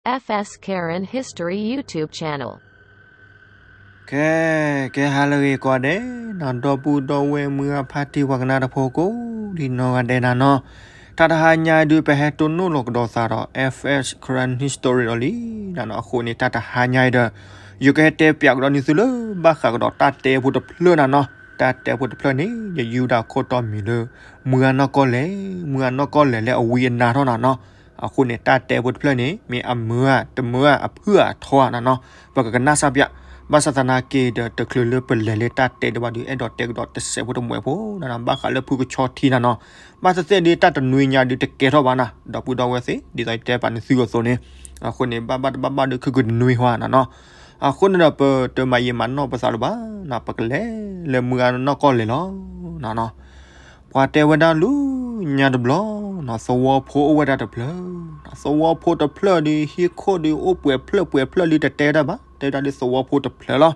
F S Karen History YouTube channel. ကဲ ကဲဟါလၢအဂ့ၤကိးဂၤဒဲးနီၤ ဒီပုၢ်ဒီဝဲၢ်မုၢ်ဂၢ်ဖါတံၢ်ပှၤကနၣ်တၢ်ဖိကိးဒံနီၢ်ဂၤဒဲးနၤနီၤ, တၢ်တဟါညါအံၤဒုး ပဟဲတိၢ်နီၣ်လီၤကဒီးသးဒီး F S Karen History ဒီးလံနၤနီၤ, အဃိန့ၣ် တၢ်တဟါညါအံၤဒီး ယကဟဲတဲပၠးကဒီးန့ၢ်သုလၢ ဘၣ်ဃးကဒီးတၢ်တဲဖိတဖျၢၣ်နၤနီၤ, တၢ်တဲဖိတဖျၢၣ်န့ၣ် ယယူဒၣ်ခိၣ်တီမံၤလၢ မုၢ်ဂၢ်နီၢ်ကီၢ်လဲၣ်, မုၢ်ဂၢ်နီၢ်ကီၢ်လဲၣ်လၢအဝံအနါထီၣ်နၤနီၤ, အဃိန့ၣ် တၢ်တဲဖိတဖျၢၣ်န့ၣ် မ့ၢ်အမုာ်ဧါ တမုာ်ဧါ အဖုၣ်ဧါထီဧါနၤနီၤ, ပကကနၣ်စၢ်ပၠး, ဘၣ်ဆၣ်သနာ်က့ဒီး တချုးလၢပလဲၤလၢတၢ်တဲဒံးဘၣ်ဒုး အဲၣ်ဒိးတဲကဒီးတစဲးဖိတမှဲးဖိနၤနီၤ, ဘၣ်ဃးလၢဖုကဆီထံနၤနီၤ, ဘၣ်သ့ၣ်သ့ၣ်ဒုး တၢ်တနွံညါဒုးတကဲထီၣ်ဘၣ်နၤ, ဒီပုၢ်ဒီဝဲၢ်သ့ၣ် ဒ်သိးယတဲပာ်န့ၢ်သုအသိးန့ၣ်, အဃိန့ၣ် ဘၣ်ဘၣ်တဘၣ်ဘၣ်ဒုး ခုကနွံဟါနၤနီၤ, အဃိန့ၣ်ဒီး ပတမၤယံာ်မၤနီၢ်ပသးလၢၤဘၣ်နၤ, ပကလဲၤလၢမုၢ်ဂၢ်နီၢ်ကီၢ်လဲၣ်လီၤနၤနီၤ. ပှၤတဲဝဲဒၣ်လၢညါတဘျီနီၤ, သဝီဖိအိၣ်ဝဲဒၣ်တဖျၢၣ်, သဝီဖိတဖျၢၣ်ဒီး ဟံၣ်ခိၣ်ဒီး အိၣ်ပှဲၤဖျၢၣ်ပှဲၤဖျၢၣ်လံ တတဲဝဲဒၣ်ဘၣ်, တဲဝဲဒၣ်လၢသဝီဖိတဖျၢၣ်လီၤ.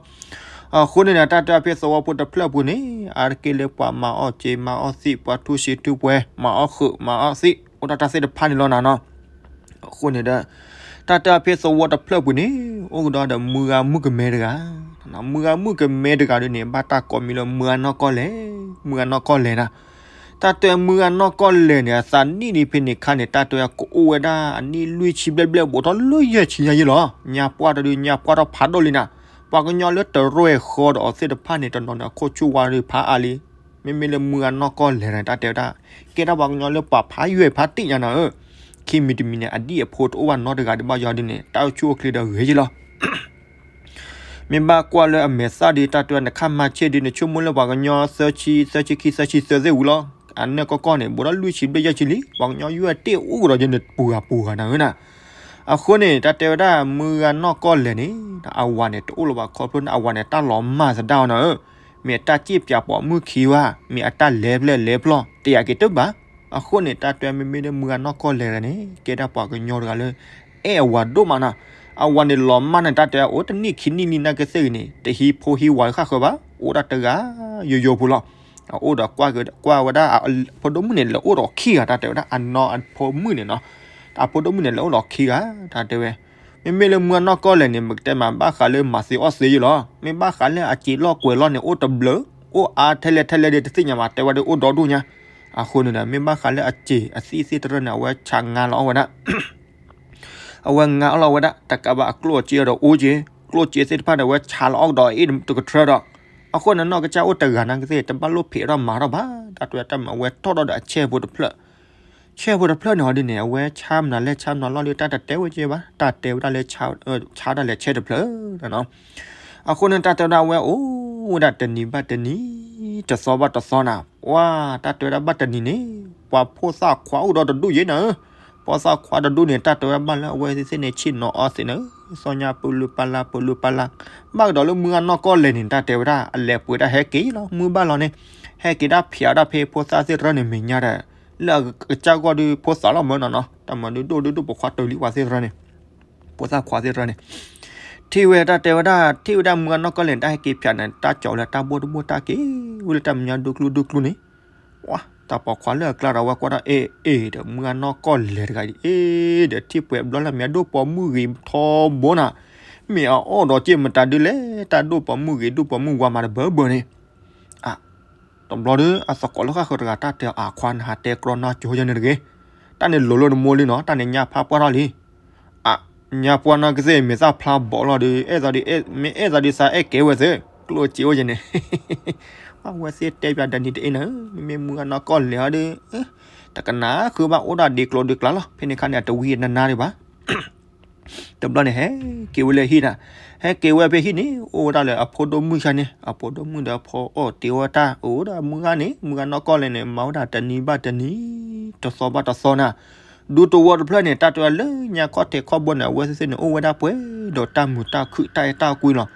အဃိန့ၣ်ဒီး တၢ်တဲအီၤဖဲသဝီဖိတဖျၢၣ်ပူၤန့ၣ် အါတက့ၢ်လၢပှၤမၤအီၣ်စ့မၤအီၣ်သံး ပှၤထူစံးထူပှဲၤ မၤအီၣ်ဃုာ်မၤအီၣ်သံး အိၣ်ဒီးတၢ်သ့ၣ်တဖၣ်န့ၣ်လီၤနၤနီၤ. အဃိန့ၣ်ဒီး တၢ်တဲအီၤဖဲသဝီတဖျၢၣ်ပူၤန့ၣ် အိၣ်ကဒီးဒီးမုၢ်ဂၤမုၣ်ကမဲတဂၤ, မုၢ်ဂၤမုၣ်ကမဲတဂၤဒ်န့ၣ် ဘၣ်တၢ်ကိးမံၤလၢမုၢ်ဂၤနီၢ်ကီၢ်လဲၣ်, မုၢ်ဂၤနီၢ်ကီၢ်လဲၣ်နၤ. တၢ်တဲမုၢ်ဂၤနီၢ်ကီၢ်လဲၣ်န့ၣ် အသးနံၣ်ဒံးဖဲန့ၣ်ခါန့ၣ် တၢ်တဲကအိၣ်ဝဲဒၣ် အနံၣ်လွံၢ်ဆံဘျဲၣ်ဘျဲၣ် ဘူးထီၣ်လၢယဲၢ်ဆံညါယဲၢ်လီၤ. ညါပှၢ်တဒု ညါပှၢ်ထီၣ်ဖးဒိၣ်လံနၤ. ပှၤကညီလၢတရဲၣ်ဃီဒီးအီၤသ့ၣ်တဖၣ်န့ၣ် တနီၤန့ၣ် အခိၣ်ဆူၣ်ဝါဒုးဖးအါလံ. မ့မ့ၢ်လၢမုၢ်ဂၤနီၢ်ကီၢ်လဲၣ်န့ၣ် တၢ်တဲဝဲဒၣ် ကဲဒၣ်ပှၤကညီလၢပှၤဖးယွဲၢ်ဖးတံၢ်ညါနၤဧၢ. ခံမံၤတမံၤန့ၣ် အဒံၣ်အဖိတအိၣ်ဘၣ်နီတဂၤဒံးဘၣ်ယီၤဒ်န့ၣ် တၢ်အိၣ်ဆူၣ်အိၣ်ချ့ဒီးဂ့ၤယဲၢ်လီၤ. မ့ၢ်ဘၣ်ကွၢ်လၢအမဲာ်သၣ်ဒီး တၢ်တဲဝဲ နခါမၤဆ့ၣ်ဒီး နဆိကမိၣ်လၢပှၤကညီသၢဆံ သၢဆံခံ သၢဆံသၢသ့ၣ်ဝံၤလီၤ. အနၢၣ်ကီၢ်ကီၢ်န့ၣ် ဘူးထီၣ်လွံၢ်ဆံဘျဲၣ်ယဲၢ်ဆံလံ. ပှၤကညီယွဲၢ်တ့ၢ်အိၣ်ကဒီးယဲၢ်န့ၣ် ပှၤဂၤပှၤဂၤနၤဧၢနၤ. အဃိန့ၣ် တၢ်တဲဝဲဒၣ် မုၢ်ဂၤနီၢ်ကီၢ်လဲၣ်န့ၣ် အဝၤန့ၣ် တအိၣ်လၢၤဘၣ်ခီဖျိန့ၣ် အဝၤန့ၣ် တၢ်လီၤမၢ်သဒၣ်အီၤနၤဧၢ. မ့ၢ်အတၢ်စ့ၣ်ပၠးပိာ်မုၣ်ခံဝဲ, မ့ၢ်အတၢ်လဲၤဖျဲၣ်လဲၤဖျီၣ် တယာ်က့ၤတဘၣ်. အဃိန့ၣ် တၢ်တဲမ့မ့ၢ်လၢမုၢ်ဂၤနီၢ်ကီၢ်လဲၣ်န့ၣ် ကဲဒၣ်ပှၤကညီတဂၤလၢ အဲၣ်အဝၤဒိၣ်မးနၤ. အဝၤန့ၣ်လီၤမၢ်န့ၣ် တၢ်တဲအိၣ်တနံၣ်ခံနံၣ်လံနာ်က့သ့ၣ်ဂ့ၤန့ၣ် တဟံးဖိဟံးဝၤဃၣ်ဃၢၤဘၣ်, အိၣ်ဒၣ်တဂၤယိယိဖိလီၤ. အအိၣ်ဒီးကွၢ်ဝဲဒၣ် အဖိဒိၣ်မုၣ်န့ၣ် လဲၤအိၣ်ဒီးခံဂၤ တၢ်တဲဝဲဒၣ် အနီၢ်အဖိမုၣ်န့ၣ်နီၤ, အဖိဒိၣ်မုၣ်န့ၣ် လဲၤအိၣ်ဒီးခံဂၤ တၢ်တဲဝဲ. မ့မ့ၢ်လၢမုၢ်ဂၤနီၢ်ကီၢ်လဲၣ်န့ၣ် ပကတဲမး ဘၣ်ဃးလၢမၤသံအီၣ်သံယဲၢ်လီၤ. မ့ၢ်ဘၣ်ဃးလၢအစံာ်လီၢ်ကွဲၤလီၢ်န့ၣ် အိၣ်တဘျုး, အိၣ်အါထဲလဲၣ်ထဲလဲၣ်ဒီးတသ့ၣ်ညါဘၣ်, တဲဝဲဒၣ်အိၣ်ဒီဒူၣ်ညါ. အဃိန့ၣ်ဒီး မ့ၢ်ဘၣ်ဃးလၢအစံာ်အသံၣ်သ့ၣ်တဖၣ်န့ၣ် အဝဲဆးငါလီၤအီၣ်ဝဲဒၣ် အဝဲငါအီၣ်လီၤဝဲဒၣ် တကးဘၣ်အကျိၣ်အစ့ဒီးအိၣ်က့ၤ, ကျိၣ်စ့သ့ၣ်တဖၣ်န့ၣ် အဝဲဆးလီၤအီၣ်ကဒီးအ့ၣ်တကထြၢဒီး, အဃိန့ၣ် နီၢ်ကစၢ်အိၣ်တဂၤနာ်က့သ့ၣ် တဘၣ်လိၣ်ဖံးထီၣ်မၤထီၣ်ဘၣ်, တၢ်တဲတၢ်မၤ အဝဲထီၣ်ဒီးအဆဲၣ်ဖိတဖျၢၣ်, ဆဲၣ်ဖိတဖျၢၣ်န့ၣ်ဟီဒ်န့ၣ် အဝဲဆါမနုၤလဲၣ်ဆါမနုၤလီၤဒီး တၢ်တတဲဝဲကဲဘၣ်, တၢ်တဲဝဲဒၣ်လၢ ဆါဒၣ်လဲာ်ဆဲၣ်တဖျၢၣ် အဃိန့ၣ် တၢ်တဲဝဲဒၣ်အဝဲအိၣ်ဝဲဒၣ်တနံၤဘၣ်တနံၤ, တသီဘၣ်တသီနၤ, ပှၤတၢ်တဲဝဲဒၣ်ဘၣ်တနံၤန့ၣ် ပှၤဖိသၣ်ခွါအိၣ်ဒီးတဒူၣ်ယဲၢ်နၤဧၢ, ဖိသၣ်ခွါတဒူၣ်န့ၣ် တၢ်တဲဝဲဒၣ်ဘၣ်လၢအဝဲသ့ၣ်န့ၣ် ဆ့ၣ်နီၤအီၣ်သ့နၤဧၢ, သီညါပလူပလၢ်ပလူပလၢ်, ဘၣ်ကဒီးလၢမုၢ်ဂၤနီၢ်ကီၢ်လဲၣ်န့ၣ် တၢ်တဲဝဲဒၣ် အလဲၤပှ့ၤတၢ်ဟဲက့ၤလီၤ, မုၢ်ဘၣ်လီၤန့ၣ် ဟဲက့ၤဒၣ်ဖျးဒၣ်ဖဲဖိသၣ်သ့ၣ်တဖၣ်န့ၣ်မဲာ်ညါဒီး လၢအကစၢ်ဂီၢ်ဒီးဖိသၣ်လီၤမၢ်နီၤနီၤ, တၢ်မၤဒုးဒိၣ်ဒုးဒိၣ်ပိာ်ခွါတလံၤပှၤသ့ၣ်တဖၣ်န့ၣ် ဖိသၣ်ခွါသ့ၣ်တဖၣ်န့ၣ် ထံၣ်ဝဲတၢ်တဲဝဲဒၣ် ထံၣ်ဝဲဒၣ်မုၢ်ဂၤနီၢ်ကီၢ်လဲၣ်န့ၣ် တၢ်ဟဲက့ၤဖျးန့ၣ် တၢ်ကၠီၤလၢတၢ်ဘိၣ်တဘိၣ်တၢ်က့ၤဝဲလၢတၢ်မဲာ်ညါဒိၣ်ကျူဒိၣ်ကျူန့ၣ်, ဝါ တၢ်ပိာ်ခွါလၢအကျါဒီးဝဲကွၢ်ထီၣ် အ့ၣ်အ့ၣ်ဒီး မုၢ်ဂၤနီၢ်ကီၢ်လဲၣ်တဂၤအံၤ အ့ၣ်ဒီးထံၣ်ပှဲၤဘျီလၢမဲာ်ဒိၣ်ပိာ်မုၣ်ဂ့ၤထီဘိနၤ, မ့ၢ်အအီၣ်ဒီးက့ၢ်မတၤဒုးလဲၣ် တၢ်ဒိၣ်ပိာ်မုၣ်ဂ့ၤဒိၣ်ပိာ်မုၣ်ဝါမးတဘၢဘၢန့ၣ် အ တဘျီဒီး အသကိးလၢဃၣ်ဃၢၤတဂၤ တၢ်တဲအီၤ အခွါနဟးတဲကြီနါကၠိယဲၢ်န့ၣ်တဂ့ၤ, တၢ်န့ၣ်လိၤလၢနမိၢ်လံနီၤ, တၢ်န့ၣ်ညါဖးပှၢ်ထီၣ်လံ, အ ညါပှၢ်နီၢ်ကသ့ၣ် မ့ၢ်သၣ်ဖျါဘီးလီၤဒီး အဲၣ်သးဒ် မ့ၢ်အဲၣ်သးဒ်သးအဲၣ်ကဲဝဲသ့ၣ် ကျိၣ်စ့အိၣ်ယဲၢ်န့ၣ်, အဝဲသ့ၣ်တဲပၠးတနံၤတအ့ၣ်နၤဧၢ, မ့မ့ၢ်မုၢ်ဂၤနီၢ်ကီၢ်လဲၣ်ဟီဒီး တကနၣ်ဃုဘၣ် အိၣ်ဒၣ်ဒ့ကျိၤဒ့ကျါလီၤ, ဖဲန့ၣ်ခါန့ၣ် အတဝံအနါနါဒံးဘၣ် တဘျီန့ၣ် ဟဲက့ၤဝဲလၢဟံၣ်နၤ, ဟဲက့ၤဝဲဖဲဟံၣ်န့ၣ် အိၣ်ဝဲဒၣ်လၢအဖိဒိၣ်မုၣ်ဆါန့ၣ်, အဖိဒိၣ်မုၣ်ဒီးအဖိအီၣ်တ့ဝဲတၢ် အိၣ်ဒီးမုၢ်ဂၤန့ၣ်, မုၢ်ဂၤနီၢ်ကီၢ်လဲၣ်န့ၣ် မၤဝဲဒၣ်တနံၤဘၣ်တနံၤ, တသီဘၣ်တသီနၤ, ဒူသဝီတဖျၢၣ်န့ၣ် တၢ်တဲဝဲလၢညါခီၣ်ထံးခီၣ်ဘိန့ၣ် အဝဲသ့ၣ်န့ၣ် အိၣ်ဝဲဒၣ်ပှဲၤဒီးတၢ်မုာ်တၢ်ခုၣ်တၢ်အဲၣ်တၢ်ကွံလီၤ,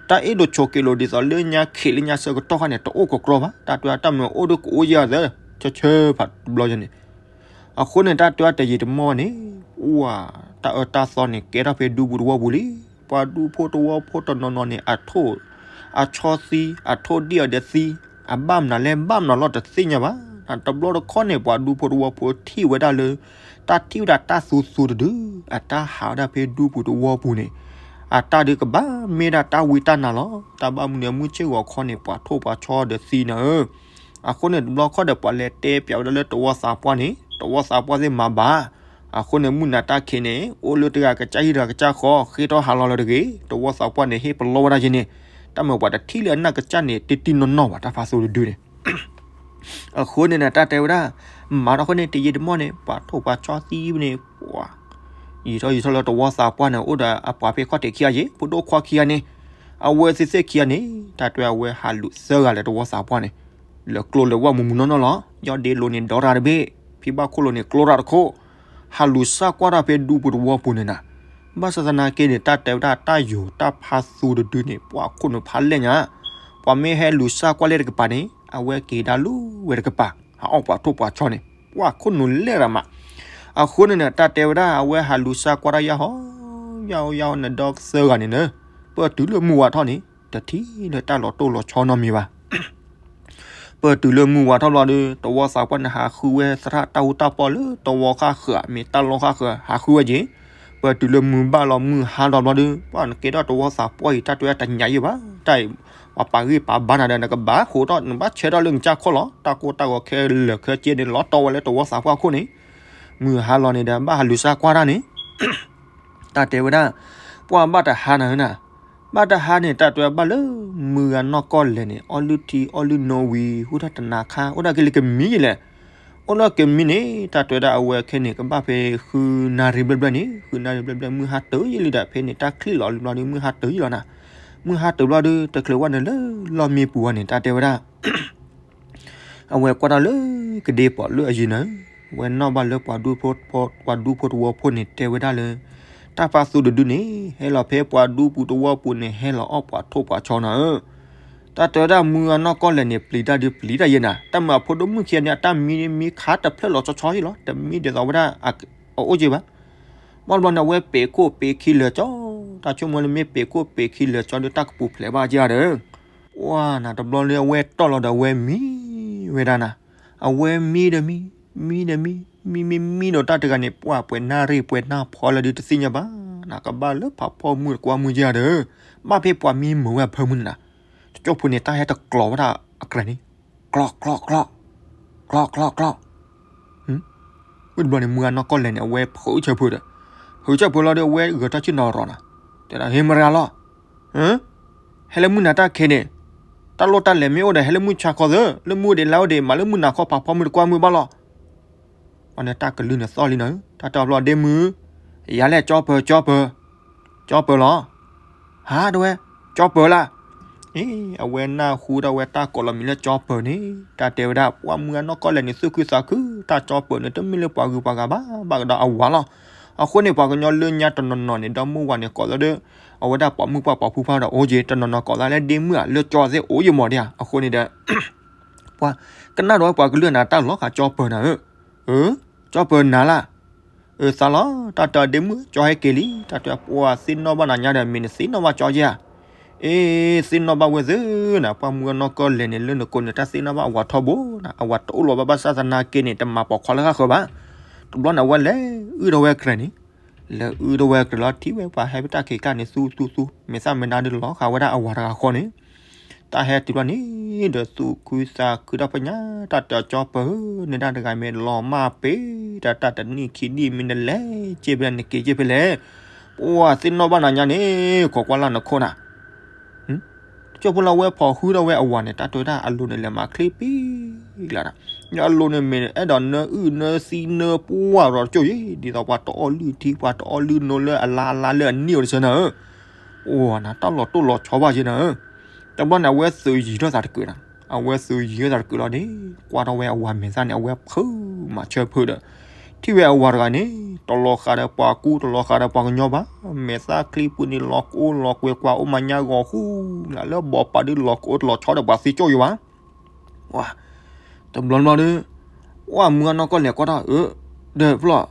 တၢ်အ့ၣ်ဒိးဆိးက့ၤလိာ်ဒ်သိးလၢညါခံးလၢညါဆၢကတီၢ်ခါန့ၣ် တအိၣ်ကကြီဘၣ်, တၢ်တဲဝဲတၢ်မုာ်အိၣ်ဒီးကအိၣ်ယဲၢ်သ့ၣ် ဆၢဆၢဖးတဘျီယဲၢ်န့ၣ် အဃိန့ၣ် တၢ်တဲဝဲတယံာ်တမီၢ်န့ၣ်, ဝါ, တၢ်အၢတၢ်သီန့ၣ် ကဲထီၣ်ဖဲဒူပူၤသဝီပူၤလံ. ပှၤဒူဖိသဝီဖိတနီၤနီၤန့ၣ် အထိၣ်, အဆီသံ, အထိၣ်ဒံၣ်အီၤဒီးသံ, အဘၣ်မနုၤလဲၣ် ဘၣ်မနုၤလီၤတသ့ၣ်ညါဘၣ်. တဘျီတခီၣ်န့ၣ် ပှၤဒူဖိတဝီဖိထံၣ်ဝဲဒၣ်လၢ တၢ်ထံၣ်ဝဲဒၣ်တၢ်သူသူတဒု အတၢ်ဟးဝဲဒၣ်ဖဲဒူပူၤတဝီပူၤန့ၣ် အတၢ်ဒုးကဘၣ်မ့ၢ်ဒၣ်တၢ်ဝံတၢ်နါလီၤ. တၢ်ဘၣ်မနုၤမုၢ်ဆ့ၣ်ဂီၤခီန့ၣ် ပှၤထိၣ်ပှၤဆီဒီးသံနၤဧၢ. အဃိန့ၣ် တဘျီခီၣ်ဒီး ပှၤလဲၤတဲပၠးဝဲဒၣ်လၢတဝီသးပှၢ်န့ၣ် တဝီသးပှၢ်သ့ၣ်မၤဘၣ်. အဃိန့ၣ် မုၢ်နၤတၢ်ခံးန့ၣ် အိၣ်လၢတဂၤကစၢ်ဟံၣ်တဂၤကစၢ်ဃီ ဃ့ထီၣ်ဟးလီၤလၢၤတဂ့ၤ. တဝီသးပှၢ်န့ၣ် ဟ့ၣ်ပလီၢ်ဝဲဒၣ်ယဲန့ၣ် တၢ်မၤပှၤတထံၣ်လၢအနၢ်ကစၢ်န့ၣ် တံၢ်တံၢ်နီၢ်နီၢ်ဘၣ် တၢ်ဖးသူတဒုန့ၣ် အဃိန့ၣ်န့ၣ် တၢ်တဲဝဲဒၣ် မၤထီၣ်ဃိန့ၣ် တယံာ်တမီၢ်န့ၣ် ပှၤထိၣ်ပှၤဆီသံန့ၣ် ပှၤ ယံာ်ထီၣ်ယံာ်ထီၣ်လၢတဝီသးပှၢ်န့ၣ် အိၣ်ဒီးအပှၤဖဲခီၣ်ထံးခံဂၤယဲၢ် ဖိဒိၣ်ခွါခံဂၤန့ၣ် အဝဲသ့ၣ်သ့ၣ်ခံဂၤန့ၣ် တၢ်တဲအဝဲဟးလူၤသၢဂၤလၢတဝီသးပှၢ်န့ၣ် လၢကျိလၢဝၣ်မူးမူးနီၢ်နီၢ်လီၤ. ယီၢ်ဒ့လိၤန့ၣ်ဒီရၤတဘ့ၣ် ဖံဘၣ်ခိၣ်လိၤန့ၣ်ကျိရၤတခိၣ် ဟးလူၤစၢ်ကွၢ်တၢ်ဖဲဒူပူၤတဝီပူၤန့ၣ်နၤ. ဘၣ်ဆၣ်သနာ်က့န့ၣ် တၢ်တဲဝဲဒၣ်တၢ်ယိၤတၢ်ဖးသူတဒုန့ၣ် ပှၤခိၣ်နူာ်ဖးလဲၢ်ညါ ပှၤမ့ၢ်ဟဲလူၤစၢ်ကွၢ်လဲၢ်တကပၤန့ၣ် အဝဲက့ၤဒၣ်လူၤဝဲတကပၤ ဟးအီၣ်ပှၤထိၣ်ပှၤဆီန့ၣ် ပှၤခိၣ်နူာ်လဲၢ်ရၤမး. အဃိန့ၣ်န့ၣ် တၢ်တဲဝဲဒၣ် အဝဲဟးလူၤစၢ်ကွၢ်တၢ်ယၢ်ဟီ ယၢ်ဟီယၢ်ဟီန့ၣ်ဒီသၢဂၤန့ၣ်လၢ ပၢၢ်တုၤလၢမုၢ်ဝါထီၣ်န့ၣ် တထံၣ်လၢတၢ်လီၤတိၢ်လီၤဆီနီတမံၤဘၣ်. ပၢၢ်တုၤလၢမုၢ်ဝါထီၣ်ဘျီဒီး တဝီသးပှၢ်န့ၣ် ဟးဃုဝဲသရၣ်တၢ်အူတၢ်ပီလၢတဝီဃၣ်ဃၢၤ မ့ၢ်တၢ်လီၢ်ဃၣ်ဃၢၤဟးဃုဝဲက့ၤ. ပၢၢ်တုၤလၢမုၢ်ဘၣ်လီၤ မုၢ်ဟါလီၤဘျီဒီး ပှၤနကဲထီၣ်တဝီသးပှၢ်အံၤ တၢ်တဲတညးယံာ်ဘၣ် တၢ်အံၤ ပှၤပာ်ဂံၢ်ပာ်ဘါနၤဒီး နကဘၣ်ဟးထီၣ် နဘၣ်ဆဲးထီၣ်လၢနကစၢ်ခီၣ်လီၤ. တၢ်ကိၢ်တၢ်ဂီၤခဲလၢာ်ခဲဆ့န့ၣ် လီၤတီၢ်ဝဲလၢတဝီသးပှၢ်ခိၣ်န့ၣ် မုၢ်ဟါလီၤန့ၣ်ဒီး ဘၣ်ဟးလူၤစၢ်ကွၢ်တၢ်န့ၣ် တၢ်တဲဝဲဒၣ် ပှၤဘၣ်တဟါနၤဧၢနၤ, ဘၣ်တဟါန့ၣ် တၢ်တဲဘၣ်လၢ မုၢ်ဂၤနီၢ်ကီၢ်လဲၣ်န့ၣ် အီၣ်လုၢ်ထံအီၣ်လုၢ်နိဝံၤ ဟူထီၣ်တနၤခါ အိၣ်ဒၣ်က့ၤလၢကမံယဲလဲၣ်. အိၣ်လၢကမံန့ၣ် တၢ်တဲဝဲဒၣ်အဝဲခဲန့ၣ် ကဘၣ်ဖဲဃုနၣ်ရံၣ်ဘျဲၣ်ဘျဲၣ်န့ၣ် ဃုနၣ်ရံၣ်ဘျဲၣ်ဘျဲၣ် မုၢ်ဟါတၢၢ်ယဲလံဒီး ဖဲန့ၣ် တၢ်ချံးလီၤလံဘျီဒီး မုၢ်ဟါတၢၢ်ယဲလီၤနၤ. မုၢ်ဟါတၢၢ်ဘျီဒီး တချုးဝဲန့ၣ်လၢလီၢ်မံပူၤဝဲန့ၣ် တၢ်တဲဝဲဒၣ် အဝဲကွၢ်တၢ်လၢကဒ့ပီးလၢအယံၤနၤ, အဝဲနီၣ်ဘၣ်လၢပှၤဒူဖိတဝီဖိန့ၣ် တဲဝဲဒၣ်လၢ တၢ်ဖးသူတဒုန့ၣ် ဟဲလီၤဖဲပှၤဒူပူၤတဝီပူၤန့ၣ် ဟဲလီၤအီၣ်ပှၤထိၣ်ပှၤဆီနၤဧၢ. တၢ်တဲဝဲဒၣ်မုၢ်ဂၤနီၢ်ကီၢ်လဲၣ်န့ၣ် ပျံၤတၢ်ဒုးပျံၤတၢ်ယဲနၤ, တၢ်မၤအဖိဒိၣ်မုၣ်ခံဂၤန့ၣ် အတၢ်မံမံခါတဖျၢၣ်လီၤဆီဆီယဲလီၤ, တမံဒ်သိးဝဲဒၣ်အအိၣ်က့ဘၣ်. ဘၣ်တဘျီန့ၣ် အဝဲပ့ၤခိၣ်ပ့ၤခံလၢာ်ကၠီ, တၢ်ဆိကမိၣ်လၢမ့ၢ်ပ့ၤခိၣ်ပ့ၤခံလၢာ်ကၠီဒီး တၢ်ကပူၤဖျဲးဘၣ်က့ဒီး ပှၤနၤတဘျီလၢအဝဲတီၢ်လီၤဒီးအဝဲမံဝဲဒၣ်နၤ, အဝဲမံဒီးမံ, မံဒီးမံ, မံမံမံဒီးတၢ်တဂၤန့ၣ် ပှၤပှဲၤနၣ်ရံၣ်ပှဲၤနၣ်ဖီလၢဒုးတသ့ၣ်ညါဘၣ်နၤ, ကဘၣ်လၢဖးဖီမုၢ်တကွၢ်မုၢ်က့ဒီး ဘၣ်ဖဲပှၤမံမုာ်ဝဲအဖၢမုၢ်နၤ, တကၠိဖိန့ၣ် တၢ်ဟဲတကျိၤဝဲဒၣ်အကြၢးန့ၣ် ကျီၢ်ကျီၢ်ကျီၢ်, ကျီၢ်ကျီၢ်ကျီၢ် ဝံၤတဘျီန့ၣ် မုၢ်ဂၤနီၢ်ကီၢ်လဲၣ်န့ၣ် အဝဲဖုးဆၢဖုးဒီး, ဖုးဆၢဖုးလီၤဒီး အဝဲဂဲၤထီၣ်ဆ့ၣ်နီၤရီၤနၤ, တဲဒၣ် ဟ့ၣ်မရၤလီၤ, ဟဲလၢမုၢ်နၤတၢ်ခဲန့ၣ်, တၢ်လိၣ်တၢ်လဲၤမ့ၢ်အိၣ်ဒီး ဟဲလၢမုၢ်ဆါခီသၢ, လၢမုၢ်အိၣ်ဒံးလါအိၣ်ဒံး မၤလၢမုၢ်နၤခီဖးဖီမုၢ်တကွၢ်မုၢ်ဘၣ်လီၤ. ပှၤန့ၣ်တၢ်ကလုၢ်န့ၣ်သီၣ်လံနၤ, တၢ်တဲဘျီဒ့မုၢ်, ယၤလဲၣ်ကၠီပၢၤ ကၠီပၢၤ, ကၠီပၢၤလီၤ. ဟါ တဲဝဲ, ကၠီပၢၤလၢ်. အဝဲနၢ်ဟူဒၣ်ဝဲတၢ်ကိးလီၤမံၤလၢကၠီပၢၤန့ၣ်, တၢ်တဲဝဲဒၣ် ပှၤမုၢ်ဂၤနီၢ်ကီၢ်လဲၣ်န့ၣ် သူၣ်ခုသးခု, တၢ်ကၠီပၢၤန့ၣ် တမ့ၢ်လၢပှၤဂုၤပှၤဂၤဘၣ်, ဘၣ်ကဒီးအဝၤလီၤ. အဃိန့ၣ် ပှၤကညီလၢညါတနီၤနီၤန့ၣ် ဒီမုၢ်ဝၤန့ၣ်ကိးသးဒီး အဝဲဒၣ်ပိာ်မုၣ်ပှၢ်ပိာ်ဖုဖါဒီး အိၣ်က့ၤ တနီၤနီၤကိးသးလၢဒ့မုၢ်ဧါ လၢကၠီသ့ၣ်အိၣ်ယမီၤဒံးဧါ. အဃိန့ၣ်ဒီး ပှၤကနၣ်ဒီးပှၤကလုၢ်နၤ တၢ်လီၤဃာ်ကၠီပၢၤနၤဧၢ, အၢ, ကၠီပၢၤနၤလၢ်. အၢ သးလီၤ, တၢ်တဲဒ့မုၢ် ကၠီဟဲက့ၤလံ, တၢ်တဲပှၤသ့ၣ်နီၣ်ဘၣ်နၤညါဒီး မ့ၢ်နသ့ၣ်နီၣ်ဘၣ်ကၠီဧါ. အ့ သ့ၣ်နီၣ်ဘၣ်ဝဲသ့ၣ်နၤ, ပှၤမုၢ်ဂၤနီၢ်ကီၢ်လဲၣ်န့ၣ် လၢနကိးန့ၣ် တၢ်သ့ၣ်နီၣ်ဘၣ်အဝၤထီဘိနၤ, အဝၤတအိၣ်လီၤဘၣ် ဘၣ်ဆၣ်သနာ်က့န့ၣ် တမၤပိာ်ခွါလၢဃၣ်ဃၢၤဘၣ်. တဘျီန့ၣ် အဝဲလဲၤအုၣ်ထီၣ်ဝဲကြၢးန့ၣ်, လဲၤအုၣ်ထီၣ်ဝဲကြၢးလီၤ ထံၣ်ဝဲပှၤဟဲဖဲတၢ်ခံးကျါန့ၣ် သူသူသူ မဲာ်သၣ်မဲာ်နါဒုးလီၤဃာ်ဝဲဒၣ်အဝၤတဂၤဃီန့ၣ် တၢ်ဟဲတုၤလီၤန့ၣ်ဒီး သူၣ်ခုသးခုဒီးဖဲညါ တၢ်တဲကၠီပၢၤဧၢ, နဒၣ်တဂၤမ့ၢ်လီၤမၢ်ပ့ၤ တၢ်တၢ်တနံၣ်ခံနံၣ်မ့ၢ်နလဲၤက့ၤဖဲလဲၣ် နက့ၤက့ၤဖဲလဲၣ်, ပှၤသ့ၣ်နီၣ်ဘၣ်နၤညါန့ၣ် ခိးကွၢ်လၢ်နခိၣ်နၤ တကၠိဖိလၢအဝဲဖီၣ်ဃုထီၣ်ဝဲအဝၤန့ၣ် တၢ်တဲဝဲဒၣ်အလိၤန့ၣ် လဲၤမၤချ့ပံလၢ်နၤ, အလိၤန့ၣ်မ့ၢ်အဲၣ်ဒိးနၢအုၣ်နၢသံနၢပှၢ်ရီတကၠိယဲ ဒ်သိးပှၤတအီၣ်လုၢ်ထံ ပှၤတအီၣ်လုၢ်နိလၢအလါအလါလၢအနံၣ်အိၣ်တဆၢနၤဧၢ, အိၣ်နၤ တၢ်လီၤတိၢ်လီၤဆီဘၣ်ယဲနၤဧၢ, တဘျီန့ၣ် အဝဲသုးယံၤထီၣ်သးတကုးနၤ, အဝဲသုးယံၤထီၣ်သးတကုးလီၤန့ၣ် ကွၢ်ထီၣ်ဝဲအဝၤမဲာ်သၣ်န့ၣ် အဝဲဖုးမၤဆၢဖုးဒီး ထံၣ်ဝဲအဝၤတဂၤန့ၣ် တလီၤဃာ်ဒီးပှၤကူ တလီၤဃာ်ဒီးပှၤကညီဘၣ်, မဲာ်သၣ်ချံပူၤန့ၣ် လီၤကအိၣ်လီၤကွဲၤကွၢ်အိၣ်မၤညါဂီၤဃူ လၢဘီပာ်ဒုးလီၤကအိၣ်တလီၤဆီဒီးပှၤသံကၠိၣ်ယိာ်ဘၣ်, ဝါ, တဘျီဘျီဒီး ဝါမုၢ်အနီၢ်ကီၢ်လဲၤကွၢ်ထီၣ် အၢ, ဒီးဖျီၣ်,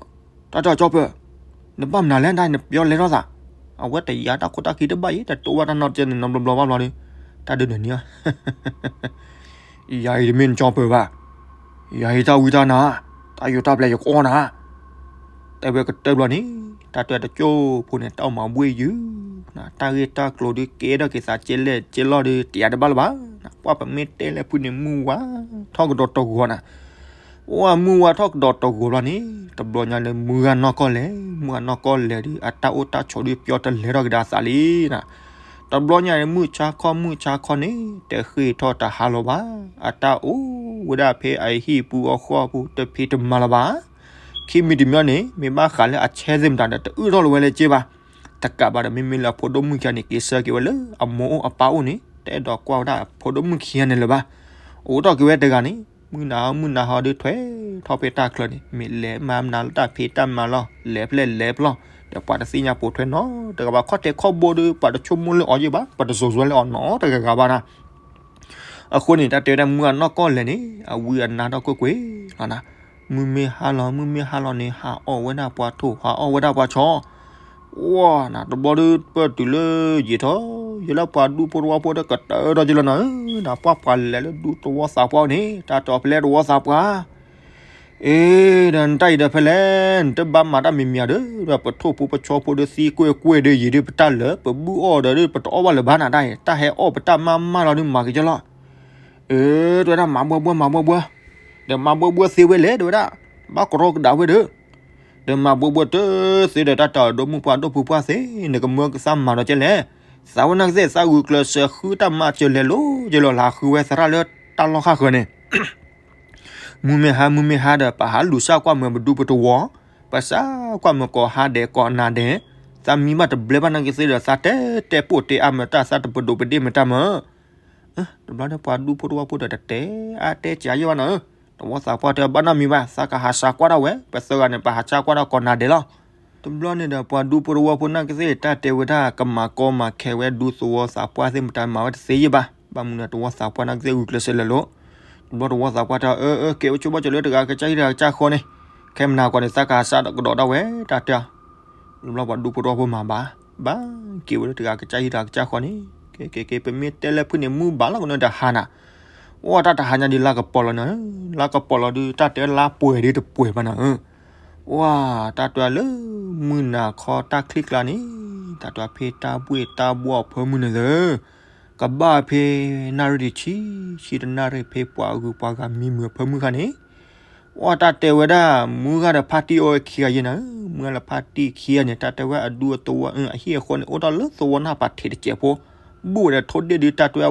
တၢ်တၢ်ကၠီပၢၤ, နဘၣ်မနုၤလဲၣ် နပျီလဲၤထီၣ်သး, အဝဲတယၤတၢ်ခိၣ်တၢ်ခံတဘၣ်အံၤ တတိၢ်ဘၣ်တၢ်နီတစဲးန့ၣ် နီဘျီဘျီဘၣ်ဘျီဒီး တၢ်ဒုးနၢၤန့ၢ်အီၤ ယၤအံၤတမ့ၢ်နကၠီပၢၤဘၣ်, ယၤဟ့ၣ်တၢ်ဝံတၢ်နၤ, တၢ်ယိးတၢ်ပျဲယကအီၣ်နၤ. တဲဝဲကတၢၢ်ဘျီန့ၣ် တၢ်တဲတကၠိၢ်ဖိန့ၣ် တၢ်အိၣ်မၤဘှ့ၣ်ယုၢ်, တၢ်ဂ့ၢ်တၢ်ကျိၤဒုးကဲထီၣ်က့ၤသးကဲလဲၣ်ကဲလီၢ်ဒုး တယၤတဘၣ်လၢၤဘၣ်. ပှၢ်ပမ့ၢ်တဲလၢဖုန့ၣ် မုၢ်ဝါထီၣ်ကဒီးတဂီၤနၤ. အိၣ်မုၢ်ဝါထီၣ်ကဒီးတဂီၤဘျီန့ၣ် တဘျီညါလၢမုၢ်ဂၤနီၢ်ကီၢ်လဲၣ်, မုၢ်ဂၤနီၢ်ကီၢ်လဲၣ်ဒုး အတၢ်အိၣ်တၢ်ဆိးဒုးပျီတလဲၤထီၣ်ကဒါအသးလံနၤ. တဘျီညါန့ၣ် မုၢ်ဆါခီမုၢ်ဆါခီန့ၣ် တဃ့ၢ်ထီၣ်တဟါလီၤဘၣ်. အတၢ်အိၣ်ဝဲဒၣ်ဖဲအဟံၣ်ပူၤအဃီပူၤ တဖံးတမၤလၢၤဘၣ်. ခံမံၤတမံၤန့ၣ် မ့ၢ်ဘၣ်ဃးလၢအဆဲသ့ၣ်မတၤဒီး တအုၣ်ထီၣ်လၢၤဝဲလၢက့ဘၣ်. တကးဘၣ်ဒီး မ့မ့ၢ်လၢအဖိဒိၣ်မုၣ်ခံဂၤန့ၣ် က့ၤဆၢက့ၤဝဲလၢအမိၢ်အိၣ်အပၢ်အိၣ်န့ၣ် တအဲၣ်ဒိးကွၢ်ဝဲဒၣ်အဖိဒိၣ်မုၣ်ခံဂၤန့ၣ်လၢၤဘၣ်. အိၣ်ထီၣ်က့ၤဝဲတဂၤန့ၣ် မုၢ်နၤဟီမုၢ်နၤဟီဒုးထွဲထီၣ်ဖဲတၢ်ချၢန့ၣ် မ့ၢ်လဲၤမၤမနုၤလၢတၢ်ဖံးတၢ်မၤလီၤ, လဲၤဖျဲၣ်လဲၤဖျီၣ်, ဒီးပှၤတသ့ၣ်ညါပိာ်ထွဲနီတဂၤဘၣ်. ခီၣ်ထံးခီၣ်ဘိဒုး ပှၤတဆိကမိၣ်လၢအီၤယ့ၢ်ဘၣ်, ပှၤတစိၤစိၤလၢအီၤနီတဂၤဂၤဘၣ်နၤ. အဃိန့ၣ် တၢ်တဲဝဲဒၣ်မုၢ်ဂၤနီၢ်ကီၢ်လဲၣ်န့ၣ် အဝံအနါထီၣ်ကွ့ၢ်ကွ့ၢ်လီၤနၤ. မုၢ်မ့ၢ်ဟါလီၤ မုၢ်မ့ၢ်ဟါလီၤန့ၣ် ဟးအီၣ်ဝဲဒၣ်ပှၤထိၣ် ဟးအီၣ်ဝဲဒၣ်ပှၤဆီ, ဝါနၤ တဘျီဒုး ပၢၢ်တုၤလၢယံာ်ထီၣ် ယလၢပှၤဒူဖိတဝီဖိဒီးကတၢၢ်ထီၣ်က့ၤလီၤနၤဧၢ, နပှၢ်ပှၤလဲၤလၢဒူသဝီသးပှၢ်န့ၣ် တၢ်တဲအီၤဖဲလဲၣ်တဝီသးပှၢ် အ့ ဒီးနတၢ်အံၤဒီးဖဲလဲၣ် နတဘၣ်မၤတၢ်မံၤမံၤဧါဒီး ဒီးပထိၣ်ဖိပဆီဖိဒီးသံကွ့ၢ်ကွ့ၢ်ဒီးယံာ်ဒုး ပတၢ်လၢာ် ပဘုၣ်အီၣ်ဒီးဒုး ပတအီၣ်ဘၣ်လၢၤဘၣ်နၤတၢ်အံၤ တၢ်ဟဲအီၣ်ပတၢ်မၤမၢ်လီၤဒုး မၤက့ၤကလီၤ. အ့ တဲဝဲဒၣ် မၤဘှီဘှီ မၤဘှီဘှီ, ဒီးမၤဘှီဘှီသ့ဝဲလဲၣ် တဲဝဲဒၣ်, ဘၣ်ကရီကဒါဝဲဒီး ဒီးမၤဘှီဘှီတသ့ဒီး တၢ်တၢ်ဒိၣ်မုၣ်ပှၢ်ဒိၣ်ဖုပှၢ်သ့ နကမၢကသးမၤဒီးကဲလဲၣ်, သးဝဲနာ်ကသ့ၣ် သးဂုာ်ကျဲးစၢးဃုတၢ်မၤစၢၤလဲၤလိၤကဲလီၤ လၢဃုဝဲသရၣ်လၢတၢ်လီၢ်ဃၣ်ဃၢၤန့ၣ် မုၢ်မ့ၢ်ဟါ မုၢ်မ့ၢ်ဟါဒီး ပဟးလူၤစၢ်ကွၢ်မၢပဒူပတဝီ, ပစၢ်ကွၢ်မၢကိးဟါဒဲးကိးနၤဒဲး, သးမံဘၣ်တဘျဲဘၣ်နာ်က့သ့ဒီး သးတဲတဲပိာ်တဲအါမၢတၢ် သးတပဒိးပဒ့ၣ်မၢတၢ်မၢ. တဘျီဒီးပှၤဒူဖိတဝီဖိဒီးတတဲအါတဲစှၤယဲၢ်ဘၣ်နၤဧၢ, တဝီသးပှၢ်တဲဘၣ်နီတမံၤဘၣ် သးကဟးစၢ်ကွၢ်ဒၣ်ဝဲ ပသၢဂၤန့ၣ် ပဟးစၢ်ကွၢ်ဒၣ်ကိးနၤဒဲးလီၤ. တဘျီန့ၣ်ဒီး ပှၤဒူဖိတဝီဖိနာ်က့သ့ၣ် တၢ်တဲဝဲဒၣ် ကမၤကီမၤခဲဝဲဒူသဝီသးပှၢ်သ့ၣ်မတၤမၤဝဲတသ့ယဲၢ်ဘၣ်, ဘၣ်မနုၤဒီးတဝီသးပှၢ်နာ်က့သ့ၣ်ဂုာ်ကျဲးစၢးလဲၤလိၤ. တဘျီတဝီသးပှၢ်တဲ အၢ အၢ ကဲဝဲဆိဘၣ်ကၠီၤလၢတဂၤကစၢ်ဟံၣ်တဂၤကစၢ်ဃီန့ၣ်, ခဲမနၤကီးန့ၣ် သးကဟးစၢ်ဒီးကဒီးဒၣ်ဝဲ တၢ်တဲ တဘျီပှၤဒူဖိတဝီဖိမၤဘၣ်, ဘၣ်က့ၤဝဲလၢတဂၤကစၢ်ဟံၣ်တဂၤကစၢ်ဃီန့ၣ်, က့ၤက့ၤက့ၤ ပမ့ၢ်တဲလၢဖုန့ၣ် မုၢ်ဘၣ်လီၤကန့ၣ်တဟါနၤ, အိၣ်တၢ်တဟါညါဒ်လါကပီၤလီၤနၤ, လါကပီၤလီၤဒုး တၢ်တဲလါပှဲၤဒ်တပှဲၤဘၣ်နၤဧၢ, ဝါ တၢ်တဲလၢ မုၢ်နၤခီတၢ်ချံကျါန့ၣ်, တၢ်တဲဖဲတၢ်ဘှ့ၣ်တၢ်ဘှီၣ်ဖၢမုၢ်န့ၣ်သၢ ကဘၣ်ဖဲနၣ်ရံၣ်တဆံ, ဆံတနၣ်ရံၣ်ဖဲပှၤဂုၤပှၤဂၤမံမုာ်ဖၢမုၢ်ခါန့ၣ်, ဝါ တၢ်တဲဝဲဒၣ် မုၢ်ဂၤဒီးဖါတံၢ်အိၣ်ဝဲခံဂၤယဲၢ်နၤဧၢ, မုၢ်ဂၤလၢဖါတံၢ်ခံဂၤန့ၣ် တၢ်တဲဝဲအဒူအသဝီ အဟံၣ်အဃီန့ၣ် အိၣ်ဒီးလၢသဝီနၢ်ပၤထံးတစဲးဖိ, ဘိၣ်ဝဲဒီးထိၣ်ဒ့ၣ်ဒုး တၢ်တဲဝဲ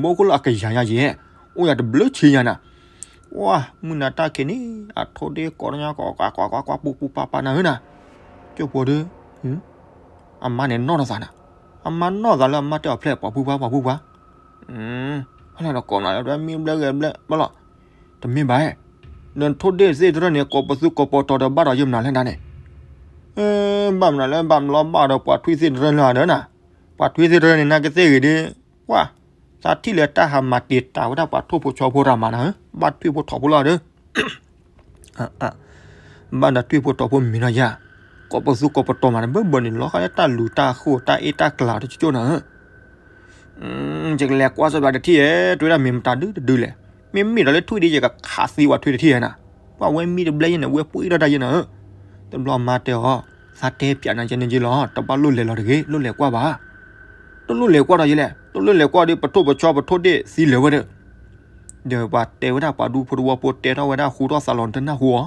ဘိခိၣ်လၢအကယၤညါယဲၢ်, အိၣ်ယၤတဘျုးဆံညါနၤ, ဝါ မုၢ်နၤတၢ်ခံးန့ၣ် အထိၣ်ဒ့ၣ်ကိးညါ ကွၢ်ကွၢ်ကွၢ်ကွၢ် ပူၤပူၤပာ်ပာ်နၤဧၢနၤ, ကၠိဖိဒုး အမါန့ၣ်နီၢ်နသးနၤ, အမါနီၢ်သးလၢအမါတဲအီၤဖျဲၣ်ပှၤဖုပှၢ်ပှၤဖုပှၢ်, ဟဲလီၤဒီးကိးမနၤလၢမ့ၢ်ဘျဲဂဲၤဘျဲဘၣ်လီၤ, တမ့ၢ်ဘၣ်, နထိၣ်ဒ့ၣ်သ့ၣ်တရၢန့ၣ် ကိးပသူကိးပတီၤဒီးဘၣ်ဒီးယုၢ်မနုၤလဲၣ်နၤန့ၣ်, ဘၣ်မနုၤလၢဘၣ်မလီၤဘၣ်ဒီးပှၤထွံၣ်သ့ၣ်တရၢလၢဒီးနၤ, ပှၤထွံၣ်သ့ၣ်တရၢန့ၣ် နာ်က့သ့ၣ်ဂ့ၤဒုး, ဝါ သးထံၣ်လၢတၢ်ဟးမၤတံာ်တာ်ဝဲဒၣ်ပှၤထိၣ်ဖိဆီဖိတၢ်မၤနၤဧၢ, ဘၣ်ထွံၣ်ဖိထိၣ်ဖိလီၤဒီး ဘၣ်ဒီးထွံၣ်ဖိထိၣ်ဖိမံၤနီၤယၤ, ကိးပသူကိးပတီၤမးတဘၢဘၢန့ၣ် လီၤဃာ်လၢတၢ်လူၤတၢ်ဃိၣ်တၢ်အ့ၣ်တၢ်ကျးတကၠိၢ်နၤဧၢ, ယကလဲၤကွၢ်စၢၤဘၣ်တထံၣ်ဧဲ, တဲဝဲဒၣ်မ့ၢ်မတၤဒုတဒုလဲၣ်, မ့မ့ၢ်ဒီးလၢထွံၣ်ဒ်ယကခးသံဝဲထွံၣ်တထံၣ်ဧဲနၤ, ပှၤဝဲမံတဘျဲယဲၢ်န့ၣ် ဝဲပှ့ၤထီၣ်တၢ်ယဲၢ်နၤဧၢ, တဘျီမါတဲအီၤ, သးတဲပျးနၤယဲၢ်န့ၣ်ယဲၢ်လီၤ, တဘၣ်လိၣ်လဲၤလီၤတဂ့ၤ, လိၣ်လဲၤကွၢ်ဘၣ် တလိၣ်လဲၤကွၢ်ဒီးယဲၢ်လဲၣ်, တလိၣ်လဲၤကွၢ်ဒီး ပထိၣ်ပဆီပထိၣ်ဒ့ၣ်သံလၢာ်ဝဲဒီး, ဒီးပှၤတဲဝဲဒၣ်ပှၤဒူဖိတဝီဖိတဲထီၣ်ဝဲဒၣ်ဃူထီၣ်သးလီၤတနၢ်ဟူအီၤ,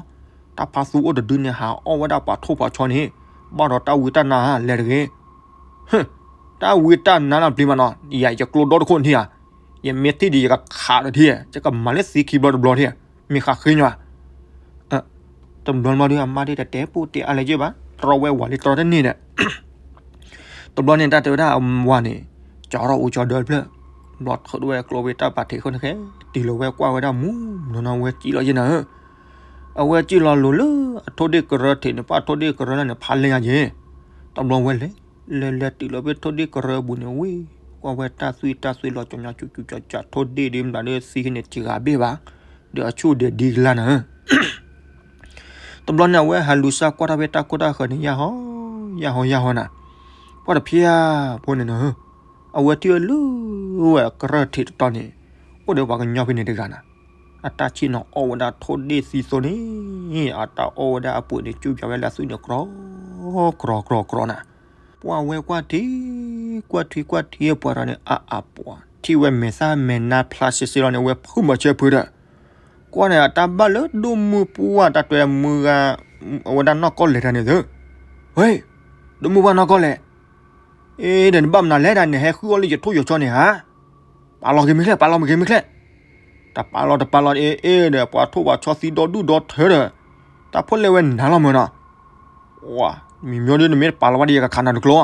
တၢ်ဖါသူအိၣ်တဒုန့ၣ် ဟးအီၣ်ဝဲဒၣ်ပှၤထိၣ်ပှၤဆီန့ၣ်, ဘၣ်ဒီးတၢ်ဝံတၢ်နါလဲၤတဂ့ၤ, တၢ်ဝံတၢ်နါလီၤပျံၤမးနီၤ, ယၤယကျိဒီတခိၣ်န့ၣ်ဧါ, ယမ့ၢ်ထံၣ်ဒံးယကခးဒီးထံၣ်, ယကမၤလၢသံခံဘျီတဘျီထံၣ်, မ့ၢ်ဃးဃ့ညီဧါ တဘျီဘျီဒီး အမါဒ်တတဲပိာ်တဲအါလဲၣ်ယဲၢ်ဘၣ်, တြီဝဲဝၤလံတြီတန့ၢ်ဒီး, တဘျီန့ၣ် တၢ်တဲဝဲဒၣ်အဝၤန့ၣ်, ကၠီထီၣ်အူကၠီဒၢတဖျၢၣ်, ဘျီထုးဝဲကျိဝဲတၢ်ပာ်ထံးခိၣ်န့ၣ်ဃဲ, တံၢ်လီၤဝဲကွၢ်ဝဲဒၣ်မူနီၢ်နီၢ်ဝဲကံလီၤယဲၢ်နၤဧၢ, အဝဲကံလီၤလိၤလၢအထိၣ်ဒ့ၣ်ကရၢထံးန့ၣ် ပှၤထိၣ်ဒ့ၣ်ကရၢလၢန့ၣ် ဖးလဲၢ်ညါယဲၢ်, တဘျီဝဲလဲၤ, လဲၤလဲၤတုၤလီၤဖဲထိၣ်ဒ့ၣ်ကရၢအပူၤန့ၣ်ဝံၤ, ကွၢ်ဝဲတၢ်သွံၣ်တၢ်သွံၣ်လီၤကၠီညီကၠူကၠူကၠီကၠီ ထိၣ်ဒ့ၣ်ဒ်မတၤလၢသံခဲန့ၣ် တဂၤဘ့ၣ်ဘၣ်, ဒီးအဆူၣ်ဒဲးဒ်ကလါနၤဧၢ တဘျီန့ၣ် အဝဲဟးလူၤစၢ်ကွၢ်ထီၣ်ဖဲတၢ်ခိၣ်တၢ်ဃၢၤန့ၣ် ယၢ်ဟီ, ယၢ်ဟီယၢ်ဟီနၤ, ပှၢ်တဖျၢၣ်ဖိန့ၣ်နၤ, အဝဲထံၣ်ဝဲလၢဝဲကရၢၢ်ထံးတတီၤန့ၣ်, အိၣ်ဒီးပှၤကညီဖဲန့ၣ်တဂၤနၤ, အတၢ်ဆ့ၣ်နီၤအီၣ်ဝဲဒၣ်ထိၣ်ဒ့ၣ်သံသိန့ၣ်, အတၢ်အီၣ်ဝဲဒၣ်အပှ့ၤန့ၣ် ကၠူၣ်ပၠးဝဲလၢအသွံၣ်န့ၣ် ကြီ, ကြီ, ကြီ, ကြီနၤ. ပှၢ်ဝဲကွၢ်ထံ, ကွၢ်ထံကွၢ်ထံပှၤဒီးန့ၣ် အအပှၤ ထံၣ်ဝဲမဲာ်သၣ်မဲာ်နါဖျါစ့စ့လီၤန့ၣ် အဝဲဖုးမၤဆၢဖုးဒီး, ကွၢ်န့ၣ် အတၢ်ဘၣ်လၢဒိၣ်မုၢ်ပှၢ်တၢ်တဲမုၢ်ဂၤ, အဝဲဒၣ်နီၢ်ကီၢ်လဲၤတၢ်န့ၣ်သု, ဝဲ, ဒိၣ်မုၢ်ပှၢ်နီၢ်ကီၢ်လဲၤ အ့ ဒီးနဘၣ်မနုၤလဲၣ်ဒၣ် နဟဲဃုအီၣ်လၢယထိၣ်ယီၤဆီန့ၣ်ဧါ, ပာ်လီၤက့ၤမ့ၢ်ချဲၣ် ပာ်လီၤက့ၤမ့ၢ်ချဲၣ်, တပာ်လီၤတပာ်လီၤ အ့ အ့ဒီး ပှၤထိၣ်ပှၤဆီသံဒီဒူၣ်ဒီထၢဒီး, တၢ်ဖိလဲဝဲနၤလီၤမၢ်နီၤ, ဝါ, မံၤမၠိဒီး နမ့ၢ်တပာ်လီၤဘၣ်ဒီး ယကခးနၤတကျိ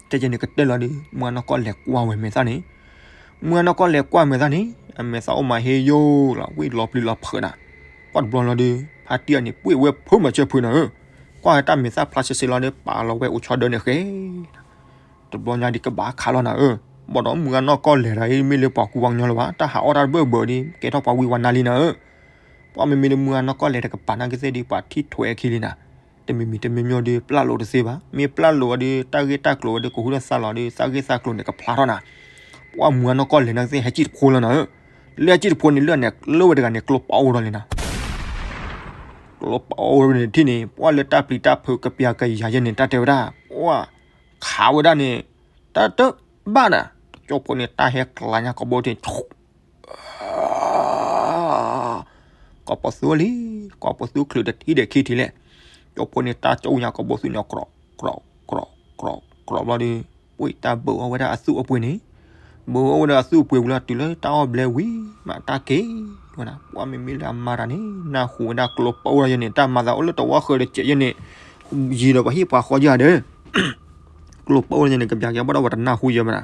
တဲက့ၤန့ၣ်ကတၢၢ်လီၤဒီး မုၢ်ဂၤနီၢ်ကီၢ်လဲၤကွၢ်ဝဲမဲာ်သၣ်န့ၣ်, မုၢ်ဂၤနီၢ်ကီၢ်လဲၤကွၢ်မဲာ်သၣ်န့ၣ် အမဲာ်သၣ်အိၣ်မးဟ့ယိၣ်လီၤ ဝံၣ်လီၤပျံၤလီၤဖုးနၤ, ပှၢ်တဘျီလီၤဒီး ဖါတံၢ်အန့ၣ် ပှ့ၢ်ဝဲဖုးမၤဆၢဖုးနၤဧၢ, ကွၢ်တၢ်မဲာ်သၣ်ဖျါစ့စ့လီၤဒီး ပာ်လီၤဝဲအိၣ်ဆီဒၢန့ၣ်ဃဲ တဘျီညါဒံးကဘၣ်ခးလီၤနၤဧၢ, ဘၣ်ဒီးမုၢ်ဂၤနီၢ်ကီၢ်လဲၤဒီး မ့ၢ်လၢပှၤကူပှၤကညီလၢၤဘၣ် တၢ်ဟးအီၣ်တၢ်တဘၢၣ်ဘၢဒီး ကဲထီၣ်ပှၤဝံပှၤနါလံနၤဧၢ, ပှၢ်မ့မ့ၢ်လၢမုၢ်ဂၤနီၢ်ကီၢ်လဲၤတကပၤနာ်က့သ့ၣ်ဒီး ပှၤထံၣ်ထွဲအခံလံနၤ, တမံၤမံၤတမံၤမံၤဒီး ပျၢ်လိာ်တသ့ဘၣ် မ့ၢ်ပျၢ်လိာ်ဝဲဒီး တၢ်ဂ့ၢ်တၢ်ကျိၤဝဲဒီး ကဟူထီၣ်သါလီၤဒီး သးဂ့ၢ်သးကျိၤန့ၣ် ကဖျါထီၣ်နၤ, ပှၢ်မုၢ်ဂၤနီၢ်ကီၢ်လဲၤနာ်က့သ့ၣ် ဟဲစံၣ်တဖိလီၤနၤဧၢ, လၢဟဲစံၣ်တဖိန့ၣ် လၢန့ၣ် လၢဝဲတဂၤန့ၣ် ကျိပအိၣ်ထီၣ်လံနၤ ကျိပအိၣ်ဝဲန့ၣ်ထံၣ်န့ၣ် ပှၢ်လၢတၢ်ပျံၤတၢ်ဖုးကပျၤကယၤယဲန့ၣ် တၢ်တဲဝဲဒၣ် ပှၢ်ခးဝဲဒၣ်န့ၣ် တၢ်တဘၣ်နၤ, ကၠိဖိန့ၣ် တၢ်ဟဲကျါညါကိာ်ဘိထံ ကိးပသူလံ, ကိးပသူချုးတထံၣ်ဒီးခံထံၣ်လဲၣ်, ကၠိဖိန့ၣ် တၢ်ကၠိညါကိာ်ဘိသူန့ၣ် ကြီ, ကြီ, ကြီ, ကြီဘျီဒီး, ပှ့ၢ်တၢ်ဘုးအီၣ်ဝဲဒၣ်အသူၣ်အပှ့ၤန့ၣ်, ဘုးအီၣ်ဝဲဒၣ်အသူၣ်အပှ့ၤဝံၤလီၤတုၤလၢတၢ်အီၣ်ဘျဲဝံၤမး တၢ်က့ၤဝဲနၤ, ပှၢ်မ့မ့ၢ်လၢအမါတၢ်န့ၣ် နၢ်ဟူဝဲဒၣ်ကျိပအိၣ်ထီၣ်ယဲန့ၣ် တၢ်မၤသးအိၣ်လၢတဝီဃၢၤတစဲးယဲန့ၣ်, ယံၤဒီးပှၤဟံၣ်ပှၤဃီယၤဒီး ကျိပအိၣ်ထီၣ်ယဲန့ၣ် ကဘျးက့ၤဘၣ်ဒီးဝဲတနၢ်ဟူယဲမးနၤ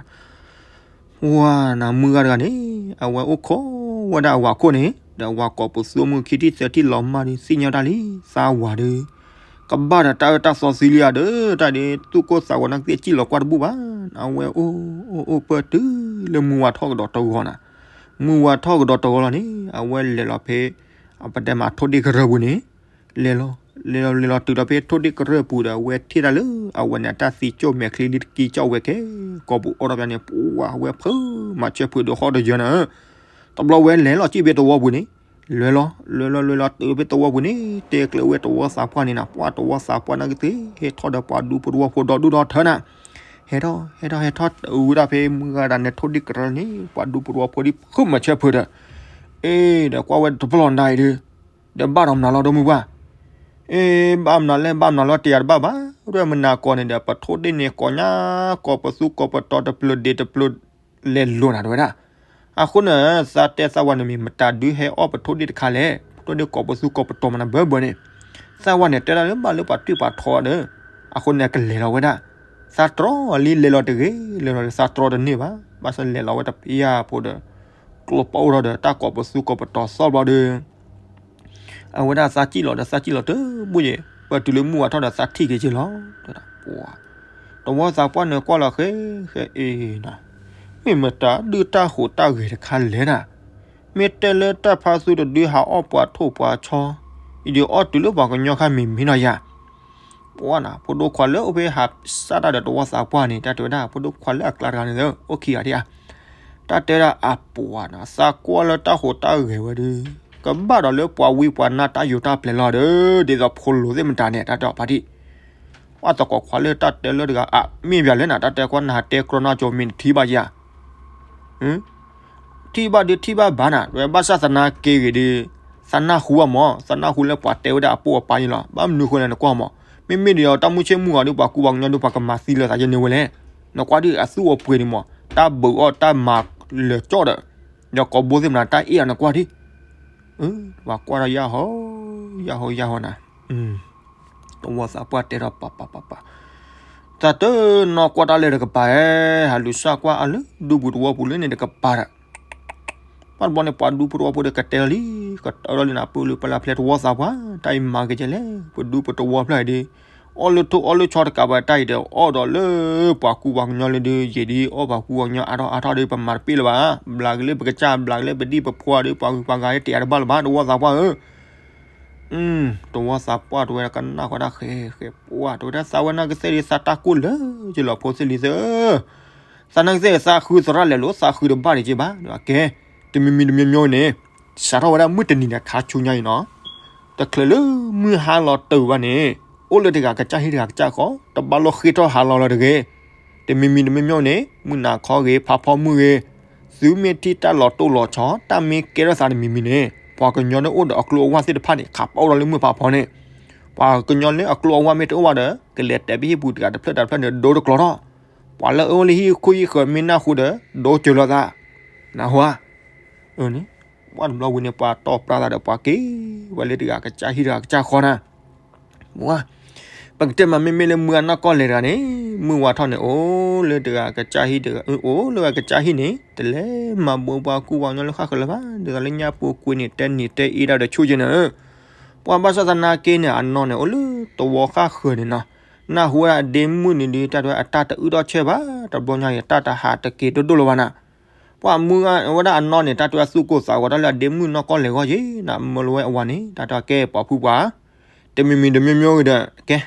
ဝၤနၤ မုၢ်ဂၤတဂၤန့ၣ် အဝဲအိၣ်ခိးဝဲဒၣ်အဝၤခိၣ်န့ၣ် ဒီးအဝၤကိးပသူအမုၢ်ခံထံၣ်သၢထံၣ်လီၤမၢ်ဒီး သ့ၣ်ညါတၢ်လံ သးဝၤဒီး ကဘၣ်ဒီးတၢ်အၢတၢ်သီသံလံဧါဒီး တၢ်ဒ်သူၣ်ကိၢ်သးဂီၤနာ်က့သ့ၣ် စံၣ်လီၤကွၢ်တဘူၣ်ဘၣ်, အဝဲအိၣ်အိၣ်အိၣ်ပၢၢ်တုၤလၢမုၢ်ဝါထီၣ်ကဒီးတဂီၤနၤ, မုၢ်ဝါထီၣ်ကဒီးတဂီၤလီၤန့ၣ် အဝဲလဲၤလီၤဖဲ အပတဲမးထိၣ်ဒ့ၣ်ကရၢၢ်ပူၤန့ၣ် လဲၤလီၤ လဲၤလီၤလဲၤလီၤတုၤဒီးဖဲထိၣ်ဒ့ၣ်ကရၢၢ်ပူၤဒီး အဝဲထံၣ်တၢ်လၢ အဝဲန့ၣ် အတၢ်သံကၠိၣ်မဲာ်ချံလံတကံကၠီၣ်ဝဲကဲ ကိာ်ပူၤအိၣ်ဒီးပျၢၤန့ၣ် ပှၢ်ဝဲဖုးမၤဆၢဖုးဒီးဟီၣ်ဒီးယၢၤနၤဧၢ, တဘျီဝဲလဲၤလီၤစံၣ်ဖဲသဝီပူၤန့ၣ် လဲၤလီၤ လဲၤလီၤလဲၤလီၤတုၤဖဲသဝီပူၤန့ၣ် တဲကျၢၤဝဲသဝီသးပှၢ်န့ၣ်နၤ ပှၢ်သဝီသးပှၢ်နာ်က့သ့ၣ် ဟဲထီၣ်ဒီးပှၤဒူဖိတဝီဖိဒီဒူၣ်ဒီထၢနၤ, ဟဲထီၣ် ဟဲထီၣ် ဟဲထီၣ်တုၤဝဲဒၣ်ဖဲမုၢ်ဂၤဒၣ်နဲထိၣ်ဒ့ၣ်ကရၢၢ်န့ၣ် ပှၤဒူဖိတဝီဖိဒ်ဖုးမၤဆၢဖုးဒီး အ့ ဒီးကွၢ်ဝဲတပျီၢ်နၤအံၤဒီး ဒီးဘၣ်ဒီးမနုၤလီၤ ဒိၣ်မုၢ်ပှၢ်, အ့ ဘၣ်မနုၤလဲၣ် ဘၣ်မနုၤလီၤ တယၤတဘၣ်ဘၣ်, ရဲၣ်မနၤကိးန့ၣ်ဒီး ပထိၣ်ဒ့ၣ်န့ၣ်ကိးညါ ကိးပသူကိးပတီၤတပျၢၤဒ့းတပျၢၤလဲၤလိၤနၤတဲဝဲဒၣ်, အဃိန့ၣ် သးတဲသးဝၤန့ၣ်မ့ၢ်မတၤဒုးဟဲအီၣ်ပထိၣ်ဒ့ၣ်တခါလဲၣ်, ပထိၣ်ဒ့ၣ်ကိးပသူကိးပတီၤမနၤဘၢဘၢန့ၣ်, သးဝၤန့ၣ်တဲဒၣ်လၢဘၣ်လၢပှၤတွံၢ်ပှၤထီဒီး, အဃိန့ၣ်ကလဲၤလီၤဝဲဒၣ်, သးတြီလံလဲၤလီၤတဂ့ၤ လဲၤလီၤဒီးသးတြီတန့ၢ်ဘၣ်, ဘၣ်ဆၣ်လဲၤလီၤဝဲတပျၢ်ဖိဒီး ကျိပအိၣ်ထီၣ်ဒီးတၢ်ကိးပသူကိးပတီၤသီၣ်ဘျီဒီး အဝဲဒၣ်သးစံၣ်လီၤဒီးသးစံၣ်လီၤတဘူၣ်ယဲၢ်, ပတုၤလၢမုၢ်ဝါထီၣ်ဒီးသးထံၣ်က့ၤက့ၤလီၤ, တဝီသးပှၢ်န့ၣ်ကွၢ်လီၤဃဲ ဃဲအ့ၤနၤ, မ့ၢ်မတၤဒုးတၢ်ဟူးတၢ်ဂဲၤတခါလဲၣ်နၤ, မ့ၢ်တဲလၢတၢ်ဖါသူတဒုဟးအီၣ်ပှၤထိၣ်ပှၤဆီ, အံၤဒီးအီၣ်တုၤလၢပှၤကညီခါမံၤမံၤနီၤယၤ ပှၢ်နၤ ဖိဒိၣ်ခွါလၢအိၣ်ဖဲဟးစၢ်တၢ်ဒီးတဝီသးပှၢ်န့ၣ် တၢ်တဲဝဲဒၣ် ဖိဒိၣ်ခွါလၢအကျါတဂၤန့ၣ် အိၣ်ခံဂၤဒံးဧါ, တၢ်တဲဒၣ်အပှၤနၤ သးကွၢ်လၢတၢ်ဟူးတၢ်ဂဲၤဝဲဒီး ကဘၣ်ဒီးလၢပှၤဝံပှၤနါတၢ်ယိးတၢ်ပျဲၤလီၤဒီး ဒ်သိးဖိလိၤသ့ၣ်မတၤန့ၣ် တၢ်တဲအီၤဖါတံၢ် ပှၢ်သကိးခွါလၢတၢ်တဲလၢတဂၤ အမ့ၢ်ဘၣ်လဲၣ်နၤ တၢ်တဲကွၢ်နၤတဲကြီနီၢ်ကၠိမ့ၢ်နထံၣ်ဘၣ်ယၤ ထံၣ်ဘၣ်ဒုးထံၣ်ဘၣ်ဘၣ်နၤ ဝဲဘၣ်ဆၣ်သနာ်က့ဂ့ၤဒီး သနာ်ဟူဘၣ်မး သနာ်ဟူလၢပှၤတဲဝဲဒၣ်အပိၢ်အပၤန့ၣ်လီၤ ဘၣ်မနုၤဃိလဲၣ်နကွၢ်မး မ့မ့ၢ်ဒ်အံၤ တၢ်မုၢ်ဆ့ၣ်မုၢ်ဂီၤဒီးပှၤကူပှၤကညီဒီးပှၤကမၤသံလၢသးယဲန့ၣ်ဝဲလဲၣ် နကွၢ်ဒ်အသူၣ်အပှ့ၤန့ၣ်မး တၢ်ဘုးအီၣ်တၢ်မၤလၢာ်ကၠီၣ်ဒီး ဒီးကိးဘိသ့ၣ်မနၤတၢ်အ့ၣ်အီၤနကွၢ်ဒ် ပှၤကွၢ်ဒီးယၢ်ဟီ ယၢ်ဟီ ယၢ်ဟီနၤ တဝီသးပှၢ်တဲထီၣ်ပၤပၤပၤပၤ တၢ်တနီၢ်ကွၢ်တၢ်လၢတကပၤဧၢ ဟးလူၤစၢ်ကွၢ်အလၢဒူပူၤတဝီပူၤလၢန့ၣ်တကပၤဒီး ဘၣ်တဘျီန့ၣ် ပှၤဒူဖိတဝီဖိဒီးကတဲလီၤလံ ကတဲလီၤလံနၤ ပၢၢ်လၢပလၢ်ဖျဲးတဝီသးပှၢ် တၢ်အံၤမၤက့ၤကဲလဲၣ် ပဒူပတဝီဖျၢၣ်အံၤဒီး အီၣ်လၢထိၣ်အီၣ်လၢဆီတကးဘၣ်တၢ်အံၤဒီး အီၣ်ဒီးလၢပှၤကူပှၤကညီလၢဒုး ယံာ်ဒုးအီၣ်ပှၤကူပှၤကညီအါထီၣ်အါထီၣ်ဒီး ပမၤတပ့ၢ်လၢၤဘၣ် ဘျးက့ၤလၢပကစၢ် ဘျးက့ၤလၢပဒံၣ်ပဖိဒီး ပှၤဂုၤပှၤဂၤတယၤတဘၣ်လၢၤဘၣ် တဝီသးပှၢ်ဧၢ တဝီသးပှၢ်တဝဲဒၣ်ကနၣ်ဃီဒၣ်ဃဲဃဲပှၢ် တဝဲဒၣ်သးဝဲနာ်က့သ့ၣ်ဒ်သးတၢ်ကိၢ်လၢာ်က့ၤလီၤဖိသ့ၣ်လံသၢ သးနာ်က့သ့ၣ်သးဃုသရၣ်လဲၤလိာ် သးဃုတဘၣ်ဒံးက့ၤဘၣ် ကဲ တမံၤမံၤတမံၤမံၤန့ၣ် စးထီၣ်ဝဲဒၣ်မုၢ်တနံၤန့ၣ် ခါဆူညါအံၤနီၤ, တချုးလၢမုၢ်ဟါလီၤတုၤဘၣ်န့ၣ်, အိၣ်လၢတဂၤကစၢ်ဟံၣ်တဂၤကစၢ်ဃီ, တဘၣ်လိၣ်ဃ့ၢ်ထီၣ်ဟးလီၤလီၤတဂ့ၤ. တမံၤမံၤတမံၤမံၤန့ၣ် မုၢ်နၤခီဂ့ၤ ဖးဖီမုၢ်ဂ့ၤ, သုမ့ၢ်ထံၣ်တၢ်လီၤတိၢ်လီၤဆီ တၢ်မ့ၢ်ကဲထီၣ်သးတမံၤမံၤန့ၣ်, ပှၤကညီလၢအိၣ်ဒီးအကျိအဝၢ်သ့ၣ်တဖၣ်န့ၣ် ခးပာ်အိၣ်ဒီးလၢမုၢ်ဖးဖီန့ၣ်, ပှၤကညီလၢအကျိအဝၢ်မ့ၢ်တအိၣ်ဘၣ်ဒီး ကလဲၤတဲာ်ဘၣ်ဟံၣ်ပူၤတဂၤတဖျၢၣ်တဖျၢၣ်န့ၣ် ဒိတကျိၤထီၣ်, ပှၤလၢအအိၣ်လၢဟံၣ်ခိၣ်ဟံၣ်ဃၢၤမ့ၢ်နၢ်ဟူဒီး ဒိစၢၤလိာ်သး, နၢ်ဟူဧါ. န့ၣ်, ပှၤတဘျီဝံၤန့ၣ် ပှၤတီၢ်ပြၢသးဒီးပှၤက့ၤဝဲလၢတဂၤကစၢ်ဟံၣ်တဂၤကစၢ်ဃီနၤ ဝါ, ပကတဲမးမ့မ့ၢ်လၢမုၢ်အနီၢ်ကီၢ်လဲၤတဂၤန့ၣ်, မုၢ်ဝါထီၣ်န့ၣ် အိၣ်လၢတဂၤကစၢ်ဟံၣ်တဂၤ, အိၣ်လၢအကစၢ်ဟံၣ်န့ၣ် တလဲၤမၤဘိပှၤကူၣ်ပှၤကညီလၢဃၣ်ဃၢၤလၢၤဘၣ်, ဒ်သိးလၢညါပူၤကွံာ်န့ၣ် တဲနံၤတဲအ့ဒၣ်ဒီးဆူၣ်က့န့ၣ်, ပှၤဘၣ်ဆၣ်သနာ်က့န့ၣ် အနီၢ်န့ၣ်အိၣ်လၢသဝီဃၣ်ဃၢၤန့ၣ်နီၤ, နၢ်ဟူဝဲဒၣ်အဒ့မုၣ်န့ၣ်ဒီး တၢ်တဲဝဲအတၢ်တအုၣ်ထီၣ်ဆဲးဘၣ်, တဘျီညါအံၤ တၢ်တဟးတက့ၤဒိၣ်ဒိၣ်လၢၤဘၣ်နၤ ပှၤမုၢ်ဝဲဒၣ်အနီၢ်န့ၣ် တၢ်တဲဝဲသူၣ်ကိၢ်သးဂီၤတၢ်လၢအဒ့မုၣ်နီၢ်ကီၢ်လဲၤဂီၢ်ယ့ၤ, နမၢလီၤဝဲအဝၤန့ၣ် တၢ်တဲကဲပှၤဖုပှၢ်, တမံၤမံၤတမံၤမံၤဂ့ၤဒီး ကဲ,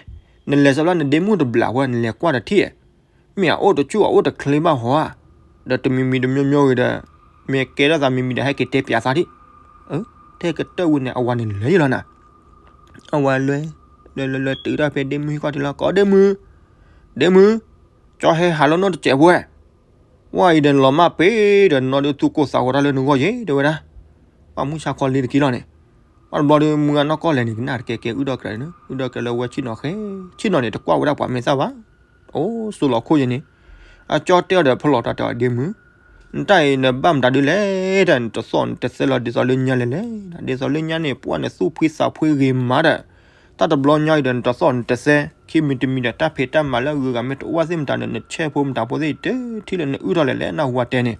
နလဲၤစးဘျီနဒ့မုၣ်တဘျးဝဲ နလဲၤကွၢ်တထံၣ်, မ့ၢ်အအိၣ်တဆူၣ်အအိၣ်တချ့ဘၣ်ဟီဧါ, ဒီးတမံၤမံၤတမံၤမံၤဂ့ၤဒီး မ့ၢ်ကဲထီၣ်သးမံၤမံၤဒီး ဟဲက့ၤတဲပၠးသးထံၣ်, တဲကတၢၢ်ဝံၤန့ၣ် အဝၤန့ၣ်လဲၤယလီၤနၤ အဝဲလဲၤ, လဲၤလဲၤလဲၤတုၤတၢ်ဖဲဒ့မုၣ်ဟံၣ်ခီၣ်ထံးလီၤ, ကိးဒ့မုၣ်, ဒ့မုၣ်, ကၠီဟဲဟးလၢနီၢ်တစဲးဖိဝဲ, ဝဲအံၤဒီးလီၤမၢ်ပ့ၤဒီးနီၢ်ဒုးသူၣ်ကိၢ်သးဂီၤတၢ်လၢနဂီၢ်ယ့ၤ တဲဝဲဒၣ်, ပှၤမုၢ်ဆါခီလံတက့ၢ်လီၤန့ၣ်, ပှၤတဘျီဒီးမုၢ်ဂၤနီၢ်ကီၢ်လဲၤန့ၣ် ကနၣ်တကဲကဲအုၣ်ဒီးကြၢးန့ၣ် အုၣ်ဒီးကြၢးလၢဝဲဆ့ၣ်နီၤဃဲ, ဆ့ၣ်နီၤန့ၣ် တကွၢ်ဝဲဒၣ်ပှၤမဲာ်သၣ်ဘၣ်, အိၣ်စိလီၤခိၣ်ယ့ၤန့ၣ်, အကၠီတဲအီၤဒီးဖီလီၤတၢ်တဲအီၤဒ့မုၣ် နတၢ်အံၤနဘၣ်မတၤဒုလဲၣ်, တၢ်နတသီၣ်နတသဲလီၤ ဒ်သိးလၢညါလဲၣ်လဲၣ်, ဒ်သိးလၢညါန့ၣ် ပှၢ်နသူၣ်ဖှံသးဖှံဂ့ၤမးဒီး, တၢ်တဘျီညါအံၤဒီး နတသီၣ်နတသဲ, ခံမံၤတမံၤဒီး တၢ်ဖံးတၢ်မၤလၢအဂုၤအဂၤမ့ၢ်တအိၣ်ဘၣ်သ့ၣ်မတၤဒီး နဆဲးဖိမတၤဖိသ့ၣ်အံၤ တထံၣ်လၢနအုၣ်ထီၣ်လဲၣ်လဲၣ် နၢ်ဟူဝဲတဲန့ၣ်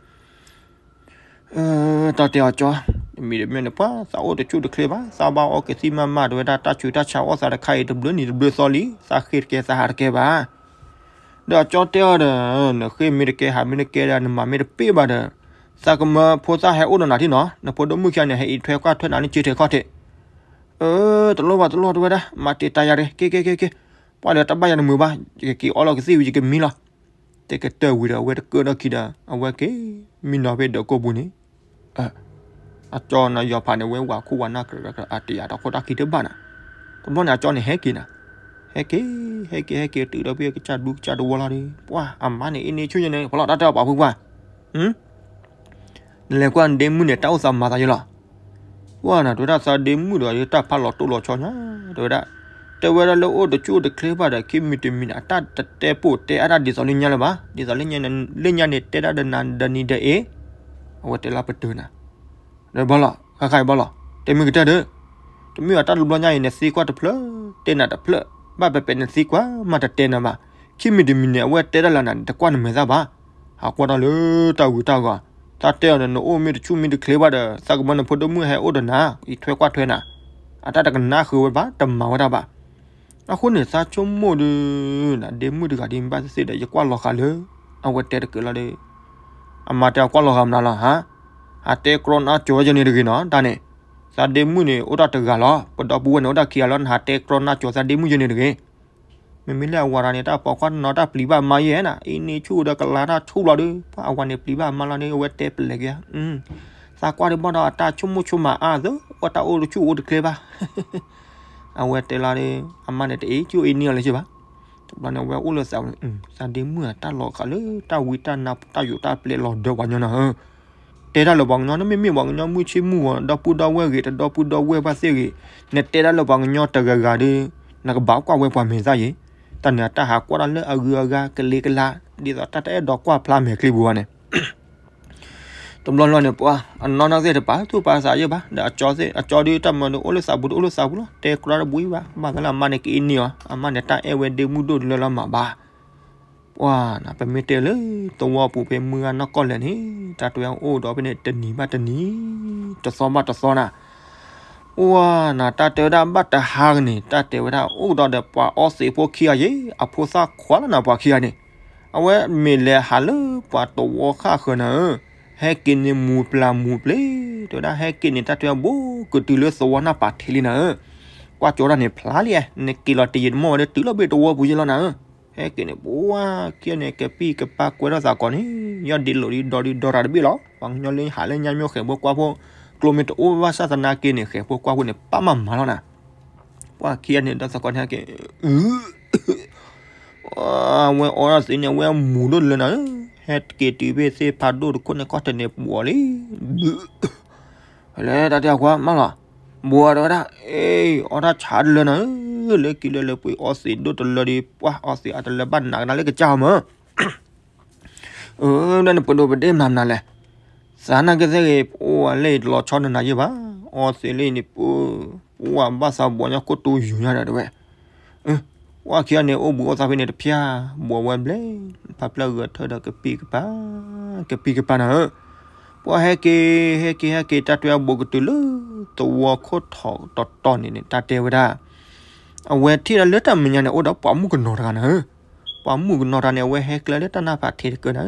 တၢ်တဲအီၤကၠီ, တမံၤတမံၤန့ၣ် ပှၤသးအိၣ်တဆူၣ်တချ့ဘၣ်, သးဘၣ်အီကသံၣ်မးမး တဲဝဲဒၣ် တၢ်ဆူးတၢ်ဆါအီၣ်သးတခါအံၤ တဘျုးနံၤတဘျုးသီလံ, သးဃ့တကဲသးဟးတကဲဘၣ် ဒီးအကၠီတဲအီၤဒီး, နဃ့မ့ၢ်တကဲဟးမ့ၢ်တကဲဒီး နမၤမ့ၢ်တပ့ၢ်ဘၣ်ဒီး, သးကမၢဖိသၣ်ဟဲအိၣ်ဒီးနၤထံၣ်နီၤ, နဖိဒိၣ်မုၣ်ခံဂၤန့ၣ် ဟဲအံးထွဲကွၢ်ထွဲနၤလၢကၠ့ထဲခီၣ်ထံး, တလိၣ်ဘၣ်တလိၣ် တဲဝဲဒၣ် မၤတ့ၢ်တၢ်ယၤတဂ့ၤ, က့ၤက့ၤက့ၤက့ၤ, ပှၤဒီးတၢ်ဘၣ်ယၤတမုာ်ဘၣ်, ယကက့ၤအီၣ်လီၤကသံၣ်ဝံၤ ယကမံလီၤ, တဲကတၢၢ်ဝံၤဒီး အဝဲတကၢၣ်ဒီးခံဒီး အဝဲက့ၤမံနီၤဖဲဒၢးကိာ်ပူၤန့ၣ် အကၠီနယီၤဖးန့ၣ် ဝဲဝၤခိၣ်ဝၤနၢ်ကြၢးကြၢးကြၢး အတယာ်တၢ်ခိၣ်တၢ်ခံတဘၣ်နၤ, တဘျီန့ၣ် အကၠီန့ၣ်ဟဲက့ၤနၤ, ဟဲက့ၤ, ဟဲက့ၤ ဟဲက့ၤတုၤဒီးဖဲကစၢ်ဒူကစၢ်တဝီလီၤဒီး ပှၤအမါန့ၣ် အ့န့ဆူၣ်ညါန့ၣ် ဖီလီၤတၢ်တဲအီၤပှၤဖုပှၢ်, နလဲၤကွၢ်နဒ့မုၣ်န့ၣ် တၢ်အိၣ်သးမၤသးယလီၤ ပှၢ်နၤ တဲဝဲဒၣ် သးဒ့မုၣ်ဒီး တၢ်ဖးလီၤတိၢ်လီၤဆီညါ တဲဝဲဒၣ်, တဲဝဲဒၣ်လၢအိၣ်တဆူၣ်အိၣ်တချ့ဘၣ်ဒီး ခံမံၤတမံၤန့ၣ် အတၢ်တတဲပိာ်တဲအါတၢ်ဒ်သိးလၢညါလၢၤဘၣ်, ဒ်သိးလၢညါန့ၣ် တဲဒၣ်ဒီးနၤဒီးနံၤဒီးအ့ၣ်, အဝဲတဲလၢပတုာ်နၤ, ဒီးဘၣ်လီၤ ဃၣ်ဃၣ်အံၤဘၣ်လီၤ, တဲမ့ၢ်ကတၢၢ်ဒီး တမ့ၢ်အတၢ်တဘျီညါအံၤ နသံကွၢ်တဖျၢၣ်, တဲနၤတဖျၢၣ်, ဘၣ်ပဲပဲနသံကွၢ်မးတတဲနၤဘၣ်, ခံမံၤတမံၤန့ၣ် အဝဲတဲဒၣ်လၢနၤန့ၣ် တကွၢ်နမဲာ်သၣ်ဘၣ်, ဟးကွၢ်တၢ်လၢတၢ်ဂုၤတၢ်ဂီၤ, တၢ်တဲအီၤဒီး နအိၣ်မ့ၢ်တဆူၣ်မ့ၢ်တချ့ဘၣ်ဒီး သးကမၢနဖိဒိၣ်မုၣ်ဟဲအိၣ်ဒီးနၤ, အံးထွဲကွၢ်ထွဲနၤ, အတၢ်တကနၣ်ဃုာ်ဝဲဘၣ် တမၤဝဲဒၣ်ဘၣ် အဃိန့ၣ် သးဆိကမိၣ်ဒီး နဒ့မုၣ်တဂၤဒ်မ့ၢ်ဘၣ်သ့ၣ်သ့ၣ်ဒီး ယကွၢ်လီၤဃာ်လၢ အဝဲတဲတက့ၢ်လီၤဒီး အမါတဲအီၤကွၢ်လီၤဃာ်မနုၤလီၤဟါ, ဟးတဲကြီနါကြီယဲန့ၣ်တဂ့ၤနီၤ တၢ်န့ၣ်, သးဒ့မုၣ်န့ၣ် အိၣ်တၢ်တဂၤလီၤ, ပဒီပုၢ်ဝဲၢ်န့ၣ် အိၣ်တၢ်ခံဂၤလီၤ, နဟးတဲကြီနါကြီသးဒ့မုၣ်ယဲန့ၣ်တဂ့ၤ မ့မ့ၢ်လၢအဝၤတဂၤန့ၣ် တၢ်ပိာ်ခွါတနီၤတၢ်ပျံၤဘၣ်မါယဲနၤ, အ့န့ဆူၣ်ဒီး ကလၤတၢ်ဆူၣ်လီၤဒီး ပှၤအဝၤန့ၣ်ပျံၤဘၣ်မါလီၤဒီး အဝဲတဲပလဲၤက့ၤ, သးကွၢ်ဒံးဘၣ်ဒီး အတၢ်ဆိကမိၣ်ဆိကမးအါသၢ, အိၣ်တၢ်အိၣ်တဆူၣ်အိၣ်တချ့ဘၣ်, အဝဲတဲလီၤဒီး အမါန့ၣ်တအ့ၣ်ကၠိအ့န့အီၤလၢၤဘၣ်, တဘျီန့ၣ် အဝဲအိၣ်လၢသးဝဲ, သးဒ့မုၣ်အတၢ်လီၤဃာ်လၢ တၢ်ဝံတၢ်နါ တၢ်ယိးတၢ်ပျဲလီၤဒၢပှၤကညီနၤဧၢ တဲတၢ်လၢပှၤကညီ နမ့မ့ၢ်ပှၤကညီမုၣ်ဆ့မုၣ်ဂီၤ ဒီပုၢ်ဒီဝဲၢ်ဂ့ၤ တဒီပုၢ်ဒီဝဲၢ်ဘၣ်သ့ၣ်ဂ့ၤ, နတဲတၢ်လၢပှၤကညီတဂၤဂၤဒီး နကဘၣ်ကွၢ်ဝဲပှၤမဲာ်သၣ်ယဲ, တၢ်န့ၣ်အတၢ်ဟးကွၢ်တၢ်လၢအဂုၤအဂၤကလံၤကလါ, ဒ်သိးတၢ်တအဲၣ်ဒိးကွၢ်ဖျါမဲာ်ချံပူၤဘၣ်န့ၣ် တဘျီလီၤန့ၣ် ပှၤအနီၢ်နီၢ်သ့ၣ်တပာ်သူၣ်ပာ်သးယဲၢ်ဘၣ်, ဒီးအကၠီသ့ၣ် အကၠီဒုးတၢ်မၤဒီးအိၣ်လၢသးပူၤဒီးအိၣ်လၢသးပူၤလီၤ, တဲကြီတဘှံးဘၣ်, ဘၣ်သးလၢအမါန့ၣ်ကအ့န့အီၤ, အမါန့ၣ်တၢ်အဲၣ်ဝဲဒ့မုၣ်ဒိၣ်ဒ်လၢလီၤမးဘၣ် ပှၤနၤ ပမ့ၢ်တဲလၢသဝီပူၤဖဲမုၢ်ဂၤနီၢ်ကီၢ်လဲၣ်န့ၣ် တၢ်တဲဝဲအိၣ်ဒီးဖဲန့ၣ် တနံၤဘၣ်တနံၤ, တသီဘၣ်တသီနၤ, ပှၤနၤ တၢ်တဲဝဲဒၣ်ဘၣ်တဟါကန့ၣ် တၢ်တဲဝဲဒၣ်အိၣ်ဒီးဒီးပှၤအီသံးဖိခံဂၤယဲၢ်, အဖိသၣ်ခွါလီၤနၤ ပှၤခံဂၤန့ၣ်, အဝဲမ့ၢ်လဲၤဟးလၢပှၤသဝီဃၣ်ဃၢၤနၤဧၢ, ဟဲက့ၤန့ၣ်မူၤပျၢ်မူၤပျ့ၤ, တဲဝဲဒၣ်ဟဲက့ၤန့ၣ် တၢ်တဲဝဲဘူးကတုၤလၢသဝီနၢ်ပၤထံးလံနၤဧၢ, ကွၢ်ကၠီတၢ်န့ၣ်ဖျါလံ, နက့ၤလီၤတယံာ်တမီၢ်ဝဲဒီးတုၤလီၤဘ့ၣ်သဝီပူၤယဲၢ်လီၤနၤဧၢ, ဟဲက့ၤန့ၣ် ပှၤခံဂၤန့ၣ် ကပံၢ်ကပၢ်ကွဲထီၣ်သးကိးန့ၣ် ယီၢ်ဒ့လိာ်ဒံးဒီဒံးဒီရၤတဘ့ၣ်လီၤ, ပှၤကညီလၢဟးလၢညါမ့ၢ်ဃဲၤဘိကွၢ်ဖိ, ကျိမ့ၢ်တအိၣ်ဘၣ်ဆၣ်သနာ်က့န့ၣ် ဃဲၤဖိကွၢ်ဖိန့ၣ် ပၢ်မၤမၤလီၤနၤ. ပှၢ်ခံဂၤန့ၣ် ဒီးသကိးန့ၣ်က့ၤ အဝဲအီထီၣ်သ့န့ၣ် အဝဲမူၤဒိၣ်တလၢနၤဧၢ, ဟဲက့ၤတုၤဖဲသ့ၣ်ဖးဒိၣ်တခိၣ်န့ၣ် ကီၢ်တန့ၢ်ပှီၤလံ. လဲၤတၢ်တဲအခွါမးလီၤ, ဘှီဒီးဝဲဒၣ်, အ့ အီထီၣ်ဆးတလၢနၤဧၢ, လၢခံလၢလၢပှ့ၤအီသံးဒိၣ်တလၢဒီး ပှၢ်အီသံးအတလၢဘၣ်နးကနါလၢကစၢ်အီၤမၢ် အၢ ဒ်န့ၣ်ပဒိၣ်ပဒ့မနုၤမနုၤလဲၣ်, သးနာ်က့သ့ၣ်ဂ့ၤ ပအိၣ်ဝဲလၢလီၤဆီနနၤယ့ၢ်ဘၣ်, အီသံးလၢအံၤန့ၣ် ပ ပဝဲဘၣ်သးဘှီညါခိၣ်တူယိၤညါဒီးတဝဲ, ပှၢ်ခံဂၤန့ၣ် အိၣ်ဘှံးအိၣ်သါဖဲန့ၣ်တဖၠၣ်, ဘှီဝဲဘျဲၣ်, ဖးဖျၢၣ်ဂဲၤထၢၣ်ဒီးကပံၢ်ကပၤ, ကပံၢ်ကပၤနၤဧၢ, ပှၢ်ဟဲက့ၤ ဟဲက့ၤ ဟဲက့ၤ တၢ်တဲအဘိးကတုၤလၢ သဝီခိၣ်ထီၣ်တီတီန့ၣ်န့ၣ် တၢ်တဲဝဲဒၣ် အဝဲထံၣ်ဒၣ်လၢတၢ်မဲာ်ညါန့ၣ် အိၣ်ဒီးပှၤမုၣ်ကနီၤတဂၤနၤဧၢ, ပှၤမုၣ်ကနီၤတဂၤန့ၣ် အဝဲဟဲကျဲလၢတၢ်နၢ်ဖးထံးတကၢနၤ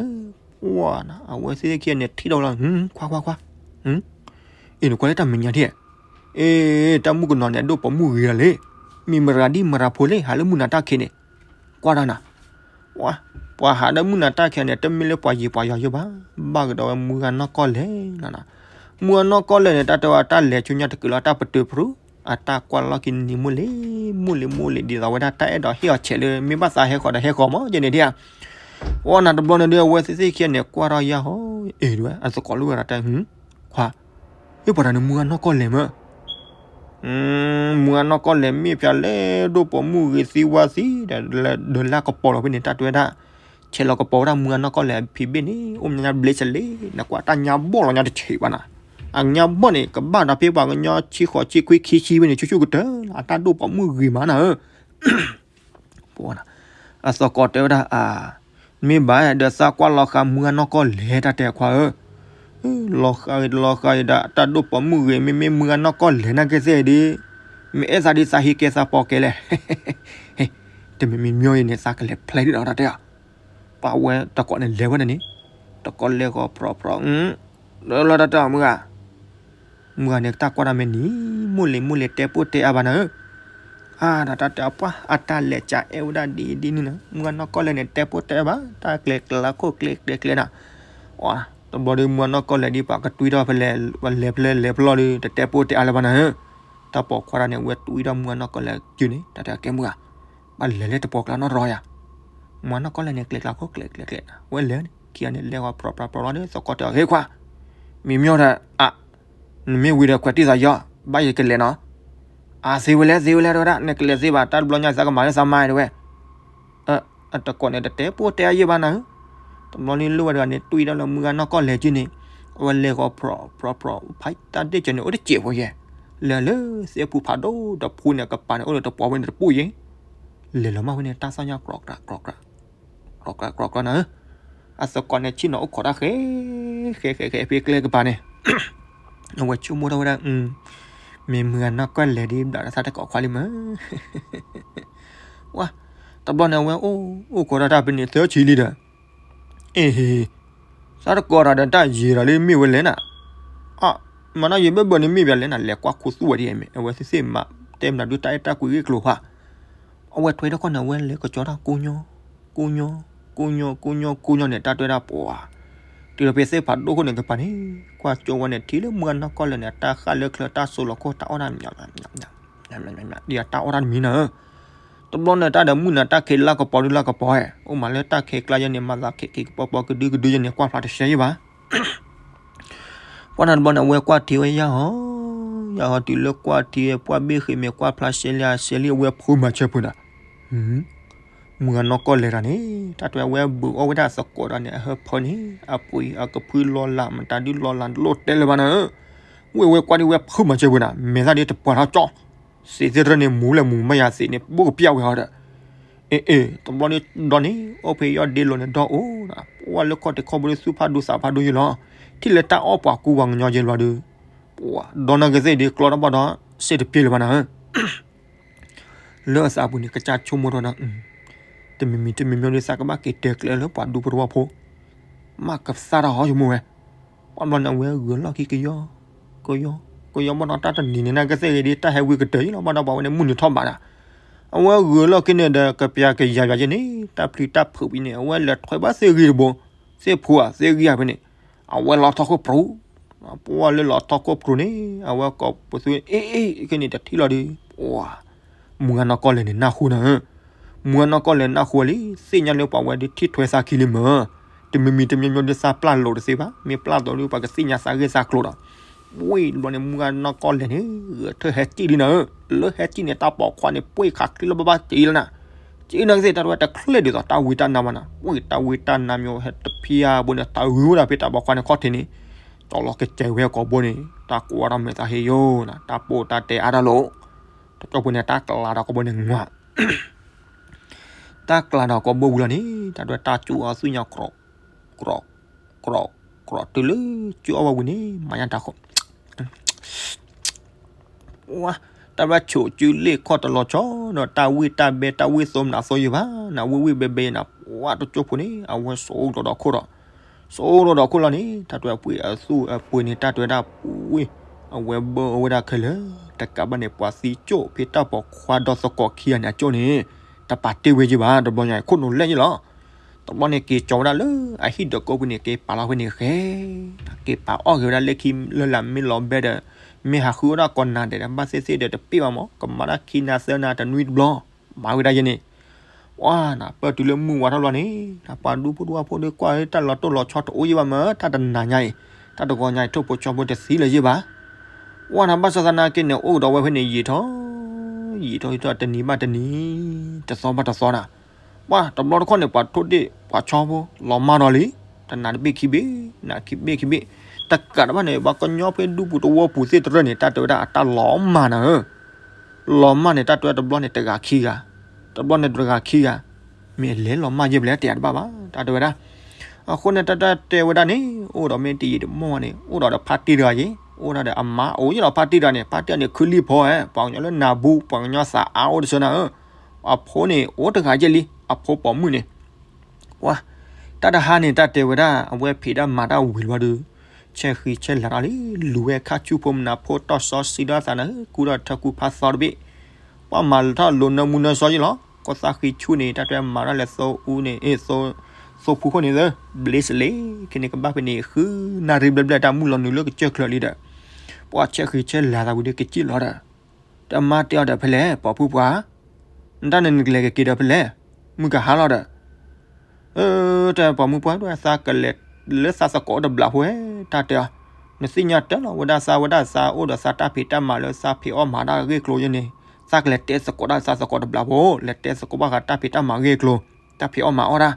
ဧၢ, ပှၢ်နၤ အဝဲသ့ၣ်ခံဂၤန့ၣ် ထံၣ်ဒီးလီၤ, ခွါခွါခွါ, အ့ၣ် နကွၢ်လၢတၢ်မဲာ်ညါထံၣ်, အ့ၣ် တၢ်မုၣ်ကနီၤန့ၣ် အဒိၣ်ပိာ်မုၣ်ဂ့ၤဂၤလံ, မ့ၢ်မရၤဒံၣ်မရၤဖိလံ ဟးလၢမုၢ်နၤတၢ်ခံးန့ၣ်, ကွၢ်တၢ်နၤ ပှၤဟးဒီးမုၢ်နၤတၢ်ခံးန့ၣ် တမ့ၢ်လၢပှၤယံၤပှၤယီၤယိာ်ဘၣ်, ဘၣ်ကဒီးဝဲမုၢ်ဂၤနီၢ်ကီၢ်လဲၢ်လီၤနၤ, မုၢ်ဂၤနီၢ်ကီၢ်လဲၢ်န့ၣ် တၢ်တဲဝဲတၢ်လဲၤဆူညါတကုာ်လီၤ တၢ်ပတုာ်ဖရူ, အတၢ်ကွၢ်လီၢ်ခံန့ၣ် မူလ့ၢ် မူလ့ၢ် မူလ့ၢ် ဒ်သိးဝဲဒၣ်တၢ်အဲၣ်ဒိးဟ့ၣ်အီၤဆဲးလၢ မ့ၢ်ဘၣ်သးဟဲဃီၤဒီးဟဲဃီၤမး ယဲန့ၣ်ဒ်ဧါ, အိၣ်နၤတဘျီန့ၣ်ဒီး အဝဲသ့ၣ်သ့ၣ်ခံဂၤန့ၣ် ကွၢ်ထီၣ်ယၢ်ဟီ အ့ၣ်ဒ်ဝဲ အသကိးလိၣ်ဝဲဒၣ်တဲ ခွါ ဟ့ၣ်ပှၤတၢ်န့ၣ် မုၢ်ဂၤနီၢ်ကီၢ်လဲၢ်မၢ် မုၢ်ဂၤနီၢ်ကီၢ်လဲၢ်မ့ၢ်ပၠးလဲၣ် ဒိၣ်ပိာ်မုၣ်ဂ့ၤသံဝါသံဒီး ဒီးလၢကပီၤလီၤဖဲန့ၣ် တၢ်တဲဝဲဒၣ်, ဆဲးလီၤကပီၤဝဲဒၣ်မုၢ်ဂၤနီၢ်ကီၢ်လဲၢ်ဖံးဘ့ၣ်န့ၣ် အိၣ်မးညါဘျ့စလ့, နကွၢ်တၢ်ညါဘီၣ်လီၤညါတဆံးဘၣ်နၤ, အညါဘီၣ်န့ၣ် ကဘၣ်ဒီးဖဲပှၤကညီဆံဃိးဆံခွံခံဆံဖဲန့ၣ် ဆူၣ်ဆူၣ်ကတၢၢ်လီၤ အတၢ်ဒိၣ်ပိာ်မုၣ်ဂ့ၤမးနၤဧၢ ပဝဲဒၣ်, အသကိးတဲဝဲဒၣ်အါ, မ့ၢ်ဘၣ်ဒီးသးကွၢ်လီၤဃာ်မုၢ်ဂၤနီၢ်ကီၢ်လဲၢ်တၢ်တဲခွါဧၢ, လီၤဃာ်ဂ့ၤတလီၤဃာ်ဂ့ၤဒီး အတၢ်ဒိၣ်ပိာ်မုၣ်ဂ့ၤ မ့မ့ၢ်မုၢ်ဂၤနီၢ်ကီၢ်လဲၢ်နာ်က့သ့ၣ်ဒ်, မ့ၢ်အဲၣ်သးဒ်သးဟံးကဲသးပိာ်ကဲလဲၣ်, တမံၤမံၤမံၤအံၤန့ၣ် သးကလဲၤဖျဲးဒ်ဒီးတၢ်တဲအါ, ပှၤဝဲတကိးန့ၣ်လဲၤဝဲန့ၣ်န့ၣ်, တကိးလဲၤဃီၤဖြီဖြီ လၢလီၤတၢ်တဲအါမုၢ်ဂၤ မုၢ်ဂၤန့ၣ် တၢ်ကွၢ်တၢ်မဲာ်နံၤ မိၢ်လ့ၢ်မိၢ်လ့ၢ်တဲပိၢ်တဲအါဘၣ်နၤဧၢ, အါဒီးတၢ်တဲအပှၢ် အတၢ်လဲၤကအဲၣ်ဝဲဒၣ်ဒ်ဒ်န့ၣ်နၤ မုၢ်ဂၤနီၢ်ကီၢ်လဲၢ်န့ၣ် တဲပိၢ်တဲအါဘၣ် တၢ်ကျဲၤကျဲၤလၢခိၣ်ကျဲၤကျဲၤကျဲၤနၤ, တဘျီဒီး မုၢ်ဂၤနီၢ်ကီၢ်လဲၢ်ဒ်ပှၤကတွံၢ်ထီၣ်ဖဲလဲၣ် လဲၤဖဲလဲၣ်လဲၤဖဲလဲၣ်ဒီး တတဲပိၢ်တဲအါလၢၤဘၣ်နၤဧၢ, တၢ်ပိာ်ခွါတဂၤန့ၣ် အဝဲတွံၢ်ထီၣ်မုၢ်ဂၤနီၢ်ကီၢ်လဲၢ်ကုန့ၣ် တၢ်တဲကဲမုၢ်ဂၤ ပှၤလဲၤလၢတပိာ်ကျါနီၢ်ရီယၤ, မုၢ်ဂၤနီၢ်ကီၢ်လဲၢ်န့ၣ် ကျဲၤကျဲၤခိၣ်ကျဲၤကျဲၤကျဲၤနၤ ဝဲလဲၤန့ၣ် ခံဂၤန့ၣ် လဲၤဃီၤဖြီဖြီဖြီလီၤဒီး သကိးတဲအီၤ ဟ့ၣ်ခွါ မံၤမံၤဒီး အါ နမ့ၢ်ဝံၤဒီးခွဲးတံၢ်သးယီၤ ဘၣ်ယကလဲၤနီၤ, အါ သ့ဝဲလဲၣ် သ့ဝဲလဲၣ် တဲဝဲဒၣ် နကလဲၤသ့ဘၣ် တၢ်တဘျီညါသးကမၤလၢသးမါတဲဝဲ, အတကိးန့ၣ် တတဲပိၢ်တဲအါယဲၢ်ဘၣ်နၤဧၢ, တဘျီန့ၣ်လိၣ်ဝဲတဂၤန့ၣ် တွံၢ်ဒၣ်လၢမုၢ်ဂၤနီၢ်ကီၢ်လဲၢ်က့န့ၣ်, အဝဲလဲၤဃီၤဖြီဖြီဖြီ ဖးတၢ်ဒ့ၣ်ကၢၤန့ၣ် အိၣ်တစဲးဖိယဲၢ်, လဲၤလၢသ့ၣ်ဖူဖးဒိၣ်တဖူန့ၣ် ကပၤန့ၣ် အိၣ်ဒီးတပှီၤဝဲန့ၣ်တပူၤယဲၢ်, လဲၤလီၤမၢ်ဝဲန့ၣ် တၢ်သီၣ်ညါ ကြီကြီကြီ ကြီကြီကြီနၤဧၢ, အသကိးန့ၣ် ဆ့ၣ်နီၤအိၣ်ခိးတၢ်ဃဲ ဃဲဃဲဃဲဖဲကျဲကပၤန့ၣ်, အဝဲဆိကမိၣ်ထီၣ်ဝဲဒၣ်, မ့ၢ်မုၢ်ဂၤနီၢ်ကီၢ်လဲၢ်ဒ်ဘျးဒီးသးတကိးခွါလံမၢ်, ဝါ, တဘျီန့ၣ် အဝဲအိၣ်အိၣ်ခိးတၢ်တၢ်ဖဲန့ၣ် သၢဆံလံဒီး, အ့ၣ်, သးတကိးတၢ်ဒီးတၢ်ယံာ်ဒီးလၢမ့ၢ်ဝဲလဲၣ်နၤ, အါ, မၤနီၢ်ယံာ်ဘၢဘၢန့ၣ်မ့ၢ်ဘၣ်လဲၣ်နၤ လဲၤကွၢ်ခူသူၣ်ဝဲဒ်အံၤမ့ၢ် အဝဲသ့ၣ်သ့ၣ်မၤတဲမနုၤဒုးတၢ်အဲၣ်တၢ်ကွံဂ့ၢ်ကျိၤဖး အဝဲထွဲထီၣ်ခီၣ်န့ၣ် အဝဲလဲၤကစီၤတၢ်ကိညိ ကိညိ ကိညိ ကိညိ ကိညိန့ၣ် တၢ်တဲဒၣ်ပှၤ, တုၤဒီးဖဲသ့ၣ်ဖးဒိၣ်ခိၣ်န့ၣ်ကပၤန့ၣ် ကွၢ်ကၠိဝဲန့ၣ် ထံၣ်လၢမုၢ်ဂၤနီၢ်ကီၢ်လဲၢ်န့ၣ် တၢ်ဃၣ်လၢချၢ တၢ်စိလီၤခိၣ် တၢ်အီၣ်တၢ်မံၤ ဒ်အတၢ်အီၣ်တၢ်တမံၤနၤဧၢ, တဘျီန့ၣ် တၢ်ဒီးမုၢ်နၤတၢ်ခံးလၢကပီၤဒုလၢကပီၤဧဲ, အိၣ်မးလၢတၢ်ခံးကျါယဲန့ၣ် မၤသးခံးခံးကပီၤပီၤကဒုကဒုယဲန့ၣ် ကွၢ်ဖျါတရှဲယဲဘၣ် ပှၢ်နၤတဘျီန့ၣ် အဝဲကွၢ်ထံဝဲယၢ်ဟီ, ယၢ်ဟီတုၤလၢကွၢ်ထံ ပှၢ်ဘ့ၣ်ဃ့မဲာ်ကွၢ်ဖျါရှဲလံ အရှဲလံ အဝဲဖုးမၤဆၢဖုးနၤ, မုၢ်ဂၤနီၢ်ကီၢ်လဲၢ်တၢ်န့ၣ် တၢ်တဲဝဲဘုးအီၣ်ဝဲဒၣ်သကိးဒီးန့ၣ် အဟၢဖၢန့ၣ် အပှ့ၤအကဖုလီၤလး မတၤဒုလီၤလးတလိၣ်တဲလၢၤဘၣ်နၤဧၢ, ဝ့ၢ်ဝဲကွၢ်ဒ်ဝဲဖုးမၤဆၢဖုးနၤ မဲာ်သၣ်ဒ်တပှၤထီၣ်ကၠီ သ့ၣ်သ့ၣ်တရၢန့ၣ် မူလဲၣ်မူမးယၤသ့ၣ်န့ၣ် ဘိၣ်ကပျၢ်ဝဲဟီဒီး, အ့ၣ်အ့ၣ် တဘျီန့ၣ်ဒီးန့ၣ် အိၣ်ဖဲယီၢ်ဒ့လိာ်န့ၣ်ဒီးအိၣ်, ပှၢ်လၢခီၣ်ထံးခီၣ်ဘိလၢသူၣ်ဖးဒိၣ်သးဖးဒိၣ်ယဲလီၤ, ထံၣ်လၢတၢ်အီၣ်ပှၤကူပှၤကညီယဲလီၤဒီး, ပှၢ်ဒီးနာ်က့သ့ၣ်ဒ်ကျီတဘၣ်ဒီး စ့ၣ်တပျဲလၢၤဘၣ်နၤဧၢ လၢအသးပူၤန့ၣ် ကစၢ်ဆိကမိၣ်ထီၣ်ဒီး, တမံၤမံၤတမံၤမံၤဒီး သးကဘၣ်က့ၤတဲကျဲလၢပှၤဒူဖိတဝီဖိ, မ့ၢ်ကသၣ်တၢ်ဟီဆိကမိၣ်ဝဲ, ပှၢ်ဘျီန့ၣ် အဝဲဂုာ်လီၢ်ခံကယီ, ကယီ, ကယီဘၣ်ဒီးတၢ်တနံၤန့ၣ် နာ်က့သ့ၣ်ဂ့ၤဒ်တၢ်ဟဲဝံကတၢၢ်ယံလီၤ ဘၣ်ဒီးပှၤဝဲန့ၣ်မုၢ်နံၤထီၣ်ဘးဒီး, အဝဲဂုာ်လီၢ်ခံန့ၣ်ဒီး ကပျၤကယၤယၤယဲန့ၣ် တၢ်ပျံၤတၢ်ဖုးဝံၤန့ၣ် အဝဲလဲၤထွဲဘၣ်သ့ၣ်ဂံၢ်တဘိ, သ့ၣ်ဖူဧါ သ့ၣ်ဂံၢ်ဧါဖဲန့ၣ်, အဝဲလီၤထီၣ်ခိၣ်ပြူၤ, ပှၤလၢလီၤထီၣ်ခိၣ်ပကျိၤန့ၣ် အဝဲကိးပသူ အ့ၣ်အ့ၣ် ခဲန့ၣ်တထံၣ်လီၤဒီး ပှၤ မုၢ်ဂၤနီၢ်ကီၢ်လဲၢ်န့ၣ်နၢ်ဟူနၤဧၢ, မုၢ်ဂၤနီၢ်ကီၢ်လဲၢ်နၢ်ဟူလံ သ့ၣ်ညါလၢပှၤဝဲဒုးထံၣ်ထွဲသးခံလံမၢ်, တမံၤမံၤတမံၤမံၤဒုးသးပျၢ်လိာ်တသ့ဘၣ်, မ့ၢ်ပျၢ်လိာ်ဒုးပှၤကသ့ၣ်ညါသးဂ့ၢ်သးကျိၤဒီး ဝံၤတဘျီန့ၣ် မုၢ်ဂၤနီၢ်ကီၢ်လဲၢ်န့ၣ် ဂဲၤထၢၣ်ဟဲစံၣ်လံနၤဧၢ, လၢဟဲစံၣ်န့ၣ် တၢ်ပိာ်ခွါန့ၣ် ပှ့ၢ်ခးချံလၢဘၣ်ဘၣ်စံၣ်လီၤနၤ, စံၣ်နၤကသ့ၣ် တၢ်တဝဲတချ့ၣ်ဒ်သိးတၢ်ဝံတၢ်နါဘၣ်နၤ, ဝံၤတၢ်ဝံတၢ်နါမ့ၢ်ဟဲတဖံဧါဘိန့ၣ် တၢ်ဂုၤဝဲဒၣ်ဖဲတၢ်ပိာ်ခွါန့ၣ်ခီၣ်ထံးန့ၣ် ကၠီလီၤကစဲးဝဲကိာ်ဘိန့ၣ် တၢ်ကွၢ်ထီၣ်မဲာ်သးဟ့ယိနၤ, တၢ်ပိာ်တၢ်တဲအါတၢ်လိၤ, တကၠိဖိန့ၣ် တၢ်ကျးဒီးကိာ်ဘိန့ၣ်ငါ တၢ်ကျးဒီးကိာ်ဘိဝံၤလီၤန့ၣ် တၢ်ဒွဲတၢ်စူၣ်အီၤသွံၣ်ညါ ကြီး, ကြီး, ကြီး, တုၤလၢစူၣ်အီၣ်ဝဲဝံၤန့ၣ် မၤညါတၢ်ဃိး, တၢ်ဘၣ်ဆိးစုလ့ၣ်ခီၣ်တလီၤဆီဒီး တၢ်ဝံၣ်တၢ်ဘဲတၢ်ဝံၣ်သိမနၤသိယိၤဘၣ်နၤ, ဝံၣ်ဝံၣ်ဘဲဘဲနၤ, ပှၤတကၠိဖိန့ၣ် အဝဲစိာ်အိၣ်ဒီးခိၣ်ဒီး စိာ်အိၣ်ဒီးခိၣ်လီၤန့ၣ် တၢ်တဝဲပှ့ၤအသူၣ်အပှ့ၤန့ၣ် တၢ်တဝဲဒၣ်ပှ့ၤ အဝဲဘၢအီၤဝဲဒၣ်ခဲလၢာ်, တကးဘၣ်န့ၣ် ပှၤသံကၠိၣ်ဖဲတၢ်ပိာ်ခွါဒီးသကိးခံဂၤန့ၣ်အကၠိၣ်န့ၣ် တပာ်တ့ၢ်ဝဲယ့ၢ်ဘၣ်, တဘျီညါအံၤ ခိၣ်နူာ်လဲၣ်ယ့ၢ်လီၤ. တဘျီန့ၣ်က့ၤကၠီၤဝဲဒၣ်လၢအဟံၣ်ဒၢးကိးပူၤန့ၣ် က့ၤပာ်လီၤဖဲန့ၣ်ဃဲ, က့ၤပာ်အီၣ်ဂ့ၤဝဲဒၣ်လၢခံလၢလာ်မ့ၢ်လီၤဘဲဒီး မ့ၢ်ဟးဃုအီၣ်ဒၣ်ကိးနၤဒဲးဒီး ဘၣ်သ့ၣ်သ့ၣ်ဒီးတပ့ၢ်ဘၣ်မး ကမၤတၢ်ခံနၤသၢနၤတနွံတဘျီ, မၤဝဲဒၣ်ယဲန့ၣ် ပှၤနၤ ပၢၢ်တုၤလၢမုၢ်ဝါထီၣ်လီၤန့ၣ် နၤပှၤဒူဖိတဝၢ်ဖိဒီးကွၢ်တၢ်လီၤတိၢ်လီၤဆီတအိၣ်ယံၤဘၣ်မၢ် တၢ်တနၤညါအံၤ, တၢ်တဂီၤညါအံၤ ထိၣ်ဖိဆီဖိတသံလၢၤယံၤဘၣ်. ပှၤနၤ ဘၣ်ဆၣ်သနာ်က့န့ၣ် အိၣ်ကဒီးဝဲဖဲန့ၣ် ယံာ်ထီၣ် ယံာ်ထီၣ်ယံာ်ထီၣ် တနံၤဘၣ်တနံၤ တသီဘၣ်တသီနၤ, ပှၤတဘျီတခီၣ်န့ၣ် ပှၤထိၣ်ဒ့ၣ်ပှၤဆီဖိ လီၤမၢ်ဒီးလံ, တနၤတဘ့ၣ်ခံဘ့ၣ် နၤခံဘ့ၣ်ခံဘ့ၣ်, တကးတဘၣ်န့ၣ် ပှၤကညီဖဲဒူပူၤတဝီပူၤသ့ၣ်တရၢၣ်န့ၣ် တၢ်တဲဝဲဒၣ်အတၢ်လီၤမၢ်နၤဧၢ လီၤမၢ်န့ၣ် တၢ်တဲဝဲတဘျီန့ၣ် တဂၤခံဂၤ, တဘျီန့ၣ်တဂၤခံဂၤ, မ့ၢ်အလဲၤလီၤမၢ်ယဲၢ်ဖဲလဲၣ် တယၤတဘၣ်ဘၣ် တၢ်တဲဝဲဒၣ်. အဃိန့ၣ် တၢ်တၢ်တဲဝဲဒၣ်န့ၣ် အိၣ်ဒီးမ့ၢ်တယံာ်တမီၢ်န့ၣ် အိၣ်ဒီးဒီးဖါတံၢ်တဂၤယ့ၢ်, အိၣ်ဒၣ်ဒီးအမါအိၣ်ယ့ၢ်လီၤ ဖါတံၢ်တဂၤန့ၣ်, ဖါတံၢ်န့ၣ် ခုလံၢ်ဖိဧါ, ပှၤကညီလၢနၤဘူ ပှၤကညီသးအါအိၣ်တဆၢနၤဧၢ, အဖိန့ၣ် အိၣ်တဂၤယဲၢ်လံ အဖိပိာ်မုၣ်န့ၣ် ပှၤ တၢ်တဟါန့ၣ် တၢ်တဲဝဲဒၣ် အဝဲဖံးတၢ်မၤတၢ်ဝံၤလီၤဒီး ဆဲးဃံးဆဲးလၤထီၣ်လံ, လူၤဝဲခါဆူဖိမနၤဖိ တီၢ်စီဆှံဒီးသးနၤဧၢ, ကူထီၣ်ထၢကူဖးသီတဘ့ၣ်, ပှၤမၤထီၣ်လိၤနၢမူနၢစီယ့ၢ်လီၤ, ကီၢ်သၣ်ဃံဆူၣ်န့ၣ် တၢ်တဲမၤထီၣ်လဲၤသိအူန့ၣ် အ့ၣ် သိဖိခိၣ်န့ၣ်သၢ, ဘျ့စလ့ ခဲန့ၣ်ကဘၣ်ဖဲန့ၣ် ဃုနၣ်ရံၣ်ဘျဲၣ်ဘျဲၣ် တၢ်မုၢ်လီၤနုာ်လၢကစၢၢ်ချၢလံဒီး, ပှၤဆဲးဃံးဆဲးလၤသးဝံၤဒီးကစံၣ်လီၤဒီး တၢ်မါတဲအီၤဒီးဖဲလဲၣ် ပိာ်ဖုပှၢ်, နတၢ်န့ၣ်နကလဲၤကက့ၤဒီးဖဲလဲၣ်, မုၢ်ကဟါလီၤဒီး, အၢ တဲပိာ်မုၣ်ပှၢ် သးကလဲၤလၢသးသကိးတဘျီဖိဧါ, တၢ်တဲအီၤ, နသ့ၣ်ညါတၢ်လီၤ ဝဲဒၣ်သးဝဲဒၣ်သးအိၣ်ဒီးသးတၢ်ဖံးတၢ်မၤလၢသးဖံးအီၣ်မၤတၢ်အဂ့ၢ်ကျိၤယဲန့ၣ်, သးကလဲၤတဲသကိးတၢ်သးသကိးတဘျီဖိ, လဲၤတဲသကိးဘၣ်ဃးတၢ်ဖံးတၢ်မၤအဂ့ၢ်ကျိၤ, တၢ်ဖံးအီၣ်မၤအီၣ်တၢ်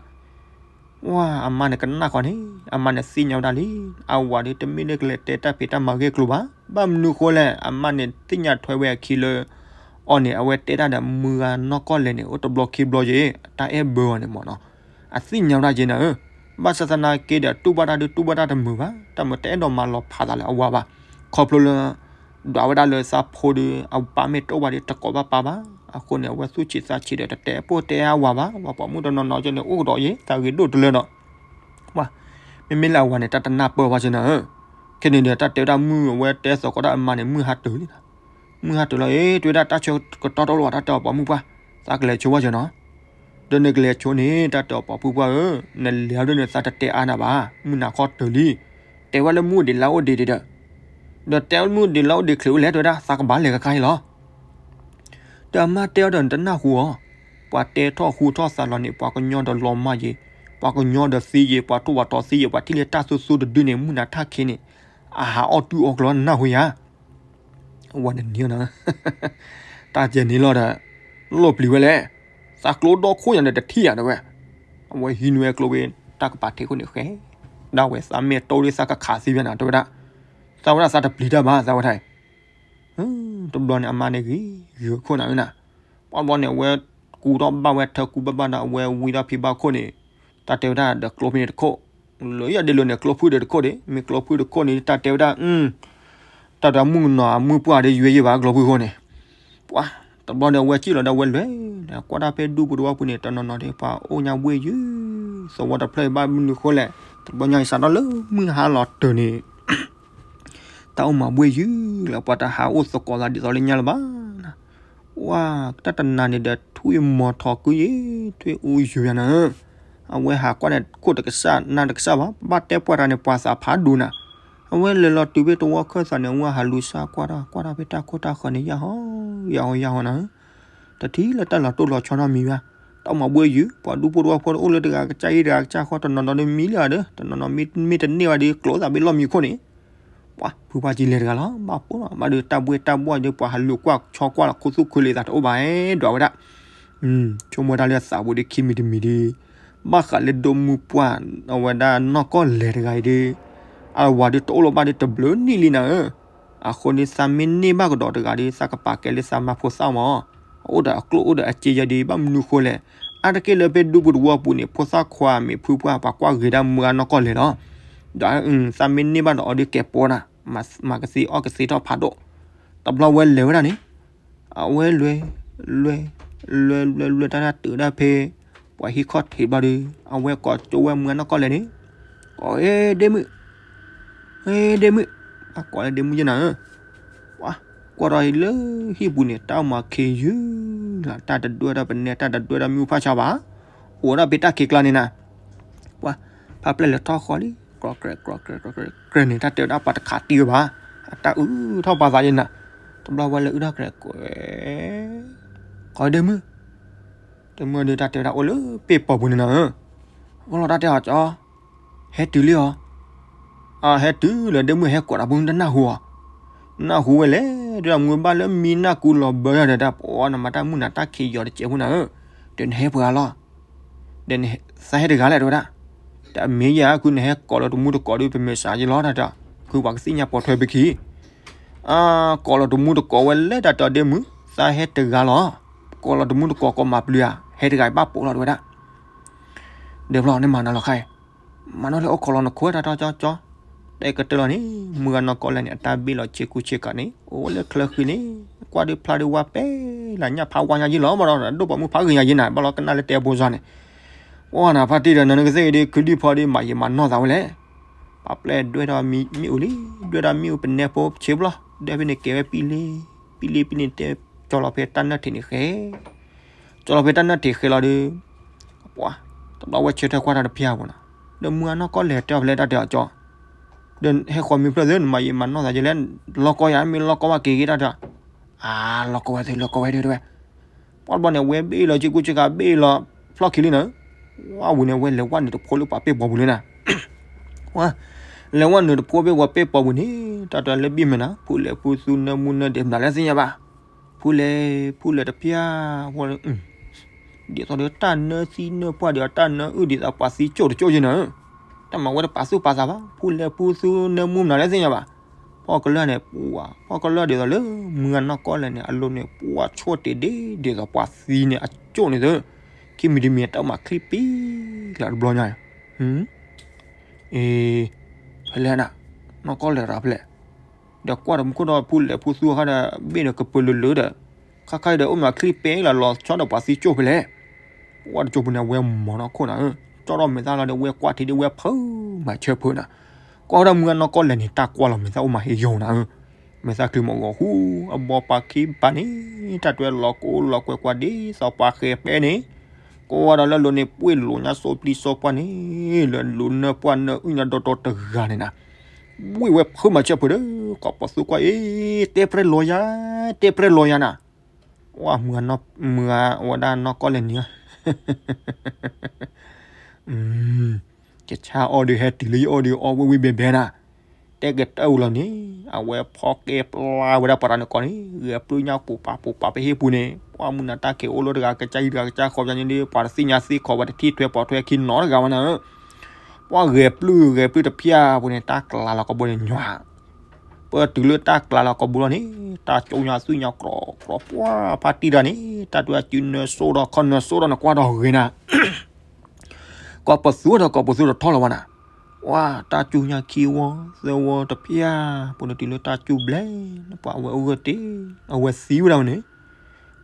ဝဲ အမါန့ၣ်ကနၣ်ဃီန့ၣ် အမါန့ၣ်သ့ၣ်ညါဝဲဒၣ်လံ, အဝၤဒီးတမ့ၢ်လၢကလဲၤတဲတၢ်ဖံးတၢ်မၤဂ့ၢ်ကျိၤဘၣ်, ဘၣ်မနုၤဃိလဲၣ် အမါန့ၣ်သ့ၣ်ညါထွဲဝဲအခံလၢ အီၤန့ၣ် အဝဲတဲတၢ်ဒီးမုၢ်ဂၤနီၢ်ကီၢ်လဲၢ်န့ၣ် အိၣ်တဘျီခံဘျီယ့ၢ် တၢ်အဲၣ်ဘၢအီၤန့ၣ်မ့ၢ်နီၤ, အသ့ၣ်ညါဝဲဒၣ်ယ့ၢ်နၤဧၢ, ဘၣ်ဆၣ်သနာ်က့ဒီး တူၢ်ဘၣ်တၢ်ဒုးတူၢ်ဘၣ်တၢ်တမုာ်ဘၣ်, တၢ်မ့ၢ်တအဲၣ်ဒိးမၤလီၤဖးသးလၢအဝၤဘၣ်, ခီဖျိလၢ ဒွးဝဲဒၣ်လၢသးဖိဒီး အပၢ်မ့ၢ်တအိၣ်ဘၣ်ဒီးတကိးဘၣ်ပၢ်ဘၣ်, အဃိန့ၣ် အဝဲသူၣ်ဆံးသးဆံးဒီးတတဲပိၢ်တဲအဝၤဘၣ်, ပှၤပိာ်မုၣ်တနီၤနီၤကဲန့ၣ် အိၣ်ကဒီးယ့ၢ် သးဂ့ၤဒိၣ်တလၢဒီး ပှၤ မ့မ့ၢ်လၢအဝၤန့ၣ် တၢ်တနၢ်ပၢၢ်ဘၣ်စ့ၢ်နၤဧၢ, ခဲန့ၣ်ဒီး တၢ်တဲဝဲဒၣ်မုၢ်အဝဲတဲသကိးတၢ်အမါန့ၣ် မုၢ်ဟါတၢၤလံ, မုၢ်ဟါတၢၤလီၤ အ့ တဲဝဲဒၣ်တၢ်ဆၢကတီၢ်တအိၣ်လၢၤဘၣ် တၢ်တဲအီၤပိာ်မုၣ်ပှၢ်, သးကလဲၤဆိဘၣ်စ့ၢ်နီၤ, ဒီးနကလဲၤဆိန့ၣ် တၢ်တဲအီၤပိာ်မုၣ်ပှၢ်ဧၢ, နလဲၤအီၤဒ်န့ၣ် သးတတဲအါနၤဘၣ်, မုၢ်နၤခီတၢၤလံ, တဲဝဲလၢမုၢ်အိၣ်ဒံးလါအိၣ်ဒံးဒီး, ဒီးတဲဝဲလၢမုၢ်အိၣ်ဒံးလါအိၣ်ဒံးချ့အိၣ်လဲၣ် တဲဝဲဒၣ် သးကဘၣ်လဲၤကခါအံၤလီၤ ဒီးအမါတဲအီၤဒီးနတနၢ်ဟူအီၤ, ပှၤတဲထီၣ်ဟူထီၣ်သးလီၤန့ၣ် ပှၤကညီဒီးလီၤမၢ်ယ့ၢ်, ပှၤကညီဒီးသံယ့ၢ်, ပှၤထီၣ်ပှၤတီၤသံယ့ၢ်, ပှၤထံၣ်လၢတၢ်သူသူတဒုန့ၣ် မုၢ်နၤထၢ်ခံန့ၣ် အဟးအီၣ်တူၢ်အီၣ်ကျိၤနၢ်ဟူယၤ, အဝၤန့ၣ်န့ၣ်, တၢ်ကဲန့ၣ်လီၤဒီး, လီၢ်ပျံၤဝဲလဲၣ်, သးကျိဒီခိၣ်ညါဒီးတထံၣ်ယၤတဲဝဲ, အဝဲဟံးနွဲကျိဖဲ တၢ်ကပၤထံးခိၣ်န့ၣ်ဃဲ, ဒၣ်ဝဲသးမ့ၢ်တိၢ်ဒ်သးကခးသံဝဲနၤတဲဝဲဒၣ်, သးဝဲဒၣ်သးတပျံၤတၢ်ဘၣ် သးဝဲဒၣ် တဘျီန့ၣ် အမါန့ၣ်ဂ့ၤ ဂုာ်ခိၣ်နၤဝဲနၤ, ပှၤဘျီန့ၣ် အဝဲကူထီၣ်ဘၣ်ဝဲထၢကူဘၣ်ဘၣ်ဒီး အဝဲဝံထီၣ်ဖံးဘၣ်ခိၣ်န့ၣ်, တၢ်တဲဝဲဒၣ်ဒီးကျိဖဲန့ၣ်တခိၣ်, လၢယဒ့လိာ်န့ၣ် ကျိဖုၣ်ဒီးတခိၣ်ဒ့ၣ်, မ့ၢ်ကျိဖုၣ်တခိၣ်န့ၣ် တၢ်တဲဝဲဒၣ်, တၢ်တဲမုၣ်ကနီၤအမုၢ်ပှၢ်ဒီးယွဲယ့ၢ်ဘၣ်ကျိဖုၣ်ခိၣ်န့ၣ်, ပှၤ တဘျီဒီး အဝဲစံၣ်လီၤဒီး အဝဲလဲၤဒီး ကွၢ်တၢ်ဖဲဒူပူၤတဝီပူၤန့ၣ် တနီၤနီၤဒီး ပှၤအိၣ်ညါဘှ့ၣ်ယုၢ်, သဝီတဖျၢၣ်အံၤဘၣ်မနုၤဃိလဲၣ်, တဘျီညါအံၤစးထီၣ်လၢမုၢ်ဟါလီၤတၢၤန့ၣ် တၢ်အိၣ်မၤဘှ့ၣ်ယုၢ်လၢ ပှၤတဟးအိၣ်သကိးသးဒ်သိးလၢညါလၢၤဘၣ်. ဝဲ တၢ်တနၤန့ၣ်ဒီး ထွံၣ်မီၤထီၣ်ကွံယ့ၢ်, ထွံၣ်အူယုၢ်ယၤနၤ, အဝဲဟးကွၢ်န့ၣ် ခိၣ်တကစၢ် နၢ်တကစၢ်ဘၣ်, ဘၣ်တဲပှၢ်တၢ်န့ၣ် ပှၤသးဖးဒိၣ်နၤ, အဝဲလဲၤလီၤတုၤဖဲတဝီခၢၣ်သးန့ၣ် အဝဲဟးလူၤစၢ်ကွၢ်ထီၣ် ကွၢ်ထီၣ်ဖဲတၢ်ခိၣ်တၢ်ဃၢၤန့ၣ် ယၢ်ဟီ ယၢ်ဟီ ယၢ်ဟီနၤဧၢ, တထံၣ်လၢတၢ်လီၤတိၢ်လီၤဆီနီတမံၤဘၣ်. တၢ်မၤဘှ့ယုၢ် ပှၤဒူဖိတဝီဖိတအိၣ်လၢတဂၤကစၢ်အံၤတဂၤကစၢ်ဃီ တနီၤနီၤဒီးမံလံဧါဒီး တနီၤနီၤမ့ၢ်တန့ၢ်ဘၣ်ဒီး ကျိၤသးဘ့ၣ်လီၢ်မံခိၣ်န့ၣ် ပှၤဖုပှၢ်ကံလဲၤတဂၤလီၤ ဘၣ်ပိၢ်လီၤ ဘၣ်ဒီးတၢ်ဘှ့တၢ်ဘှီၣ်ဒီး ပှၤဟးလူၤကွၢ်ဆီကွၢ်လီၤ ခူသူၣ်ခူလံၤသးတအိၣ်ဘၣ်အဲၣ်ဒွးဝဲဒၣ် ဆိကမိၣ်ဝဲဒၣ်လၢအသးပူၤဒီးခံမံၤတမံၤဒီး ဘၣ်ဃးလၢဒိၣ်မုၢ်ပှၢ် အဝဲဒၣ်နီၢ်ကီၢ်လဲၤတဂၤအံၤဒီး အဝၤဒီးတအိၣ်လၢၤဘၣ်ဒီးတဘျုးနံၣ်လံနၤဧၢ, အဃိန့ၣ်သးမ့ၢ်န့ၢ်ဘၣ်ကဒီးတဂၤဒီး သးကပာ်ကဲလၢသးမါဖိသၣ်မး, အအိၣ်ဒီးအကျိၣ်အိၣ်ဒီးအစ့ယဲဒီး ဘၣ်မနုၤဃိလဲၣ်, အါတက့ၢ်လၢဖဲဒူပူၤတဝီပူၤန့ၣ် ဖိသၣ်ခွါမ့ၢ်ဖုပှၢ်ပှၤကွၢ်ဂ့ၤဒၣ်မုၢ်ဂၢ်နီၢ်ကီၢ်လဲၤလီၤ, ဒီးသးမ့ၢ်န့ၢ်ဘၣ်ဒီးအီၤဒီးကဲပိာ်နၤ, မၤကသ့အီၣ်ကသ့ထီၣ်ဖးဒိၣ်, တဘျီဝဲလဲၤဝဲဒၣ်န့ၣ် အဝဲလွဲ လွဲ လွဲလွဲလွဲတၢ်တၢ်တုၤဒၣ်ဖဲ ပှၤဟံၣ်ခီၣ်ထံးဘျီဒီး အဝဲကိးကၠိဝဲမုၢ်ဂၢ်နီၢ်ကီၢ်လဲၤန့ၣ်, ကိး ဟ့ဒ့မုၣ်, ဟ့ဒ့မုၣ်, ဘၣ်ကိးလၢဒ့မုၣ်ယဲနၤဧၢ, ပှၤကွၢ်ထီၣ်လၢဟံၣ်ပူၤန့ၣ် တၢ်အိၣ်မၤခ့ယုၢ်လီၤ, တၢ်တဒွဲၣ်ထီၣ်ပနဲ တၢ်တဒွဲၣ်ထီၣ်မ့ၣ်အူဖးဆါဘၣ်, အိၣ်ဒၣ်ဖဲတၢ်ခံးကျါန့ၣ်နၤ ပှၤဖးပျဲၢ်လဲၤထီၣ်ဃီလံ, ကြဲကြဲကြဲကြဲကြဲန့ၣ် တၢ်တဲဝဲဒၣ်ပှၤတခးတံၢ်ဝဲဘၣ်, အတၢ်အုၣ်ထီၣ်ပှၤသးယဲနၤ, တဘျီဝဲလဲၤအုၣ်ထီၣ်ကြဲကွဲ ကိးဒ့မုၣ်, ဒ့မုၣ်ဒီးတၢ်တဲဝဲဒၣ်အိၣ်လၢပ့ၢ်ပီၤပူၤန့ၣ်နၤဧၢ, အလီၤတၢ်တဲအီၤကၠီ, ဟဲတုၤလံအီၤ, အဟဲတုၤလၢဒ့မုၣ်ဟဲကိးတၢ်ပူၤတနၢ်ဟူအီၤ, နၢ်ဟူဝဲလဲၣ်, ဒီးမုၢ်ဘၣ်လၢမံနၢ်ကူလီၤဘၢယၤဒီးတၢ်ပှၤနမၤတၢ်မုၢ်နၤတၢ်ခံးယီၤတစဲးဖိနၤဧၢ, ဒီးနဟဲပှဲၤဂၤလီၤ ဒီးသးဟဲတဂၤလဲၣ်တဲဝဲဒၣ်, တမ့ၢ်ယၤခုနဟဲကိးလီၤတမူတကိးဒီး ပမ့ၢ်စးယလီၤတၢ်တဲ, ခုပှၤကသ့ၣ်ညါပိာ်ထွဲပခံ, ကိးလီၤတမူတကိးဝဲလဲၣ်တၢ်တဲဒ့မုၣ်, သးဟဲတဂၤလီၤ, ကိးလီၤတမူတကိးကိးမၤပျုၤဧါ, ဟဲတဂၤအံၤဘၣ်ပိာ်လီၤတဲဝဲဒၣ် ဒီးဘျီန့ၣ်မၤနၤလီၤခါအံၤ, မၤနီၢ်လၢအိၣ်ခိးလီၤနခိၣ်တၢ်တီကၠီကၠီ, တဲကတၢၢ်လီၤန့ၣ်, မုၢ်ဂၢ်နီၢ်ကီၢ်လဲၤန့ၣ် အတၢ်ဘ့ၣ်လီၤဆ့ကူဆ့ကၤန့ၣ် အိၣ်လၢချၢဃံန့ၣ်, ကွၢ်ဒုးဖျါဒုးဝါပဲလၢညၣ်ဖးဝါညါယံလီၤ, ဘၣ်ဒီးဒိၣ်ပှၤမုၣ်ဖးဂ့ၤညါယံနၤ, ဘၣ်လီၤကနၣ်လၢတဲအဘိစၢ်န့ၣ်, ပှၤနဖါတံၢ်ဒီးနနကသ့ၣ်ဂ့ၤဒီး ခုဒုၣ်ဖီဒီး မၤယံာ်မၤနီၢ်သးဝဲလဲၣ်, ပှၤပျဲၢ်ဒွဲၣ်ထီၣ်မ့ၣ်အူလံ, ဒွဲၣ်ထီၣ်မ့ၣ်အူပနဲဖိဆ့ဘျီ, ဒွဲၣ်ဖဲန့ၣ်ကဲဝဲပံလ့, ပံလ့ပံန့ၣ်တဲ, ကၠီလီၤဖဲတၢ်နၢၣ်ထံးန့ၣ်ဃဲ ကၠီလီၤဖဲတၢ်နၢၣ်ထံးဃဲလီၤဒီး, ပှၤ, တဘျီဝဲဆၢထၢၣ်ကွၢ်တၢ်တဖၣ်အပူၤနီၤ, ဒီးမုၢ်ဂၢ်နီၢ်ကီၢ်လဲၤတဲအီၤဖဲလဲၣ်တၢ်တဲအီၤကၠီ, ဒီးဟဲဃီမ့ၢ်ဖျၢၣ်သ့ နမၤယံာ်မၤနီၢ်သးယဲလဲၣ်, လီၢ်ကီယၤမ့ၢ်လီၢ်ကီဝဲက့ၤက့ၤတၢ်တဲ, အါ, လီၢ်ကီဝဲသ့ လီၢ်ကီဝဲဒၣ်တဲဝဲ, ပှၤတဘျီန့ၣ် ဝဲဘ့ၣ်လီၤဆ့ကူဆ့ကၤဘ့ၣ်လီၤ, ဖျီၣ်ခံလံနၤ, ဝဲဝံၤန့ၣ် ဝဲလဲၤဝဲနုာ်တဖိလၢပှၤပ့ၢ်ပီၤပူၤလံနၤ လဲၤဝဲနုာ်တဖိဖဲပှၤပ့ၢ်ပီၤပူၤန့ၣ် တၢ်တဲလၢဘ့ၣ်မ့ၢ်နၤ ဖူလဲၣ်ဖူသူနၢမူနၢဒဲးမနုၤလဲၣ်သ့ၣ်ညါဘၣ်, ဖူလဲၣ်ဖူလဲၣ်တဖၣ်, ဒ်သိးဒီးတၢ်နၢသံနၢပှၢ်ဒီးတၢ်နၢအုၣ်ဒ်သိးပှၤသံကၠိၣ်တကၠိၣ်ယဲနၤ, တၢ်မၤဝဲတပာ်သူၣ်ပာ်သးဘၣ်, ဖူလဲၣ်ဖူသူနၢမူနုၤလဲၣ်သ့ၣ်ညါဘၣ်, ဖီကလၢာ်န့ၣ် ပှၤ, ဖီကလၢာ်ဒ်သိးလၢ မုၢ်ဂၢ်နီၢ်ကီၢ်လဲၤန့ၣ် အလိၤန့ၣ် ပှၤဆိၣ်တ့ၢ်ဒ်, ဒ်သိးပှၤသံန့ၣ် အကၠိၣ်န့ၣ်သၢ, ခံမံၤတမံၤတၢ်မၤချံပံ, ကျးတဘျီညါ, အ့, ဖဲလဲၣ်နၤ, နီၢ်ကီၢ်လဲၤရၤဖဲလဲၣ်, ဒီးကွၢ်ဒီးမူခိၣ်ဒီးဖူလဲၣ်ဖူသူအခါဒီး ဘ့ၣ်ဒီးကပၢၤလၢာ်လၢာ်ဒီး, ခါခါဒီးအိၣ်မၤချံပံလီၤလီၤဆီဒီးပှၤသံကၠိၣ်ဖဲလဲၣ် ပှၤတကၠိၣ်ပူၤန့ၣ် အဝဲမၤနီၢ်ခိၣ်နၤဧၢ, ကၠီထီၣ်မဲာ်သၣ်လီၤဒီး ဝဲကွၢ်ထံဒီးဝဲဖုးမၤဆၢဖုးနၤ, ကွၢ်ဝဲဒၣ်မုၢ်ဂၢ်နီၢ်ကီၢ်လဲၤန့ၣ် တၢ်ကွၢ်လီၤမဲာ်သၣ်အိၣ်မၤဟ့ယိၤနၤဧၢ, မဲာ်သၣ်ချုးမီၤဂီၤဟူ, အဘီပာ်ခံပာ်န့ၣ် တၢ်တွဲလီၤကိးလီၤကွဲကွၢ်ဒ်သိးပှၤဃဲၤပဲန့ၣ်, ကွၢ်ဝဲဒီးလၢလိၤန့ၣ် ပှ့ၢ်လိာ်ညါစိပျံၤစိပှၢ်န့ၣ်, လၢလိၤနၢပှၢ်နၢအုၣ်ညါဒီတီတဂၤန့ၣ်နၤ, ဝံၣ်ဝဲဖုးမၤဆၢဖုးဒီး ကိးပသူကွၢ်အ့, တဲပြဲလိာ်ယၤ, တဲပြဲလိာ်ယၤနၤ ဝဲမုၢ်ဂၤ, မုၢ်ဂၤဝဲဒၣ်နီၢ်ကီၢ်လဲၤန့ၣ်ဧၢ, ကဆါအီၣ်ဒီးဟဲတုၤလၢယအီၣ်ဒီးအီၣ်ဝံၣ်ဝံၣ်ဘဲဘဲနၤ, တဲကတၢၢ်ဝံၤလီၤန့ၣ်, အဝဲဖီကဲပျါဝဲဒၣ်ပှၤတၢ်န့ၣ်ကီးန့ၣ် ဂဲၤပျုၢ်ညါပူၤပာ်ပူၤပာ်ဖဲဟံၣ်ပူၤန့ၣ်, ပှၤမုၢ်နၤတၢ်က့ၤအိၣ်လၢတဂၤကစၢ်ယံၤတဂၤကစၢ်ဃီပယါန့ၣ်ဒီး ပှၤတသ့ၣ်ညါသ့ၣ်ခီ ပှၤတထံၣ်ထွဲပိာ်ထွဲခံနီတဂၤဝဲနၤဧၢ, ပှၤဂဲၤပျုၢ်ဂဲၤပျုၢ်တဖျၢၣ်ပူၤန့ၣ် တၢ်ကျးလီၤကဘီန့ၣ်ညွၤ ပတုၤလၢတၢ်ကျးလီၤကဘီလီၤန့ၣ် တၢ်ကၠိညါသွံၣ်ညါကြီကြီပှၤဖါတံၢ်တၢ်န့ၣ် တၢ်ဒွဲၣ်စုနၢစိဒီးခီၣ်နၢစိဒီးနကွၢ်ဒီးဂ့ၤနၤ, ကိးပသူဒီးကိးပသူတထီလီၤဝဲနၤ, ဝဲတၢ်ကၠိညါခံဝီ သၢဝီတဖျၢၣ်ပူၤန့ၣ် တုၤလၢတၢ်ကၠိဘျဲၣ် ပှၤအဝဲအိၣ်ဂၢၢ်တ့ၢ် အဝဲသံဝဲဒၣ်ဝဲန့ၣ်,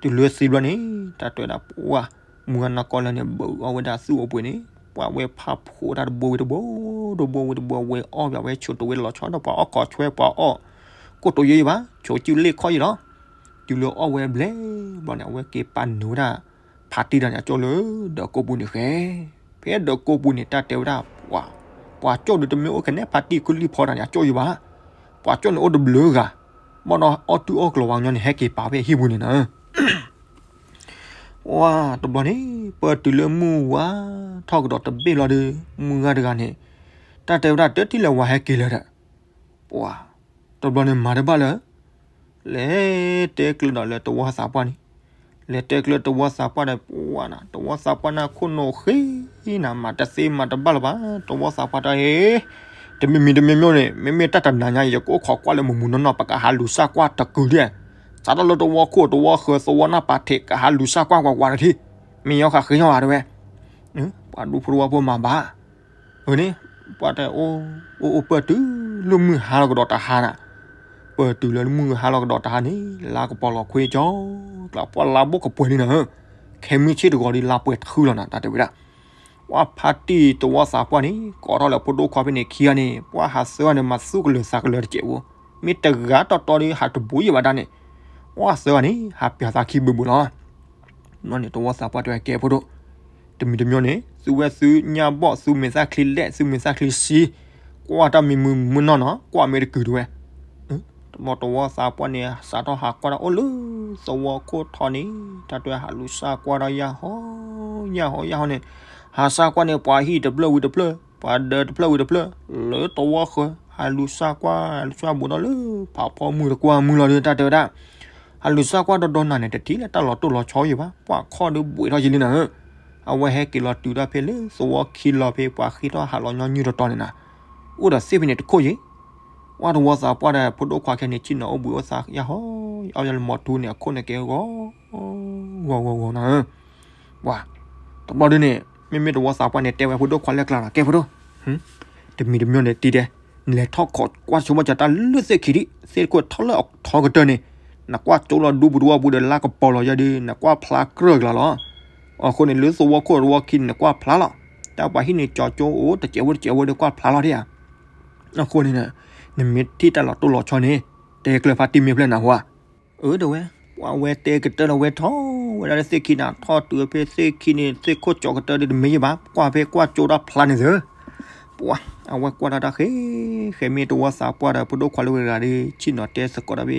တုၤလၢသံဘျီန့ၣ် တၢ်တဲဝဲဒၣ်ပှၤ မုၢ်ဂၤနီၢ်ကီၢ်လၢန့ၣ် ဘုးအီၣ်ဝဲဒၣ်သူၣ်အိၣ်ပှဲၤန့ၣ် ပှၤဝဲဖးဖှိၣ်တၢ်တဘိဝံၤတဘိ တဘိဝံၤတဘိ ဝဲအီၣ်ဘၣ်ဝဲဆိးတဝဲလီၤဆီဒီးပှၤအီၣ်ခိးဆွဲပှၤအီၣ် ကိၣ်တိၤယဲယဘၣ် ဆိးစုလ့ၣ်ခီၣ်ယဲလီၤ, တုၤလၢအီၣ်ဝဲဘျဲၣ်ဘျီန့ၣ် အဝဲက့ၤပာ်နုာ်ဝဲဒၣ် ဖါတံၢ်တၢ်န့ၣ် အကၠိလၢ ဒၢးကိးပူၤန့ၣ်ဃဲ, ဖဲဒၢးကိးပူၤန့ၣ် တၢ်တဲဝဲဒၣ်ပှၤ ပှၤကၠိၣ်ဒုးတမ့ၢ်အိၣ်ကနဲဖါတံၢ်ခုၣ်လံၢ်ဖီတၢ်န့ၣ် အကၠိၣ်ယံၤဘၣ်. ပှၤကၠိၣ်န့ၣ်အိၣ်တဘျုးဂၤ, ဘၣ်ဒီးအီၣ်တူၢ်အီၣ်ကျိၤဝဲညီန့ၣ် ဟဲက့ၤပာ်ဖဲအဟံၣ်ပူၤန့ၣ်နၤ. ပှၤတဘျီန့ၣ် ပၢၢ်တုၤလၢမုၢ်ဝါထီၣ်ကဒီးတဘ့ၣ်လီၤဒီး မုၢ်ဂၤတဂၤန့ၣ် တၢ်တဲဝဲဒၣ် တထံၣ်လၢၤဝဲဟဲက့ၤလၢၤဒီး ပှၤတဘျီန့ၣ်မၤတဘၣ်လၢ လဲၤတဲကျၢၤဒီးလၢတဝီသးပှၢ်န့ၣ်, လဲၤတဲကျၢၤတဝီသးပှၢ်ဒီး ပှၤနၤ တဝီသးပှၢ်န့ၣ်ခိၣ်နူာ်ဃ့နၤ မၤတသ့မၤတဘၣ်လၢၤဘၣ်. တဝီသးပှၢ်တဲ ဟ့ တမံၤမံၤတမံၤမံၤန့ၣ် မ့မ့ၢ်တၢ်တနၤညါအံၤ ယကအိၣ်ခိးကွၢ်လၢမုၢ်မုၢ်နီၢ်နီၢ် ပကဟးလူၤစၢ်ကွၢ်တကုာ်ဒံး, စးထီၣ်လၢတဝီခိၣ်တဝီဃၢၤသဝီနၢ်ပာ်ထံး ကဟးလူၤစၢ်ကွၢ်ကွၢ်ကွၢ်တထံၣ်, မ့ၢ်ယီၤဃာ်ဃ့ယီၤဧါတဲဝဲ. ပှၤဒူဖိတဝီဖိမၤဘၣ် အန့ၣ် ပှၤတဲအိၣ်အိၣ်ပၢၢ်တုၤလၢမုၢ်ဟါလီၤကဒီးတဟါနၤ, ပၢၢ်တုၤလၢမုၢ်ဟါလီၤကဒီးတဟါန့ၣ် လါကပီၤလီၤခွ့ကၠီကျါ ပှၤလါဘိၣ်ကပှဲၤလံနၤဧၢ, ခဲမုၢ်ဆ့ၣ်တဂီၤဒီးလါပှဲၤတဃုလီၤနၤ တၢ်တဲဝဲဒၣ်. ပှၤဖါတံၢ်တဝီသးပှၢ်န့ၣ် ကိးထီၣ်လၢဖိဒိၣ်ခွါဖဲန့ၣ်ခံဂၤန့ၣ် ပှၤဟးသၢဂၤန့ၣ် မၤသူၣ်ကလၢၤသးကလၢၤတစဲးဖိ, မ့ၢ်တဂၤတီတီဒီးဟးတဘူးယံၤဘၣ်ဒၣ်န့ၣ်, ပှၤသၢဂၤန့ၣ် ဟးပျးသးခံဘုးဘုးလီၤ. ဘျီန့ၣ် တဝီသးပှၢ်တဲဝဲ ကဲဖိဒိၣ်, တမံၤတမံၤန့ၣ် သုဝဲသုညၣ်ဘီၣ် သုမဲာ်သၣ်ချံလဲၣ် သုမဲာ်သၣ်ချံဆှံ, ကွၢ်တၢ်မံၤမုၢ်မုၢ်နီၢ်နီၢ် ကွၢ်မ့ၢ်တကုာ်တဲဝဲ. တဘျီတဝီသးပှၢ်န့ၣ် စးထီၣ်ဟးကွၢ်တၢ်အိၣ်လၢသဝီခိၣ်ထီန့ၣ် တၢ်တဲဝဲဟးလူၤစၢ်ကွၢ်တၢ်ယၢ်ဟီ ယၢ်ဟီ ယၢ်ဟီန့ၣ်, ဟးစၢ်ကွၢ်န့ၣ် ပှၤဟံၣ်တဖျၢၣ်ဝံၤတဖျၢၣ် ပှၤဒၢးတဖျၢၣ်ဝံၤတဖျၢၣ် လၢတဝီဃၢၤ ဟးလူၤစၢ်ကွၢ် လူၤစၢ်ဘူးဒီးလၢ ဖးဖီမုၢ်တကွၢ်မုၢ်လီၤဒီး တၢ်တဲဝဲဒၣ် ဟးလူၤစၢ်ကွၢ်ဒီဒီနၤန့ၣ် တထံၣ်လၢတၢ်လီၤတိၢ်လီၤဆီယံၤဘၣ်, ပှၤခီၣ်ဒုးဘှံးထီၣ်ယံၤလံနၤဧၢ. အဝဲဟဲက့ၤလီၤတုၤထီၣ်ဖဲလၢသဝီခံလီၤဖဲ ပှၤဃ့ထီၣ်ဟးလီၤညီနုၢ်တတီၤန့ၣ်နၤ, အိၣ်ဒီးသ့ၣ်ဖဲန့ၣ်တခိၣ်ယံၤ, ပှၤတဝီသးပှၢ်ဒီးဖိဒိၣ်ခွါခဲန့ၣ် ဆ့ၣ်နီၤအိၣ်ဘှံးအိၣ်သါယၢ်ဟီ, အီၣ်ယၢ်လၢမီၤထူန့ၣ် အခိၣ်န့ၣ်ကဲဂီၤ ဂီၤဂီၤဂီၤနၤဧၢ. ပှၤ တဘျီဒုန့ၣ် မ့မ့ၢ်တဝီသးပှၢ်န့ၣ် တဲဝဲဖိဒိၣ်ခွါလၢကျါလီၤ ကဲဖိဒိၣ်, တမံၤတမံၤန့ၣ်တံၤဒဲး, နလဲၤထီၣ်ခိးကွၢ်ဆိဘၣ်ကၠီတၢ်လၢသ့ၣ်ခံဒံး, သ့ၣ်တခိၣ်ထီၣ်လၢအထီကတၢၢ်န့ၣ်, နကွၢ်ကၠိလီၤဒူပူၤတဝီပူၤဒီးလါကပီၤလီၤယဲဒုး နကွၢ်ဖျါကြၢးကျါလီၤ. အဃိန့ၣ် လၢသဝီခိၣ်တဝီခံန့ၣ် နကွၢ်ဖျါလီၤ. တၢ်ပှၤဟံၣ်န့ၣ်ကၠီကၠိအိၣ်တစဲးဖိတစဲးဖိဒီးကွၢ်ဖျါလီၤဒံးဧါ. အဃိန့ၣ် နမ့ၢ်ထံၣ်တၢ်လီၤတိၢ်လီၤဆီန့ၣ် တဲကျၢၤဖါတံၢ်မ့ၢ်ဖျဲၣ်နၤဟါ. အၢ တဲဝဲ, ပှၤဝဲတဲကတၢၢ်လီၤဝဲထီၣ်ဝဲဒၣ်လၢသ့ၣ်ခံန့ၣ် ထီၣ်တုၤဖဲသ့ၣ်ခံန့ၣ် သ့ၣ်ခိၣ်ကၠီကတၢၢ်ဒုးတမ့ၢ်ယံၤဘၣ် ကွၢ်ဖဲကွၢ်ကၠိတၢ်ဖျါန့ၣ်သၢ. ပှၤ အဝဲကွၢ်တၢ်တၢ်ဃဲ ဃဲမ့ၢ်တဝီသးပှၢ်ဒီး ဖိဒိၣ်ခွါလၢဝဲတဂၤဒီး ဆ့ၣ်နီၤတဲသကိးဒီးဖဲ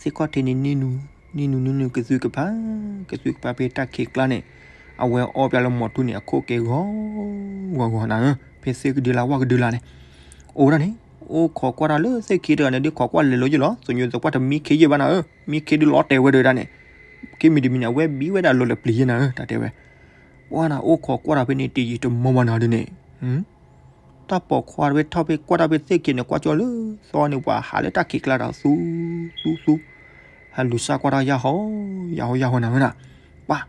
သ့ၣ်ခီၣ်ထံးန့ၣ်နံၣ်နူ နံၣ်နူနံၣ်နူ ကသူကဖး ကသူကဖးဖဲတၢ်ခံးကျါန့ၣ် အဝဲအီၣ်ပၠးလၢမီၤထူန့ၣ် အခိၣ်ကဲဂီၤဂီၤဂီၤနၤဧၢ, ဖဲသ့ၣ်ကဒုလာ်ဝၣ်ကဒုလာ်န့ၣ်, အိၣ်ဒၣ်န့ၣ်, အိၣ်ခိးကွၢ်တၢ်လၢသ့ၣ်ခံတဂၤန့ၣ် ဒုးခိးကွၢ်လဲၤလိၤယ့ၢ်လီၤ, သညိသပှၢ်တမံခ့ယ့ၢ်ဘၣ်နၤဧၢ, မံခ့ဒုးလီၤတဲာ်ဝဲဒၣ်န့ၣ်, ခ့မံၤတမံၤန့ၣ် အဝဲဘံဝဲဒၣ်လီၤလၢပျံၤယ့ၢ်နၤဧၢ, တၢ်တဲဝဲ. ပှၤနၤ အိၣ်ခိးကွၢ်တၢ်ဖဲန့ၣ် တယံာ်တမီၢ်ဘၣ်နၤဒ်န့ၣ် တၢ်ပိာ်ခွါတဖဲထီၣ်ဖဲကွၢ်တၢ်ဖဲသ့ၣ်ခံန့ၣ် ကွၢ်ကၠီလၢသီန့ၣ် ပှၤဟးလၢတၢ်ခံးကျါဒီး သူ သူ သူ ဟးလူၤစၢ်ကွၢ်တၢ်ယၢ်ဟီ ယၢ်ဟီ ယၢ်ဟီနၤဧၢနၤ, ပှၤ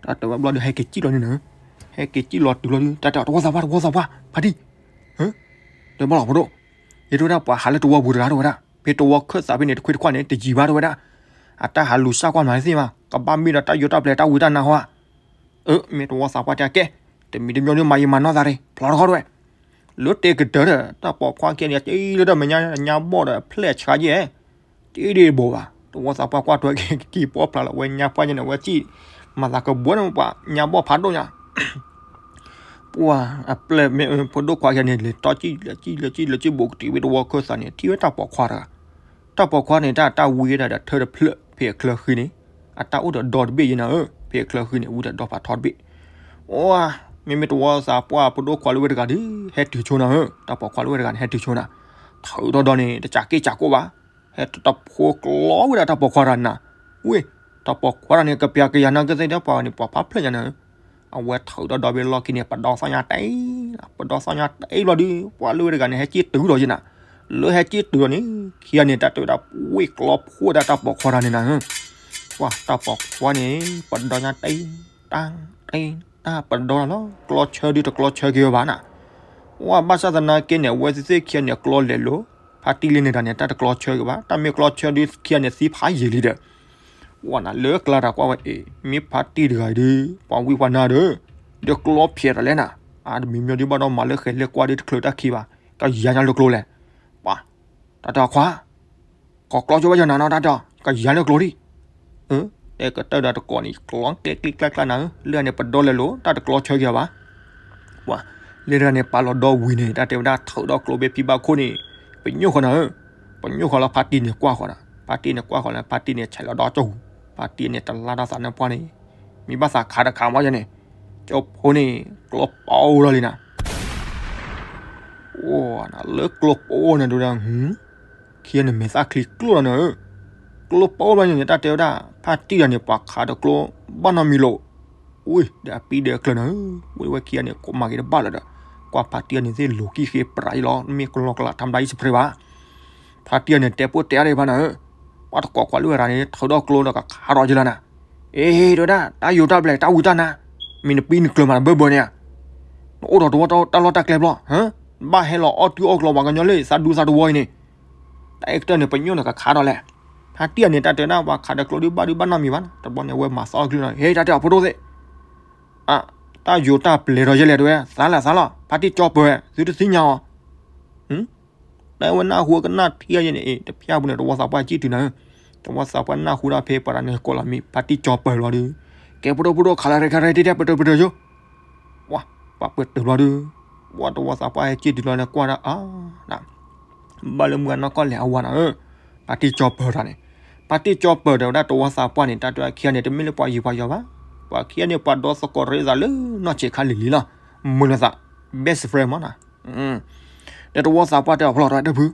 တၢ်တဲဝဲဘျီဒီး ဟဲက့ၤစံၣ်လီၤန့ၣ်နၤ, ဟဲက့ၤစံၣ်လီၤတုၤလီၤဒီး တၢ်တဲတဝီသးပှၢ် တဝီသးပှၢ် ဖါတံၢ်, တဲဘၣ်လီၤဖိဒိၣ်, ယတဲဝဲဒၣ်ပှၤဟးလၢတဝီပူၤတဂၤတဲဝဲဒၣ် ဖဲတဝီခၢၣ်သးဖဲန့ၣ် တခွ့တခွါန့ၣ် တယံာ်ဘၣ်တဲဝဲဒၣ်, အတၢ်ဟးလူၤစၢ်ကွၢ်မၤသ့ၣ်မး ကဘၣ်မ့ၢ်ဒီးတၢ်ယိးတၢ်ပျဲတၢ်ဝံတၢ်နါဟီဧါ. အၢ မ့ၢ်တဝီသးပှၢ်တဲကဲ, တမံၤတမံၤဒုးမၤယံာ်မၤနီၢ်သးတ့ၢ် ဖျီတခီတဲဝဲ, လၢတဲကတၢၢ်ဒီး တၢ်ပိာ်ခွါခံဂၤန့ၣ် က့လၢတၢ်မဲာ်ညါ ညါဘီၣ်ဒီးဖျဲၣ်ဆှါယဲၢ်, က့ဒ်တဘိးဘၣ် တဝီသးပှၢ်ကွၢ်ထွဲက့ၤက့ၤပိာ်ဖျါလီၤ ဝဲညါပှၢ်ယဲၢ်န့ၣ် ဝဲစံၣ် မၤသးကဘှီန့ၣ် ပှၤညါဘီၣ်ဖးဒိၣ်ညါ ပှၤအပျဲၢ်မ့ၢ် ဖိဒိၣ်ခွါခံဂၤန့ၣ် လဲၤတီၢ်စံၣ် လဲၤစံၣ် လဲၤစံၣ် လဲၤစံၣ်ဘိးကတုၤဝဲတဝီခၢၣ်သးန့ၣ် ထံၣ်ဝဲတၢ်ပိာ်ခွါတဂၤ, တၢ်ပိာ်ခွါန့ၣ် တၢ်တၢ်ဝံဒၣ်ဒီးထၢတဖျၢၣ် ဖဲအချၢဃံန့ၣ်, အတၢ်အိၣ်ဒီးဒီတဘ့ၣ်ယဲၢ်နၤဧၢ, ဖဲအချၢဃံန့ၣ် ဝံဒီးဒီဖးထီတဘ့ၣ်, အိ မ့မ့ၢ်တဝီသးပှၢ်ဖိဒိၣ်ခွါလၢဝဲတဂၤဒီး ဟဲတုၤဆိနၤဧၢ, တၢ်ပိာ်ခွါလၢဝဲတဂၤန့ၣ် ဟဲတုၤဆိနၤ, ထုးထီၣ်ဒီးန့ၣ် တစးက့ၣ်စးကိၣ်ဘၣ်, ဟဲတဖိကျီဝဲဒၣ်တၢ်ပိာ်ခွါတဂၤနၤ, ဝ့ၢ် တၢ်ပိာ်ခွါတဂၤန့ၣ် ကပျးကယၤနၤကသ့ၣ်ဒီးပှၤန့ၣ် ပှၤဖးဖျဲၣ်ညါနၤဧၢ, အဝဲထုးထီၣ်ဒီးဝဲလီၢ်ခံန့ၣ် ပဒီသီၣ်ညါတအံၤ, ပဒီသီၣ်ညါတအံၤဘျီဒီး ပှၤလၢဝဲတဂၤန့ၣ် ဟဲစံၣ်တုၤဒီးယဲၢ်နၤ, လၢဟဲစံၣ်တုၤဒီးန့ၣ် ခံဂၤန့ၣ် တၢ်တဲဝဲဒၣ် ဝ့ၢ်ကျီဖိဒၣ်တၢ်ပိာ်ခွါတဂၤန့ၣ်နၤဧၢ, ပှၤတၢ်ပိာ်ခွါန့ၣ် ပဒီညါတအံၤ, တၢ်တအံၤ တၢ်ပဒီလီၤ, ကျီဆၢဒုးတကျီဆၢက့ၤဝဲဘၣ်နၤ, ဝဲဘၣ်ဆၣ်သနာ်က့န့ၣ် အဝဲသ့ၣ်ခံဂၤန့ၣ် ကျီလဲၤလိၤ, ဖါတံၢ်လံန့ၣ်တဂၤန့ၣ် တၢ်တကျီဆၢက့ၤဘၣ်, တၢ်မ့ၢ်ကျီဆၢဒုးခံဂၤန့ၣ်သံဖးယံာ်လံဒီး ဝဲနၤလၢကျါတၢ်ကွၢ်ဝဲအံၤ မ့ၢ်ဖါတံၢ်တဂၤအံၤဒီး ပှၤဝံပှၤနါဒီး ဒီးကျီဖျဲးတၢ်လဲၣ်နၤ, အါတမံၤမ့ၢ်ဒုးဘၣ်ဒီးမၤလၢဃဲၤလၢကွၢ်ဒုးတချုးတၢ်ခံးဘၣ်, ကယၤညါလၢကျိၤလဲၣ်, ပှၤ တၢ်တၢ်ခွါ ကီကျီဆိဝဲယနၤနီၤ တၢ်တၢ် ကယၤလၢကျိၤဒံး, အၢ တဲကတၢၢ်ဒီးတကိးန့ၣ် ကျီကျဲကျံကျါကျါနၤဧၢ, လၢန့ၣ်ပဒီလဲၤလိၤ တၢ်တကျီဆၢက့ၤဘၣ်, ပှၤ လၢတဂၤန့ၣ် ပာ်လီၤဒီဝံၤန့ၣ် တၢ်တဲဝဲဒၣ်ထုးဒီးကျိဘ့ၣ်ဖံဘၣ်ခိၣ်န့ၣ် ပညိၣ်ဃီနၤဧၢ, ပညိၣ်ဃီလၢဖါတံၢ်န့ၣ်ကွၢ်ဃီနၤ, ဖါတံၢ်န့ၣ်ကွၢ်ဃီလၢ ဖါတံၢ်န့ၣ်ဆဲးလီၤဒီကၠိၢ်ဟူ, ဖါတံၢ်န့ၣ်တလါတၢ်သးနၢၣ်ပှၢ်န့ၣ်, မ့ၢ်ဘၣ်သးခးတခးမးယဲန့ၣ်, ကၠိဖိန့ၣ် ကျိပိလီၤလံနၤ အိၣ်နၤလၢကျိပိန့ၣ်ဒုးဒၣ်, ခံဂၤန့ၣ်မဲာ်သၣ်ချံကျိလီၤနၤဧၢ, ကျိပိလီၤန့ၣ် တၢ်တဲဝဲဒၣ် ဖါတံၢ်တဂၤန့ၣ် ပှၤခးဒီးကျိဘၣ်နီတမံၤလီၤ, ဝံၤဒီးအပံၤဒီးအကျၢၤနၤဧၢ, ဝံၤဝဲခံဂၤန့ၣ်ကိးမၤက့ၤတဘၣ်လၢၤဒီး, ကွၢ်ဖါတံၢ်တဂၤန့ၣ်သ့ၣ်လိၤကံၣ်ဃ့ပြးအံၤလီၤ, မ့ၢ်ကလီကလးထါမတၤအံၤစဖရ့ဘၣ် ဖါတံၢ်တဂၤန့ၣ် တဲပိၢ်တဲအါဒံးဖါနၤဧၢ, ပှၤတကိးကွၢ်လၢဝဲရၤန့ၣ် ထုးဒီးကျိဒီးကခးဒီးယလၢနၤ, အ့ တဲဝဲဒၣ် တၢ်ယိၤတၢ်ပျဲၢ် တၢ်ဝံတၢ်နါ, မ့ၢ်နပံၤနကျၢၤမးနဘၢဘၢန့ၣ်ဧါ, နအိၣ်ဒီးတဝီတၢ်လီၢ်တၢ်ကျဲဘျီ, ဘၣ်ဟဲလီၤအီၣ်တုၤအီၣ်ကျီပှၤကညီလၢသးဒူသးတဝီအံၤန့ၣ်, တၢ်အဲၣ်ကတၢၢ်န့ၣ် ပညိၣ်န့ၣ်ကခးဒီးလဲၣ်, ဖါတံၢ်တဂၤန့ၣ် တၢ်တဲဝဲဒၣ် ပှၤခးဒီးကျိဒုးဘၣ်ဒုးဘၣ်နီတမံၤဘၣ်, တဘျီန့ၣ် အဝဲမၤသီအီၣ်ကျိလီၤ, ဟ့ တၢ်တဲအီၤဖိဒိၣ်သ့ၣ် အ တၢ်ယိၤတၢ်ပျဲၢ်ဒီးယဲလဲၣ် တဲဝဲ, သးလဲၣ်သးလီၤ ဖါတံၢ်ကၠီပၢၤဝဲ သုတသ့ၣ်ညါအီၤ, တၢ်ဝဲနၢ်ဟူကနၣ်ထံယဲန့ၣ် တဖျၢၣ်ပူၤန့ၣ် တဝီသးပှၢ်ကံၣ်တုၤနၤဧၢ, တဝီသးပှၢ်နၢ်ဟူတၢ်ဖဲပှၤတဂၤန့ၣ် ကိးလီၤမံၤ ဖါတံၢ်ကၠီပၢၤလီၤဒီး, ကဲဖိဒိၣ်ဖိဒိၣ် ခးလီၤရဲၣ်ခါရဲၣ်တံၢ်တဲ ပတၢၤပတၢၤယိ, ပှၤပှၤပတၢၤဘျီဒီး, ပှၤတဝီသးပှၢ်ဟဲက့ၤတုၤလီၤန့ၣ်ကွၢ်ဒၣ်အါ ဘၣ်လၢမုၢ်ဂၤနီၢ်ကီၢ်လဲၣ်အဝၤနၤဧၢ, ဖါတံၢ်ကၠီပၢၤတၢ်န့ၣ်, ဖါတံၢ်ကၠီပၢၤဒီးဝဲဒၣ်တဝီသးပှၢ်န့ၣ် တၢ်တဲဝဲခံဂၤန့ၣ် တမ့ၢ်လၢပှၤယံၤပှၤယီၤဘၣ်, ပှၤခံဂၤန့ၣ် ပှၤဒီသကိးရ့သးလၢနီၢ်ဆံးခါလံၤလံၤလီၤ, မုာ်လိာ်သး best friend မးနၤ, ဒီးတဝီသးပှၢ်တဲအီၤဖျီၣ်တဝဲဒၢဖု,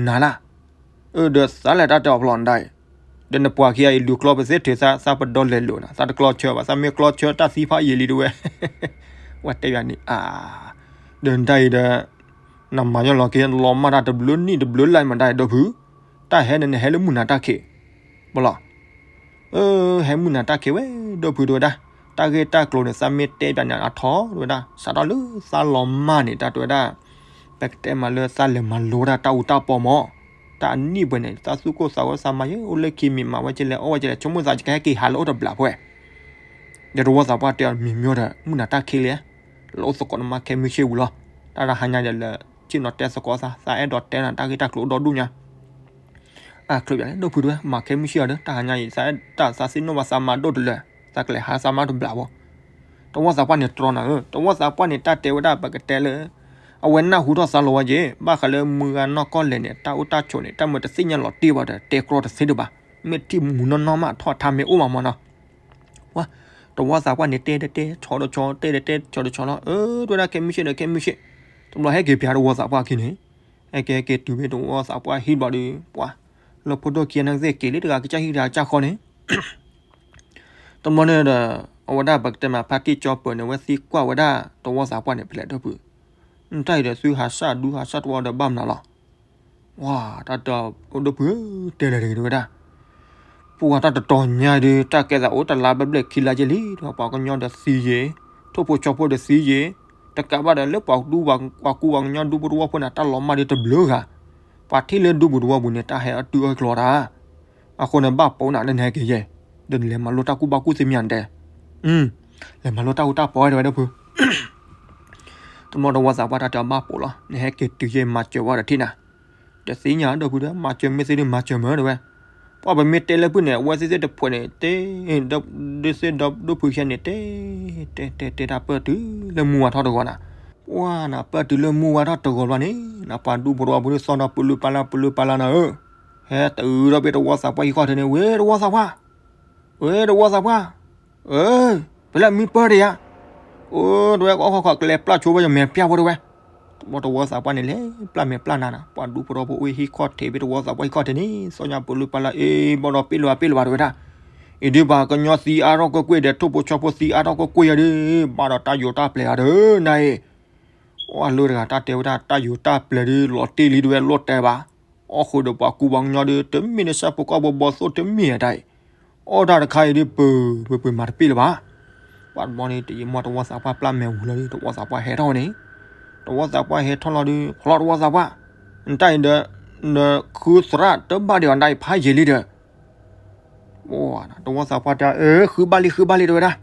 နၤလၢ အၢ ဒီးသးလဲၣ်တၢ်တဲအီၤဖျီၣ်နဒၣ်အံၤ, ဒီးနပှၤခံဂၤအံၤလူၤကျီပသ့ထဲသး သးပဒီလဲၤလိာ်နၤ သးတကျီဆၢဘၣ် သးမ့ၢ်ကျီဆၢတၢ်သံဖးယံာ်လံတဝဲ, ဝဲတဲယၤန့ၣ်အါ, ဒီးနဒၣ်အံၤဒီး, နမၤညီလီၤက့ၤလီၤမၢ်တၢ်တဘျုးနံၣ်တဘျုးလါမး နဒၣ်အံၤဒၢဖု, တၢ်ဟဲန့ၣ်နဟဲလၢမုၢ်နၤတၢ်ခံး, ဘၣ်လီၤ အၢ ဟဲမုၢ်နၤတၢ်ခံးဝဲ ဒိၣ်ဖုတဝဲဒၣ်, တၢ်ဂ့ၢ်တၢ်ကျိၤန့ၣ် သးမ့ၢ်တဲပျးန့ၣ်အထီတဝဲဒၣ် စးထီၣ်လၢသးလီၤမၢ်န့ၣ် တၢ်တဝဲဒၣ်, ပကတဲမးလၢသးလဲၤမၤလိဝဲဒၣ်တၢ်အူတၢ်ပီမး, တၢ်အနံၣ်ပှဲၤန့ၣ် သးသူၣ်ကိၢ်သးဂီၤသးမၤယဲ အိၣ်လၢခံမံၤမၤဝဲကလဲၣ် အီၣ်ဝဲကလဲၣ် ဆိကမိၣ်သးကဟဲက့ၤဟးလၢအိၣ်တဘျီဖဲ ဒီးတဝီသးပှၢ်တဲအီၤမံၤမၠိဒီး မုၢ်နၤတၢ်ခံးလံ, လၢအိၣ်သကိးနမါခဲမုၢ်ဆ့ၣ်ဝံၤလီၤ, တၢ်တဟါညါဒီးလၢ ဆ့ၣ်နီၤတဲသကိးသး သးအဲၣ်ဒိးတဲနၤတၢ်ဂ့ၢ်တၢ်ကျိၤအိၣ်ဒီဒူၣ်ညါ အချ့ပၠးလၢဒိၣ်ဖုတဝဲ မၤခဲမုၢ်ဆ့ၣ်အီၤဒီး တၢ်ဟါညါအံၤ သးအဲၣ်တၢ်သးသ့ၣ်နီၣ်ဘၣ်သးမၤဒိၣ်တလၢာ်, သးကလဲၤဟးသးမၤတဘျီဘၣ်, တဝီသးပှၢ်န့ၣ်တြီနၤဧၢ, တဝီသးပှၢ်န့ၣ်တၢ်တဲဝဲဒၣ်ပကတဲလၢ အဝဲနၢ်ဟူထီၣ်သးလီၤဝဲက့ၤ ဘၣ်ဃးလၢမုၢ်ဂၤနီၢ်ကီၢ်လဲၣ်န့ၣ် တၢ်အိၣ်တၢ်ဆိးန့ၣ် တၢ်မၤတသ့ၣ်ညါလီၤတံၢ်ဘၣ်ဒီး တဲကြီတသ့တဘၣ်, မ့ၢ်ထံၣ်မူနီၢ်နီၢ်မးထီၣ်ထါမ့ၢ်အိၣ်မးမးနီၤ ပှၤ တဝီသးပှၢ်န့ၣ်တဲတတဲဆီတဆီ တဲတတဲဆီတဆီလီၤ, အၢ တဝဲဒၣ်ခဲမုၢ်ဆ့ၣ်ဒီးခဲမုၢ်ဆ့ၣ်, တဘျီဟဲက့ၤပၠးတဝီသးပှၢ်ခံန့ၣ်, ဟဲက့ၤဟဲက့ၤတုၤဖဲတဝီသးပှၢ်ဟံၣ်ဘျီဒီး ပှၤ လၢဖိဒိၣ်ခံဂၤန့ၣ်ကသ့ၣ်က့ၤလံတဂၤကစၢ်ဟံၣ်တဂၤကစၢ်ဃီန့ၣ် တဘျီန့ၣ်ဒီး အဝဲဒၣ်ပကတဲမး ဖါတံၢ်ကၠီပၢၤန့ၣ် အဝဲသံကွၢ်ဝဲဒၣ်တဝီသးပှၢ်န့ၣ်ဖဲလဲၣ်ဒိၣ်ဖု, နတၢ်အံၤဒီးသုဟးစၢ်ဒူဟးစၢ်တဝီဒီးဘၣ်မနုၤလီၤ, ပှၤ တၢ်တဲအီၤဒိၣ်ဖုဧၢ တဲလဲၣ်တဂ့ၤတဝဲဒၣ်, ပှၤတၢ်တတီၤညါဒုး တၢ်ကဲသးအိၣ်တလါဘျဲၣ်ဘျဲၣ်ခံလါက့လံ, ပှၤကညီဒီးသံယ့ၤ, ထိၣ်ဖိဆီဖိဒီးသံယ့ၤ, တကးဘၣ်ဒီးလၢပှၤဒူပှၤကူပှၤကညီဒူဖိတဝီဖိန့ၣ် တၢ်လီၤမၢ်ဒုးတဘျုးဂၤ, ပှၤထံၣ်လၢဒူပူၤတဝီပူၤန့ၣ် တၢ်ဟဲအီၣ်တုၤအီၣ်ကျီတၢ် အဃိန့ၣ် ဘၣ်ပိာ်နၤလၢနဟဲက့ၤယဲၢ်, ဒီးနလဲၤမၤလိတၢ်ကူၣ်ဘၣ်ကူၣ်သ့မ့ၢ်ဧါနတဲ, လဲၤမၤလိတၢ်ဟူတၢ်ပီၢ်ဝဲတဝဲဒၣ်ဖု, တမီတဝီသးပှၢ်တၢ်တဲအီၤဘၣ်ပိာ်လီၤ, နဟဲက့ၤတုၤယဲၢ်မၤစၢၤဝဲဒီးထံၣ်နၤ, ဒီးသ့ၣ်ညါဒိၣ်ဖုဒီး မၤစၢၤမ့ၢ်သ့ဒုးမၤစၢၤမၢတဝဲ, ပှၤပမ့ၢ်တဲလၢဖုၣ်န့ၣ် အဝဲသ့ၣ်သ့ၣ်တဖှဲးန့ၣ် တဲ ဒုးသ့ၣ်ဒီးဒိၣ်ဖုခဲန့ၣ် တဲ တဲတဲတဲတၢ်ပၢၢ်တုၤလၢမုၢ်ဝါထီၣ်တဂီၤနၤ, ပှၤနၤပၢၢ်တုၤလၢမုၢ်ဝါထီၣ်တဂီၤဘျီန့ၣ် နပှၤဒူဖိတဝီဖိဒုးသီၣ်ဒီးပလုၢ်ပာ်လၢ် ပလုၢ်ပာ်လၢ်နၤဧၢ, ဟဲတုၤဒီးဖဲတဝီသးပှၢ်ဟံၣ်ခီၣ်ထံးန့ၣ် ဝဲတဝီသးပှၢ် ဝဲတဝီသးပှၢ်, အၢ ဖဲလဲၣ်မံပၢၢ်တယၤ, အိ တဝဲကအိၣ်ခီၣ်ခီၣ် ကလဲၤပျၢ်ဆိဝဲယမဲာ်ပျၢ်ဖိတဝဲ, တဝီသးပှၢ်န့ၣ်လဲၤပျၢ်မဲာ်ပျၢ်နါနၤ, ပှၤဒူဖိတဝီဖိအိၣ်ဟံၣ်ခီၣ်ထံးဖဲတဝီသးပှၢ်ဟံၣ်ခီၣ်ထံးန့ၣ် သီၣ်ညါပလုၢ်ပာ်လၢ် အ့ ဘၣ်ဒီးပ့ၣ်လိာ်ပ့ၣ်လိာ်ဘၣ်တဝဲဒၣ်, အံၤဒုးပှၤကညီသံအါထီၣ်ကွ့ၢ်ကွ့ၢ်ဒီး ထိၣ်ဖိဆီဖိသံအါထီၣ်ကွ့ၢ်ကွ့ၢ်ယၤဒုး ဘၣ်ဒီးတၢ်ယိၤတၢ်ပျဲၤအါဒုး နၤအံၤ အိၣ်အလၢတဂၤတၢ်တဲဝဲဒၣ် တၢ်ယိၤတၢ်ပျဲၤဒုး လီၤတ့ၢ်လံတဝဲ လီၤတဲာ်ဘၣ်, အီၣ်ဃုာ်ဒီးပှၤကူပှၤကညီဒုး တမ့ၢ်လၢဆၣ်ဖိကီၢ်ဖိဘီသိၣ်တမ့ၢ်တၢ်အံၤ, အီၣ်တၢ်တခါအံၤဒုး ပၢၤပၢၤပၢၤမၤတပ့ၢ်လၢၤဘၣ်, ပှၤတဘျီန့ၣ် တယံာ်မီၢ်တဝီသးပှၢ်ပျၢ်မဲာ်ဝံၤလီၤဒုး တဝီသးပှၢ်ဟဲထီၣ်န့ၣ်, တဝီသးပှၢ်ဟဲထီၣ်လီၤဒုး ဖျီတဝီသးပှၢ်, နတၢ်အံၤဒီး နဃုသရၣ်တဘၣ်ဒံးအီၤနတၢ်အံၤဖးယံာ်လံဒီး တဝီသးပှၢ်တဲ အၢ ဃုဘၣ်လံ ဃုဘၣ်လံ တဲဝဲဒၣ်,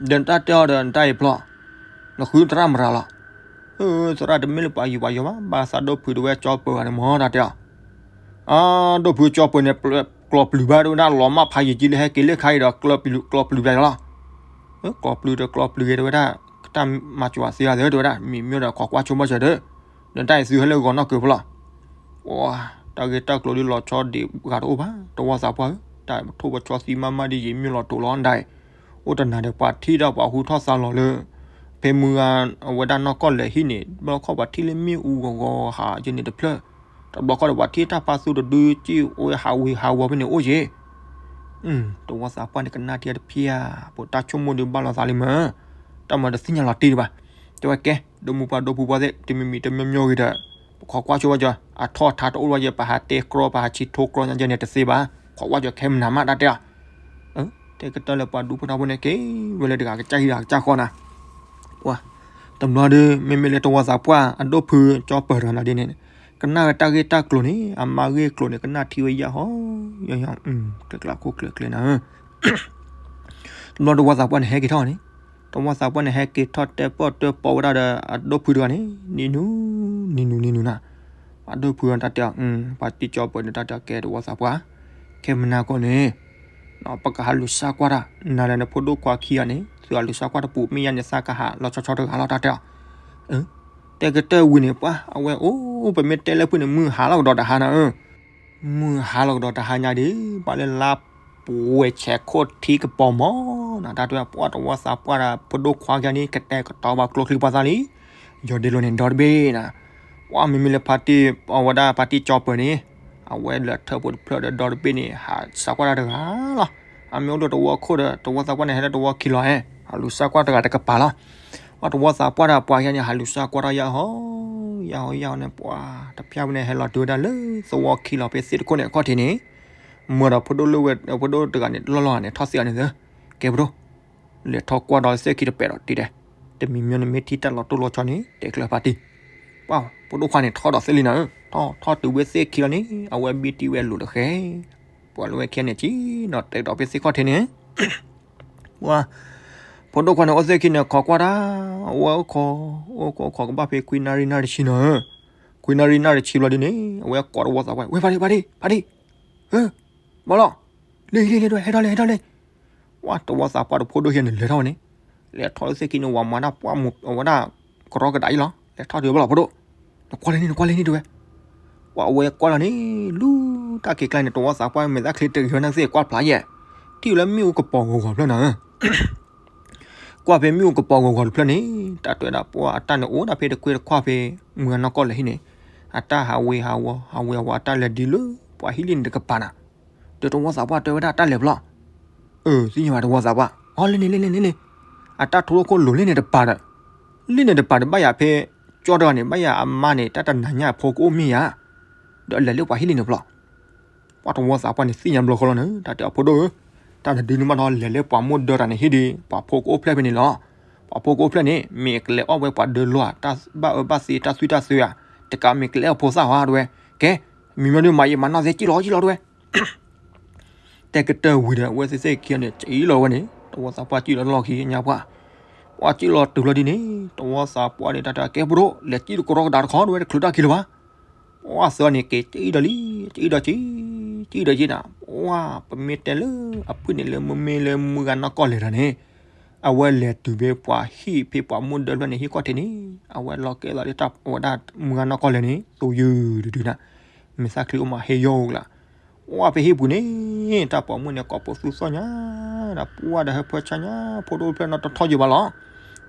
ဒီးနတၢ်တဲအီၤဒီး နတၢ်အံၤဖျီၣ်, နဃုသရၣ်မတၤလီၤ, သရၣ်တမ့ၢ်လၢပှၤယံၤပှၤယီၤဘၣ် ဘၣ်သးဒိၣ်ဖုးတဝဲ ကၠီပၢၤဂၤန့ၣ်မ့ၢ်တၢ်တဲအီၤ, အၢ ဒိၣ်ဖုးကၠီပၢၤန့ၣ် ကျီၢ်ပျုၤဘၣ် တဲဝဲဒၣ် လီၤမၢ်ဖးယံာ်ကံလၢဟဲက့ၤလၢခါအံၤဒီး ကျီၢ်ပျုၤဘၣ်လီၤ, ကျီၢ်ပျုၤဒီးကျီၢ်ပျုၤဂ့ၤ တဲဝဲဒၣ်, က တၢ်မၤစှၤသ့ဂၤသ့ တဲဝဲဒၣ် မ့မ့ၢ်ဒီးခိးကွၢ်ဆိကမိၣ်စၢၤဒီး, ဒီးတၢ်အံၤသုဟဲလၢဂီၤနီၢ်ကၢၤဖဲလီၤ. ပှၤ တၢ်ဂ့ၢ်တၢ်ကျိၤဒ်လီၤဆီဒံးဂၤတအိၣ်ဘၣ် တဝီသးပှၢ်ဧၢ, တၢ်ပထိၣ်ပဆီသံမးမးဒ်ယံာ်မ့ၢ်လီၤတိာ်လီၤဒၣ်, အိၣ်တနၤဒီးပှၤထံၣ်ဒီးပှၤဟူထီၣ်သါလီၤလၢ ဖဲမုၢ်ဂၤအဝဲဒၣ်နီၢ်ကီၢ်လဲၤဟံၣ်န့ၣ် ဘျီခီၣ်ပှၤထံၣ်လၢမ့ၣ်အူဂီၤဂီၤဟးယဲန့ၣ်တဖျၢၣ်, တဘျီခီၣ်ဒီးပှၤထံၣ်တၢ်ဖးသူတဒုကံၣ်အိၣ်ဟးဝ့ၤဟးဝီၤဖဲန့ၣ်အိၣ်ယဲၢ် တဝီသးပှၢ်န့ၣ် ကနၣ်ထံတဖျၢၣ်ဧါ, ပတၢ်ဆိကမိၣ်ဒုးဘၣ်လီၤသးလံမ့ၢ်, တၢ်မၤတသ့ၣ်ညါလီၤတံၢ်ဒံးဘၣ်. တဲဝဲကဲ ဒီမုၢ်ပှၢ်ဒီပုၢ်ပှၢ်သ့ၣ် တမံၤမံၤတမံၤမံၤဂ့ၤဒီး ပခိးကွၢ်ဆိဝဲကီး အထီၣ်အထါတအိၣ်ဝဲယဲၢ် ပဟးတဲကြီ ပဟးဆံးထိကြီညါယဲၢ်န့ၣ်တသ့ဘၣ်, ခိးကွၢ်ကီးခဲမုၢ်နၤမးတၢ်တဲအီၤ တဲကတၢၢ်လၢပှၤဒူဖိထီဖိန့ၣ် က့ၤဝဲလၢတဂၤကစၢ်ဟံၣ်တဂၤကစၢ်ဃီနၤ, ပှၤ တဘျီဒီး မ့မ့ၢ်လၢတဝီသးပှၢ်အဒိၣ်ဖုကၠီပၢၢ်တဂၤနၤဒ်န့ၣ် ကနၣ်ဝဲတၢ်ဂ့ၢ်တၢ်ကျိၤန့ၣ် အမါဂ့ၢ်ကျိၤန့ၣ် ကနၣ်ထံဝဲယၢ်ဟီယၢ်ဟီ, ကျဲကျါခိၣ်ကျဲကျဲနၤဧၢ တဘျီတဝီသးပှၢ်န့ၣ်ဟဲက့ၤထီၣ်န့ၣ်, တဝီသးပှၢ်န့ၣ်ဟဲက့ၤထီၣ်တဲပီၣ်တဲပီဝဲဒၣ်ဒီးအဒိၣ်ဖုတဂၤန့ၣ် နံၤနူၤ နံၤနူၤ နံၤနူၤနၤ, ပှၤဒိၣ်ဖုတၢ်တဲအီၤ ပှၤတံၢ်ကၠီပၢၢ်န့ၣ် တၢ်တဲအီၤကဲတဝီသးပှၢ်, ခဲမုၢ်နၤကီၢ်န့ၣ် ပကဟးလူၤစါကွၢ်တၢ် နၤဒီးနဖိဒိၣ်ခွါခံဂၤန့ၣ် သုဟးလူၤစါကွၢ်တပူၤ မ့ၢ်ယါန့ၣ်သးကဟးလီၤဆီဆီတဂၤလီၤ တၢ်တဲအီၤ တဲကတၢၢ်ဝံၤန့ၣ် ပှၤအဝဲအိၣ် ပမ့ၢ်တဲလၢဖုန့ၣ် မုၢ်ဟါလီၤကဒီးတဟါနၤဧၢ, မုၢ်ဟါလီၤကဒီးတဟါညါဒီး ပှၤလၢလါပှဲၤဆဲးခိၣ်ထံကပီၤမီၤနၤ တၢ်တဲ ပှၤတဝီသးပှၢ်ဒီး ဖိဒိၣ်ခွါကါန့ၣ် ကတဲာ်ကတီၤဘၣ်ကျိချံပှၤသးလံ, ယီၤဒ့လိာ်န့ၣ် ဒီတဘ့ၣ်နၤ, ပှၤမ့မ့ၢ်လၢဖါတံၢ် အဝဲဒၣ်ဖါတံၢ်ကၠီပၢၢ်န့ၣ် အဝဲလၢထၢၣ်ဖိတဖျၢၣ်ဒီး ဒီတဘ့ၣ်န့ၣ် ဟးစါကွၢ်တၢ်တဂၤလီၤ, အမ့ၢ်အိၣ်ဒီးတဝီခိၣ်ဒီး တဝီသးပှၢ်န့ၣ် ဟဲလၢတဝီခံလီၤဧါ, ဟးလူၤစါကွၢ်တဂၤတကပၤလီၤ ပှၤတဝီသးပှၢ်ဒီးပှၤယါန့ၣ် ဟးလူၤစါကွၢ်တၢ်ယၢ်ဟီ ယၢ်ဟီယၢ်ဟီန့ၣ် ပှၤတဖၣ်ဝဲန့ၣ် ဟဲလီၤတုၤဝဲဒၣ်လၢသဝီခံလီၤ ဖဲသ့ၣ်တခိၣ်န့ၣ် အခီၣ်ထံးန့ၣ်, မၢဒီးဖိဒိၣ်လၢဝဲ ဖိဒိၣ်တဂၤန့ၣ် လီၢ်လီၢ်န့ၣ် ထီၣ်သ့ၣ်အီၤန့ၣ်သၢ, ကဲပဒိၣ်, လဲၤထီၣ်ကွၢ်ဒီးသ့ၣ်ခံတပဲာ်ဒီးတံၤဒဲး, တမံၤမံၤန့ၣ်မ့ၢ်ထံၣ်တၢ်လီၤတိၢ်လီၤဆီန့ၣ် တဲကျၢၤဖါတံၢ်, ပှၤဖိဒိၣ်ခွါန့ၣ် ထီၣ်ဒီးသ့ၣ်လံနၤဧၢ, ထီၣ်ထီၣ်တုၤဝဲသ့ၣ်ခံလီၤန့ၣ် အဝဲဘံၣ်တံၢ်ဝဲလိၤတဃဲ ပှၤလၢဝဲခံဂၤန့ၣ် က့ၤနီၤတဲဒီးဖဲသ့ၣ်ခီၣ်ထံးန့ၣ်, ပှၤ ဖိဒိၣ်ခွါန့ၣ် အိၣ်သ့ၣ်ခံန့ၣ် ခိးကွၢ်တၢ်, အဝဲအိၣ်ခိး, အိၣ်ခိးအိၣ်ခိးကဘၣ်ဖဲခွံနၣ်ရံၣ်နၣ်ရံၣ်ဆံနၤဧၢ, ခွံနၣ်ရံၣ်နၣ်ရံၣ်ဆံဘျီဒ်န့ၣ် အဝဲကိးတဝီသးပှၢ် ဝဲဖါတံၢ် ဖါတံၢ် ဖါတံၢ်, ဟၢ, ဘၣ်လီၤ, လ့ၤလ့ၤလ့ၤ ဟဲထီၣ်လ့ၤ ဟဲထီၣ်လ့ၤ, ပှၤတဝီသးပှၢ်ဒီးဖိဒိၣ်ခံဂၤန့ၣ် လဲၤထီၣ်ဝဲန့ၣ်, လဲၤထီၣ်လၢသ့ၣ်ခံန့ၣ် ဝၤမၤတၢ်ပှၢ်မူး အဝဲဒၣ် ကရီကဒးအံၤလီၤ, လဲၤထီၣ်တုၤဘၣ်လီၤ ဖိဒိၣ်, နကွၢ်လၢန့ၣ် နကွၢ်လၢန့ၣ်တဲဝဲ ပှၤအဝဲကွၢ်လီၤန့ၣ် လူၤတၢ်ခံးကျါန့ၣ် တဝီသးပှၢ်မဲာ်သၣ်ချ့တဂ့ၤဝဲ နသ့ၣ်ကွၢ်ဖျါယဲၢ်, ထံၣ်ဝဲလၢမ့ၣ်အူကပီၤဂီၤဂီၤတဖျၢၣ်နၤဧၢ, ကွၢ်ဖဲမ့ၣ်အူကပီၤဂီၤဂီၤတဖျၢၣ်န့ၣ် တၢ်တဲဝဲဒၣ်ပှၤအတၢ်န့ၣ်အိၣ်ဒၣ်ဖဲတကွ့တခွါဖဲ မုၢ်ဂၤနီၢ်ကီၢ်လဲၤဟံၣ်န့ၣ်, အတၢ်ဟးဝ့ၤဟးဝီၤ ဟးဝ့ၤဟးဝီၤ အတၢ်လဲၤဒ်လၢ ပှၤဟံၣ်လံန့ၣ်တကပၤနၤ, ဒီးတဝီသးပှၢ်တဲဝဲဒၣ်တၢ်လဲၤဖျီ အၢ သ့ၣ်ညါဘၣ်တဝီသးပှၢ် အီ လၢန့ၣ်လၢန့ၣ်လၢန့ၣ်, အတၢ်ထိၣ်လိာ်ခိၣ်လိၤလၢန့ၣ်တပၤဒီး, လၢန့ၣ်တပၤဒီး ဘၣ်ယၤဖဲ ကၠီတဂၤန့ၣ် ဘၣ်ယၤအမါန့ၣ် တၢ်တနၤညါအဖိကအိၣ်မ့ၢ်ယၤ, ဒီးအလဲၤလၢပှၤဟံၣ်လံန့ၣ်ဖျီ, ပှၤတဝီသးပှၢ်န့ၣ် သ့ၣ်ညါဘျီဃီလီၤန့ၣ် တၢ်တဲအဖိဒိၣ်ဧၢ, တၢ်တဒုန့ၣ်ဘၣ်ဒီး လဲၤလၢပှၤမိၢ်ဒၢတၢ်န့ၣ်ဟံၣ်ဒီး ပှၤဖိကအိၣ်ဖျဲၣ်ဖဲန့ၣ်လီၤ, ပှၤဖိကအိၣ်ဖျဲၣ်န့ၣ် မ့ၢ်ကလဲၤအီၣ်ဝဲပှၤဒၢလွၢ် တၢ်ဘၣ်အၢဘၣ်သီတၢ်သွံၣ်တၢ်သွဲဧါ, တကးမ့ၢ်ကလဲၤအီၣ်ဖိသၣ်ဝဲတဲဝဲ, ကဲ, မံၤမီဒုးမၤယံာ်မၤနီၢ်သ့ ကံၣ်လီၤကံၣ်လီၤတဲဝဲ တဲကတၢၢ်ဝံၤဒီး အဝဲသ့ၣ်သ့ၣ်ခံဂၤန့ၣ် ကံၣ်လီၤဝဲန့ၣ် တဝီသးပှၢ်ကံၣ်လီၤလီၢ်ခံညါပှၢ်, ပှၤကံၣ်လီၤတုၤလီၤဒ်န့ၣ် တဝီသးပှၢ်န့ၣ် တၢ်တဲကဲဖိဒိၣ် လဲၤကံၣ်တကရီကဒါတခီ တဲဝဲ တချုးတၢ်ခံလၢၤဘၣ်, ပှၤသၢဂၤန့ၣ် က့ၤကံၣ်ဒီးလံ, ကံၣ်ဒီးကံၣ်, ကံၣ်ဒီးကံၣ်နၤ, ပှၤပမ့ၢ်တဲလၢ အဖုၣ်န့ၣ်လၢမ့မ့ၢ်လၢမုၢ်ဂၤနီၢ်ကီၢ်လဲၤတၢ်န့ၣ် အဝဲလဲၤတုၤဖဲပှၤဟံၣ်ဖဲပှၤမိၢ်ဒၢလွၢ်န့ၣ်ဟံၣ်ခီၣ်ထံးန့ၣ် အဝဲလီၤကဲလီၤလၢတၢ်ဝဲဒၣ်မုၢ်ဂၤနီၢ်ကီၢ်လဲၤန့ၣ် သူယုၢ်ဒုဒုနၤ, မဲာ်သၣ်ချံအိၣ်မးဟ့ယီၢ်အိၣ်ကျါ, ပှၤဖဲဟံၣ်ပူၤန့ၣ် တၢ်ပိာ်မုၣ်န့ၣ် ကိးပသူသီၣ်ညါ, ဒီးပှၤဒီးဟဲဖၢဆါညါ ဖိဒိၣ်ဖျၢၣ်နီတထီၣ်ယုာ်ဘၣ်လီၤ,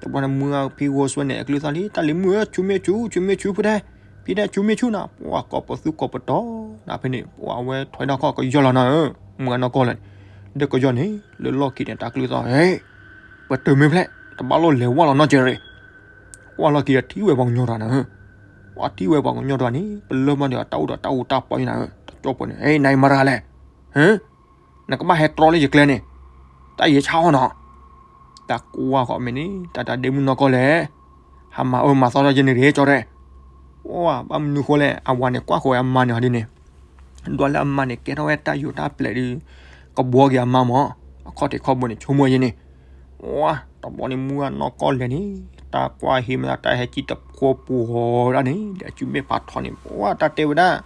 တဘျီန့ၣ်မုၢ်ဂၤဖံဂီၤစွဲန့ၣ် အကလုၢ်သီၣ်လံ တၢ်လံၤမုၣ်ဧၢ ဆူမ့ၢ်ဆူ ဆူမ့ၢ်ဆူဖုဒဲး, ဖံဒဲးဆူမ့ၢ်ဆူနၤ, ပှၤကိးပသူကိးပတီၢ်နၤဖဲန့ၣ် ပှၤအဝဲထွဲထီၣ်ခီၣ်ကယီၢ်လီၤနၤဧၢ, မုၢ်ဂၤနီၢ်ကီၢ်လဲၤန့ၣ် ဒဲကယီၢ်န့ၣ် လၢလီၢ်ခံန့ၣ် တၢ်ကလုၢ်သီၣ် ဟဲ ပတုာ်မ့ၢ်ဖျဲၣ် တဘၣ်လိၣ်လဲၤဝဲလီၤနီတစဲးရ့ၣ်, ကွၢ်လီၢ်ခံဒီးထံၣ်ဝဲပှၤကညီတဂၤနၤဧၢ, ပှၤထံၣ်ဝဲပှၤကညီတဂၤန့ၣ် ပလၢၢ်မီၢ်န့ၣ် တၢ်အိၣ်ဒီးတၢ်အူတၢ်ပီၢ်ယံၤနၤဧၢ, တကၠီပၢၢ်န့ၣ် ဟဲ နၤအံၤမၤတဂၤလဲၣ်, ဟၢ နကဘၣ်ဟဲတြီလၢယကျဲန့ၣ်, တၢ်ယဲဆါအီၤနီၤ, တၢ်ကွၢ်ဃီမ့ၢ်န့ၣ် တၢ်တၢ်ဒ့မုၣ်နီၢ်ကီၢ်လဲၣ်, ဟးမၤအၢမၤသီထီၣ်ယဲန့ၣ်တဂ့ၤ ကၠီတဲ, ပှၤ ဘၣ်မနုၤဃိလဲၣ် အဝၤန့ၣ် ကွၢ်ဃီဝဲအမါန့ၣ်ဟီဒ်န့ၣ် ဒွးလၢအမါန့ၣ် ကဲထီၣ်ဝဲတၢ်ယိးတၢ်ပျဲးဒီး ကဘှီက့ၤအမါမး, အခီၣ်ထံးခီၣ်ဘိန့ၣ် ဆိကမိၣ်ယဲန့ၣ်, ပှၤ တဘျီန့ၣ် မုၢ်ဂၤနီၢ်ကီၢ်လဲၤန့ၣ် တၢ်ကွၢ်ဟံးမး တၢ်ဟဲကံၣ်တဖိပူၤဃီဒၣ်န့ၣ် ဒီးအစုမ့ၢ်ဖးထီန့ၣ် ပှၤ တၢ်တဲဝဲဒၣ်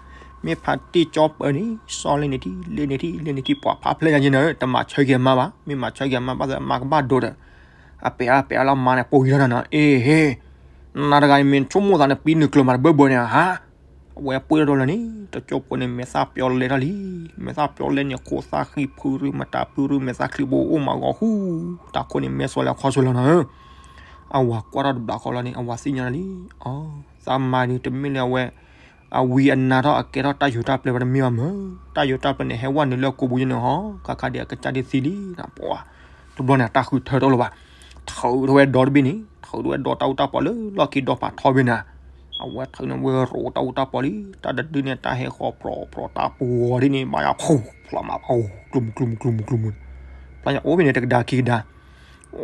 မ့ၢ်ဖးတံၢ်ကၠီပၢၢ်န့ၣ် စီၤလ့န့ၣ်ထံၣ် လ့န့ၣ်ထံၣ် လ့န့ၣ်ထံၣ် ပှၤဖးဖျဲၣ်ညါယဲန့ၣ် တမၤဆၢက့ၤအမါဘၣ်, မ့ၢ်မၤဆၢက့ၤအမါဘၣ်သ့ အမါကဘၣ်ဒိဒီး အပဲာ်အါပဲာ်အါလၢအမါန့ၣ် ပိာ်ဂံၤထီၣ်နၤနီၤ အ့ဟ့ နၤတဂၤန့ၣ် မ့ၢ်ဆိကမိၣ်သးန့ၣ် ပံနုာ်ကျၢၤမးတဘၢဘၢန့ၣ်ဧါ. အဝဲပှ့ၤထီၣ်တဘျီလီၤန့ၣ် တကၠိဖိန့ၣ် မဲာ်သၣ်ပျီလဲထီၣ်လံ. မဲာ်သၣ်ပျီလဲန့ၣ် အခိၣ်သၣ်ဃံဖုရူ မတၤဖုရူ မဲာ်သၣ်ချံဘိအိၣ်မးဂီၤဟူ, တၢ်ခိၣ်န့ၣ် မဲာ်စီၤလၢအခီၣ်ဆိလီၤနီၤဧၢ. အဝၤကွၢ်ထီၣ်တဘျီဃီလီၤန့ၣ် အဝၤသ့ၣ်ညါလီၤလံ. အီ, သးမါဒုး တမ့ၢ်လၢအဝဲ အဝံအနါထီၣ်အကဲထီၣ်တၢ်ယိၤတၢ်ပျဲဘၣ်တမ့ၢ်ဘၣ်မၢ်. တၢ်ယိၤတၢ်ပျဲန့ၣ် ဟဲဝဲနုာ်လၢကိးပူၤယဲန့ၣ်ဟီ, ခါခါဒံးအကစၢ်ဒ်သံလံနၤ ပှၤ. တဘျီန့ၣ် အတၢ်ဃုထၢထီၣ်လၢၤဘၣ်. ထုးထီၣ်ဝဲဒီတဘ့ၣ်န့ၣ် ထုးထီၣ်ဝဲဒီတၢ်အူတၢ်ပီးလၢလီၢ်ခံဒီဖးထီဘ့ၣ်နၤ. အဝဲထုးန့ၣ်ဝဲရိးတၢ်အူတၢ်ပီးလံ. တၢ်တဒုန့ၣ် တၢ်ဟဲဃီၤပြီၤပြီၤတၢ်ပှီၤဒ်န့ၣ် ဘၣ်ယၤဖှိၣ်ဖျီမးဖှိၣ် ကျူမူကျူမူကျူမူကျူမူ, ဖျီညါအိၣ်ဖဲန့ၣ် တကဒါခံကဒါ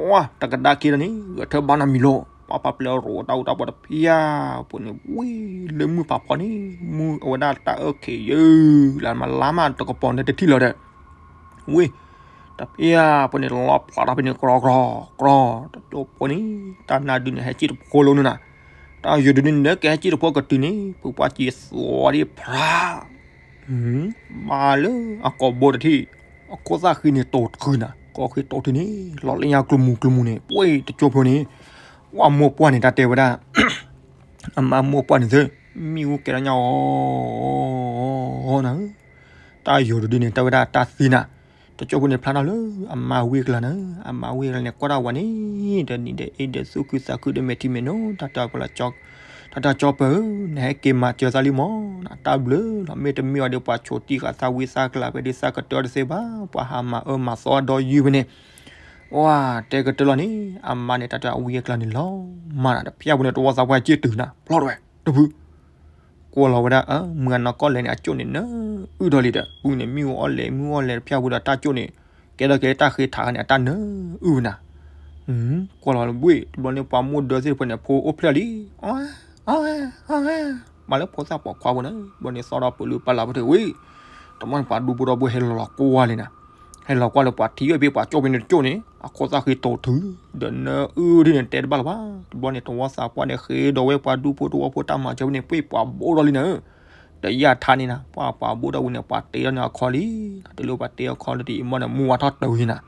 ဝါ တကဒါခံဒီးန့ၣ် ဂဲၤထၢၣ်ဘၣ်နီတမံၤလီၤ. ပှၤပာ်ပျဲရိးတၢ်အူတၢ်ပီးတဖၣ် ပှၤန့ၣ် ဝံၤလၢမုၢ်ဖးဖီန့ၣ် မုၢ်အဝဲဒၣ်တၢ်အၢၣ်ခံးယုၢ်လၢမၤလါမးတကပီၤန့ၣ်တထံၣ်လီၤဒီး ဝံၤ တဖၣ်ပှၤန့ၣ် လီၤဖျးထီၣ်ဖဲန့ၣ် ကြီကြီကြီ, တကၠိဖိန့ၣ် တၢ်နါဒုန့ၣ် ဟဲစံၣ်တဖိလီၤန့ၣ်နၤ. တၢ်ယိၤဒုန့ၣ် နကဟဲစံၣ်တဖိကတုၤန့ၣ် ဖုပှၢ်စံးသွါဒံးဖျါ ဘၣ်လၢအကိာ်ဘိတထံၣ်, အခိၣ်သၣ်ဃံန့ၣ်တိာ်တခုနၤ, ကိာ်ဃံတိာ်တခုန့ၣ် လီၤလၢညါကျိၤမူကျိၤမူန့ၣ် ပှ့ၤတကၠိဖိန့ၣ်, ဝဲမိၢ်ပှၢ်န့ၣ် တၢ်တဲဝဲဒၣ်, အမါမိၢ်ပှၢ်န့ၣ်သ့, မ့ၣ်အူကဲထီၣ်ညါအီၤ, အီၤနၤ, တၢ်ယိၤတဒုန့ၣ် တၢ်ဝဲဒၣ်တၢ်သံနၤ, တကၠိဖိန့ၣ်ဖျါထီၣ်လၢအမါဝ့ၢ်အကျါနၤ, အမါဝ့ၢ်အကျါန့ၣ် ကွၢ်ထီၣ်ဝဲန့ၣ်, ဒီးနံၤဒီးအ့ဒီးသူၣ်ခုသးခုဒီးမဲာ်ထံမဲာ်နိ, တၢ်တဲအီၤ တၢ်ကၠီပၢၤဧၢ, နဟဲက့ၤမၤစၢၤသးလံမၢ်, တၢ်ဘျုးလီၤ, မ့တမ့ၢ်အီၤဒီး ပှၤဆိးတံၢ်ဃာ်သးဝံသးကျါဖဲဒ်သးကတၢၢ်တသ့ဘၣ်, ပှၤဟးမၤအၢမၤသီအဒီယုၢ်ဖဲန့ၣ်, ဝါ တဲကတၢၢ်လီၤန့ၣ်, အမါန့ၣ် တၢ်တဲအဝံအကျါန့ၣ်လီၤမၢ်နၤ, တဖၣ်ပူၤန့ၣ် တဝီသးပှၢ်က့ၢ်တုၤနၤ, ဖျီထီၣ်ဝဲ, တဖု ကွၢ်လီၤဝဲဒၣ် မုၢ်အနီၢ်ကီၢ်လဲၣ်န့ၣ် အကၠိၣ်န့ၣ်နၢအုၣ်ထီၣ်လံဒီး ပူၤန့ၣ် မ့ၣ်အူအီၣ်လဲၣ် မ့ၣ်အူအီၣ်လဲၣ်တဖၣ်ပူၤဒီး တၢ်ကၠိၣ်န့ၣ် ကဲထီၣ်က့ၤလၢတၢ်ဃ့ထးခါန့ၣ် အတၢ်နၢအုၣ်ဝဲနၤ, ကွၢ်လီၤလၢဘှ့ၣ် တဘျီန့ၣ် ပှၤမိၢ်ဒၢသ့ၣ်တဖၣ်န့ၣ် ဖိအိၣ်ဖျဲၣ်လံ, အီ အီ အီ မၤလၢဖိသၣ်ပိာ်ခွါပူၤန့ၣ် တဘျီန့ၣ် သီၣ်ထီၣ်ပလုာ်ပာ်လၢ်ပထံၣ်ဝံၤ, တဘျီန့ၣ် ပှၤဒူဖိထီဘိဟဲလီၤလီၤကွၢ်လံနၤ, ဟဲလီၤကွၢ်လၢပှၤထံၣ်ဝဲဖဲပှၤကၠိၣ်ဖဲန့ၣ်တကၠိၣ်န့ၣ် အခိၣ်သၣ်ဃံတိာ်ထုး, ဒီးနၢအုၣ်ဒ်န့ၣ် တဲတဘၣ်လၢၤဘၣ်, တဘျီန့ၣ် တဝီသးပှၢ်န့ၣ် ဃ့ဒီးဝဲပှၤဒူဖိတဝီဖိတၢ်မၤစၢၤဖဲန့ၣ် ပှ့ၤပှၤဘိထီၣ်လံနၤ, ဒီးယၢ်ထါန့ၣ်နၤ ပှၤပှၤဘိထီၣ်ဝံၤန့ၣ် ပှၤတ့ထီၣ်န့ၢ်အခီလံ, တလၢပှၤတ့အခီလၢတအံၤမီၢ်န့ၣ် မူဝါထီၣ်တၢၤဝံၤနၤ,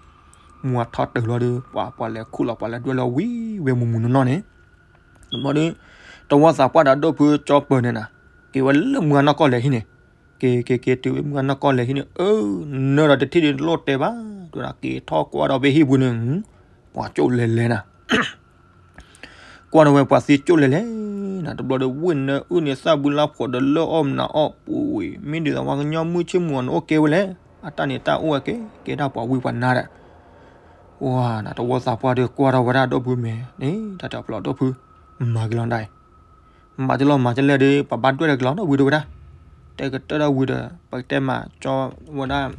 မူဝါထီၣ်တၢၤလီၤဒီး ပှၤပှၤလဲၤခူၣ်လီၤ ပှၤလဲၤဒွဲၣ်လီၤဝံၤဝဲမူမူနီၢ်နီၢ်န့ၣ်, တဘျီဒီး တဝီသးပှၢ်ဒီးဒိၣ်ဖုကၠီပၢၤန့ၣ်နၤ, က့ၤဝဲလၢမုၢ်အနီၢ်ကီၢ်လဲၣ်ဟံၣ်န့ၣ်, က့ၤက့ၤက့ၤတုၤဝဲမုၢ်အနီၢ်ကီၢ်လဲၣ်ဟံၣ်န့ၣ် အၢ နၢဒီးတထံၣ်ဒ်တလိၣ်တဲဘၣ်, တဲဒၣ်က့ၤထီၣ်ကွၢ်ဒီးဖဲဟံၣ်ပူၤန့ၣ်, ပှၤကၠိၣ်လဲၤလဲၤနၤ ကွၢ်ဒီးဝဲပှၤသံကၠိၣ်လဲၤလဲၤနၤ, တဘျီဒီးဝ့ၢ်နၢအုၣ်န့ၣ် သၣ်ဘုလါဖှိးဒီးလၢအီၣ်မနၤအီၣ်ပူၤဝံၤ မ့ၢ်ဒ်သိးပှၤကညီမုၢ်ဆ့ၣ်မုၢ်အီၤန့ၣ်အိၣ်ကဲဝဲလဲၣ်, အတၢ်န့ၣ်တၢ်အိၣ်ဝဲကဲ ကဲဒၣ်ပှၤဝံပှၤနါဒီး, ဝါ နတဝီသးပှၢ်ဒီးကွၢ်ထီၣ်ဝဲဒၣ်ဒိၣ်ဖုမဲာ်န့ၣ် တၢ်တဲဖျီဒိၣ်ဖု, မၤက့ၤလီၤဒၣ်အံၤ မၤတလီၤမၤတလဲၣ်ဒီး ပှၤဘၣ်ဒွဲၣ်တကလီၤဒီးဝံၤဒိၣ်ဝဲဒၣ်, တဲကတၢၢ်ဒီးဝံၤဒီး ပကတဲမးကၠီဝဲဒၣ်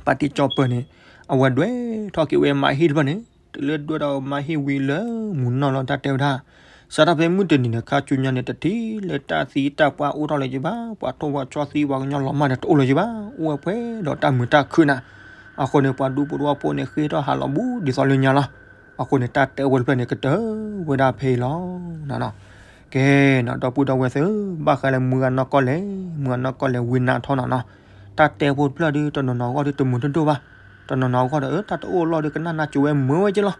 ပှၤတံၤကၠီပၢၤန့ၣ် အဝဲဒွဲၣ်ထီၣ်က့ၤဝဲမါဟံၣ်တဖျၢၣ်န့ၣ် တုၤလၢဒွဲၣ်ဒီးမါဟံၣ်ဝံၤလၢမုၢ်နီၢ်လီၤ တၢ်တဲဝဲဒၣ်, စးထီၣ်ဖဲမုၢ်တနံၤန့ၣ် ခါဆူညါန့ၣ် တထံၣ်လၢတၢ်သံတၢ်ပှၢ်အိၣ်ထီၣ်လၢၤက့ၤဘၣ်, ပှၤထိၣ်ဝါဆီသံပှၤကညီလီၤမၢ်န့ၣ် တအိၣ်လၢၤက့ၤဘၣ်, အိၣ်ဝဲပှဲၤဒီးတၢ်မုာ်တၢ်ခုၣ်နၤ, အဃိန့ၣ် ပှၤဒူဖိတဝီဖိန့ၣ် ဃ့ထီၣ်ဟးလီၤဘူးဒ်သိးလၢညါလီၤ. အဃိန့ၣ် တၢ်တဲဖိတဖျၢၣ်န့ၣ် ကတၢၢ်ဝဲဒၣ်ဖဲအံၤလီၤ. ကဲနီၤ ဒီပုၢ်ဒီဝဲၢ်သ့ၣ်ဧၢ, ဘၣ်ဃးလၢမုၢ်ဂၤနီၢ်ကီၢ်လဲၣ်, မုၢ်ဂၤနီၢ်ကီၢ်လဲၣ် ဝံနါထီၣ်နီၤနီၤ, တၢ်တဲဖိတဖျၢၣ်ဒီး တနီၤနီၤအဂီၢ်ဒီးတမုာ်တဒိၣ်ဘၣ်, တနီၤနီၤအဂီၢ်ဒီး တၢ်တအိၣ်လီၤဒီး ကနၣ်နါကိၤဝဲမုာ်ဝဲက့လီၤ.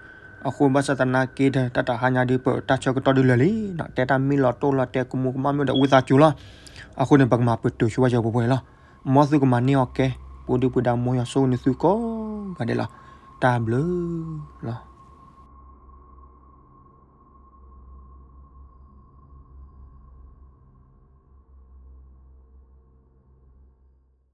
အဃိဘၣ်ဆၣ်သနာ်က့ဒီး တၢ်တဟါညါဒီး ပတၢ်ဆၢကတီၢ်ဒုးလၢာ်လံ, တဲတၢ်မ့ၢ်လီၤတိၢ်လီၤတဲာ်ကမူးကမၣ်မ့ၢ်ဒီး ဝံသးစူၤလီၤ. အဃိန့ၣ် ပကမၤပတုာ်ဆိဝဲစၢၤပှဲၤပှဲၤလီၤ. မ်သုကမၤန့ၢ်အီၤကဲ, ပူၤဒုၣ်ပူၤဒါ မ်ယွၤဆိၣ်ဂ့ၤန့ၢ်သုကိးဂၤဒဲးလီၤ. တၢ်ဘျုးလီၤ.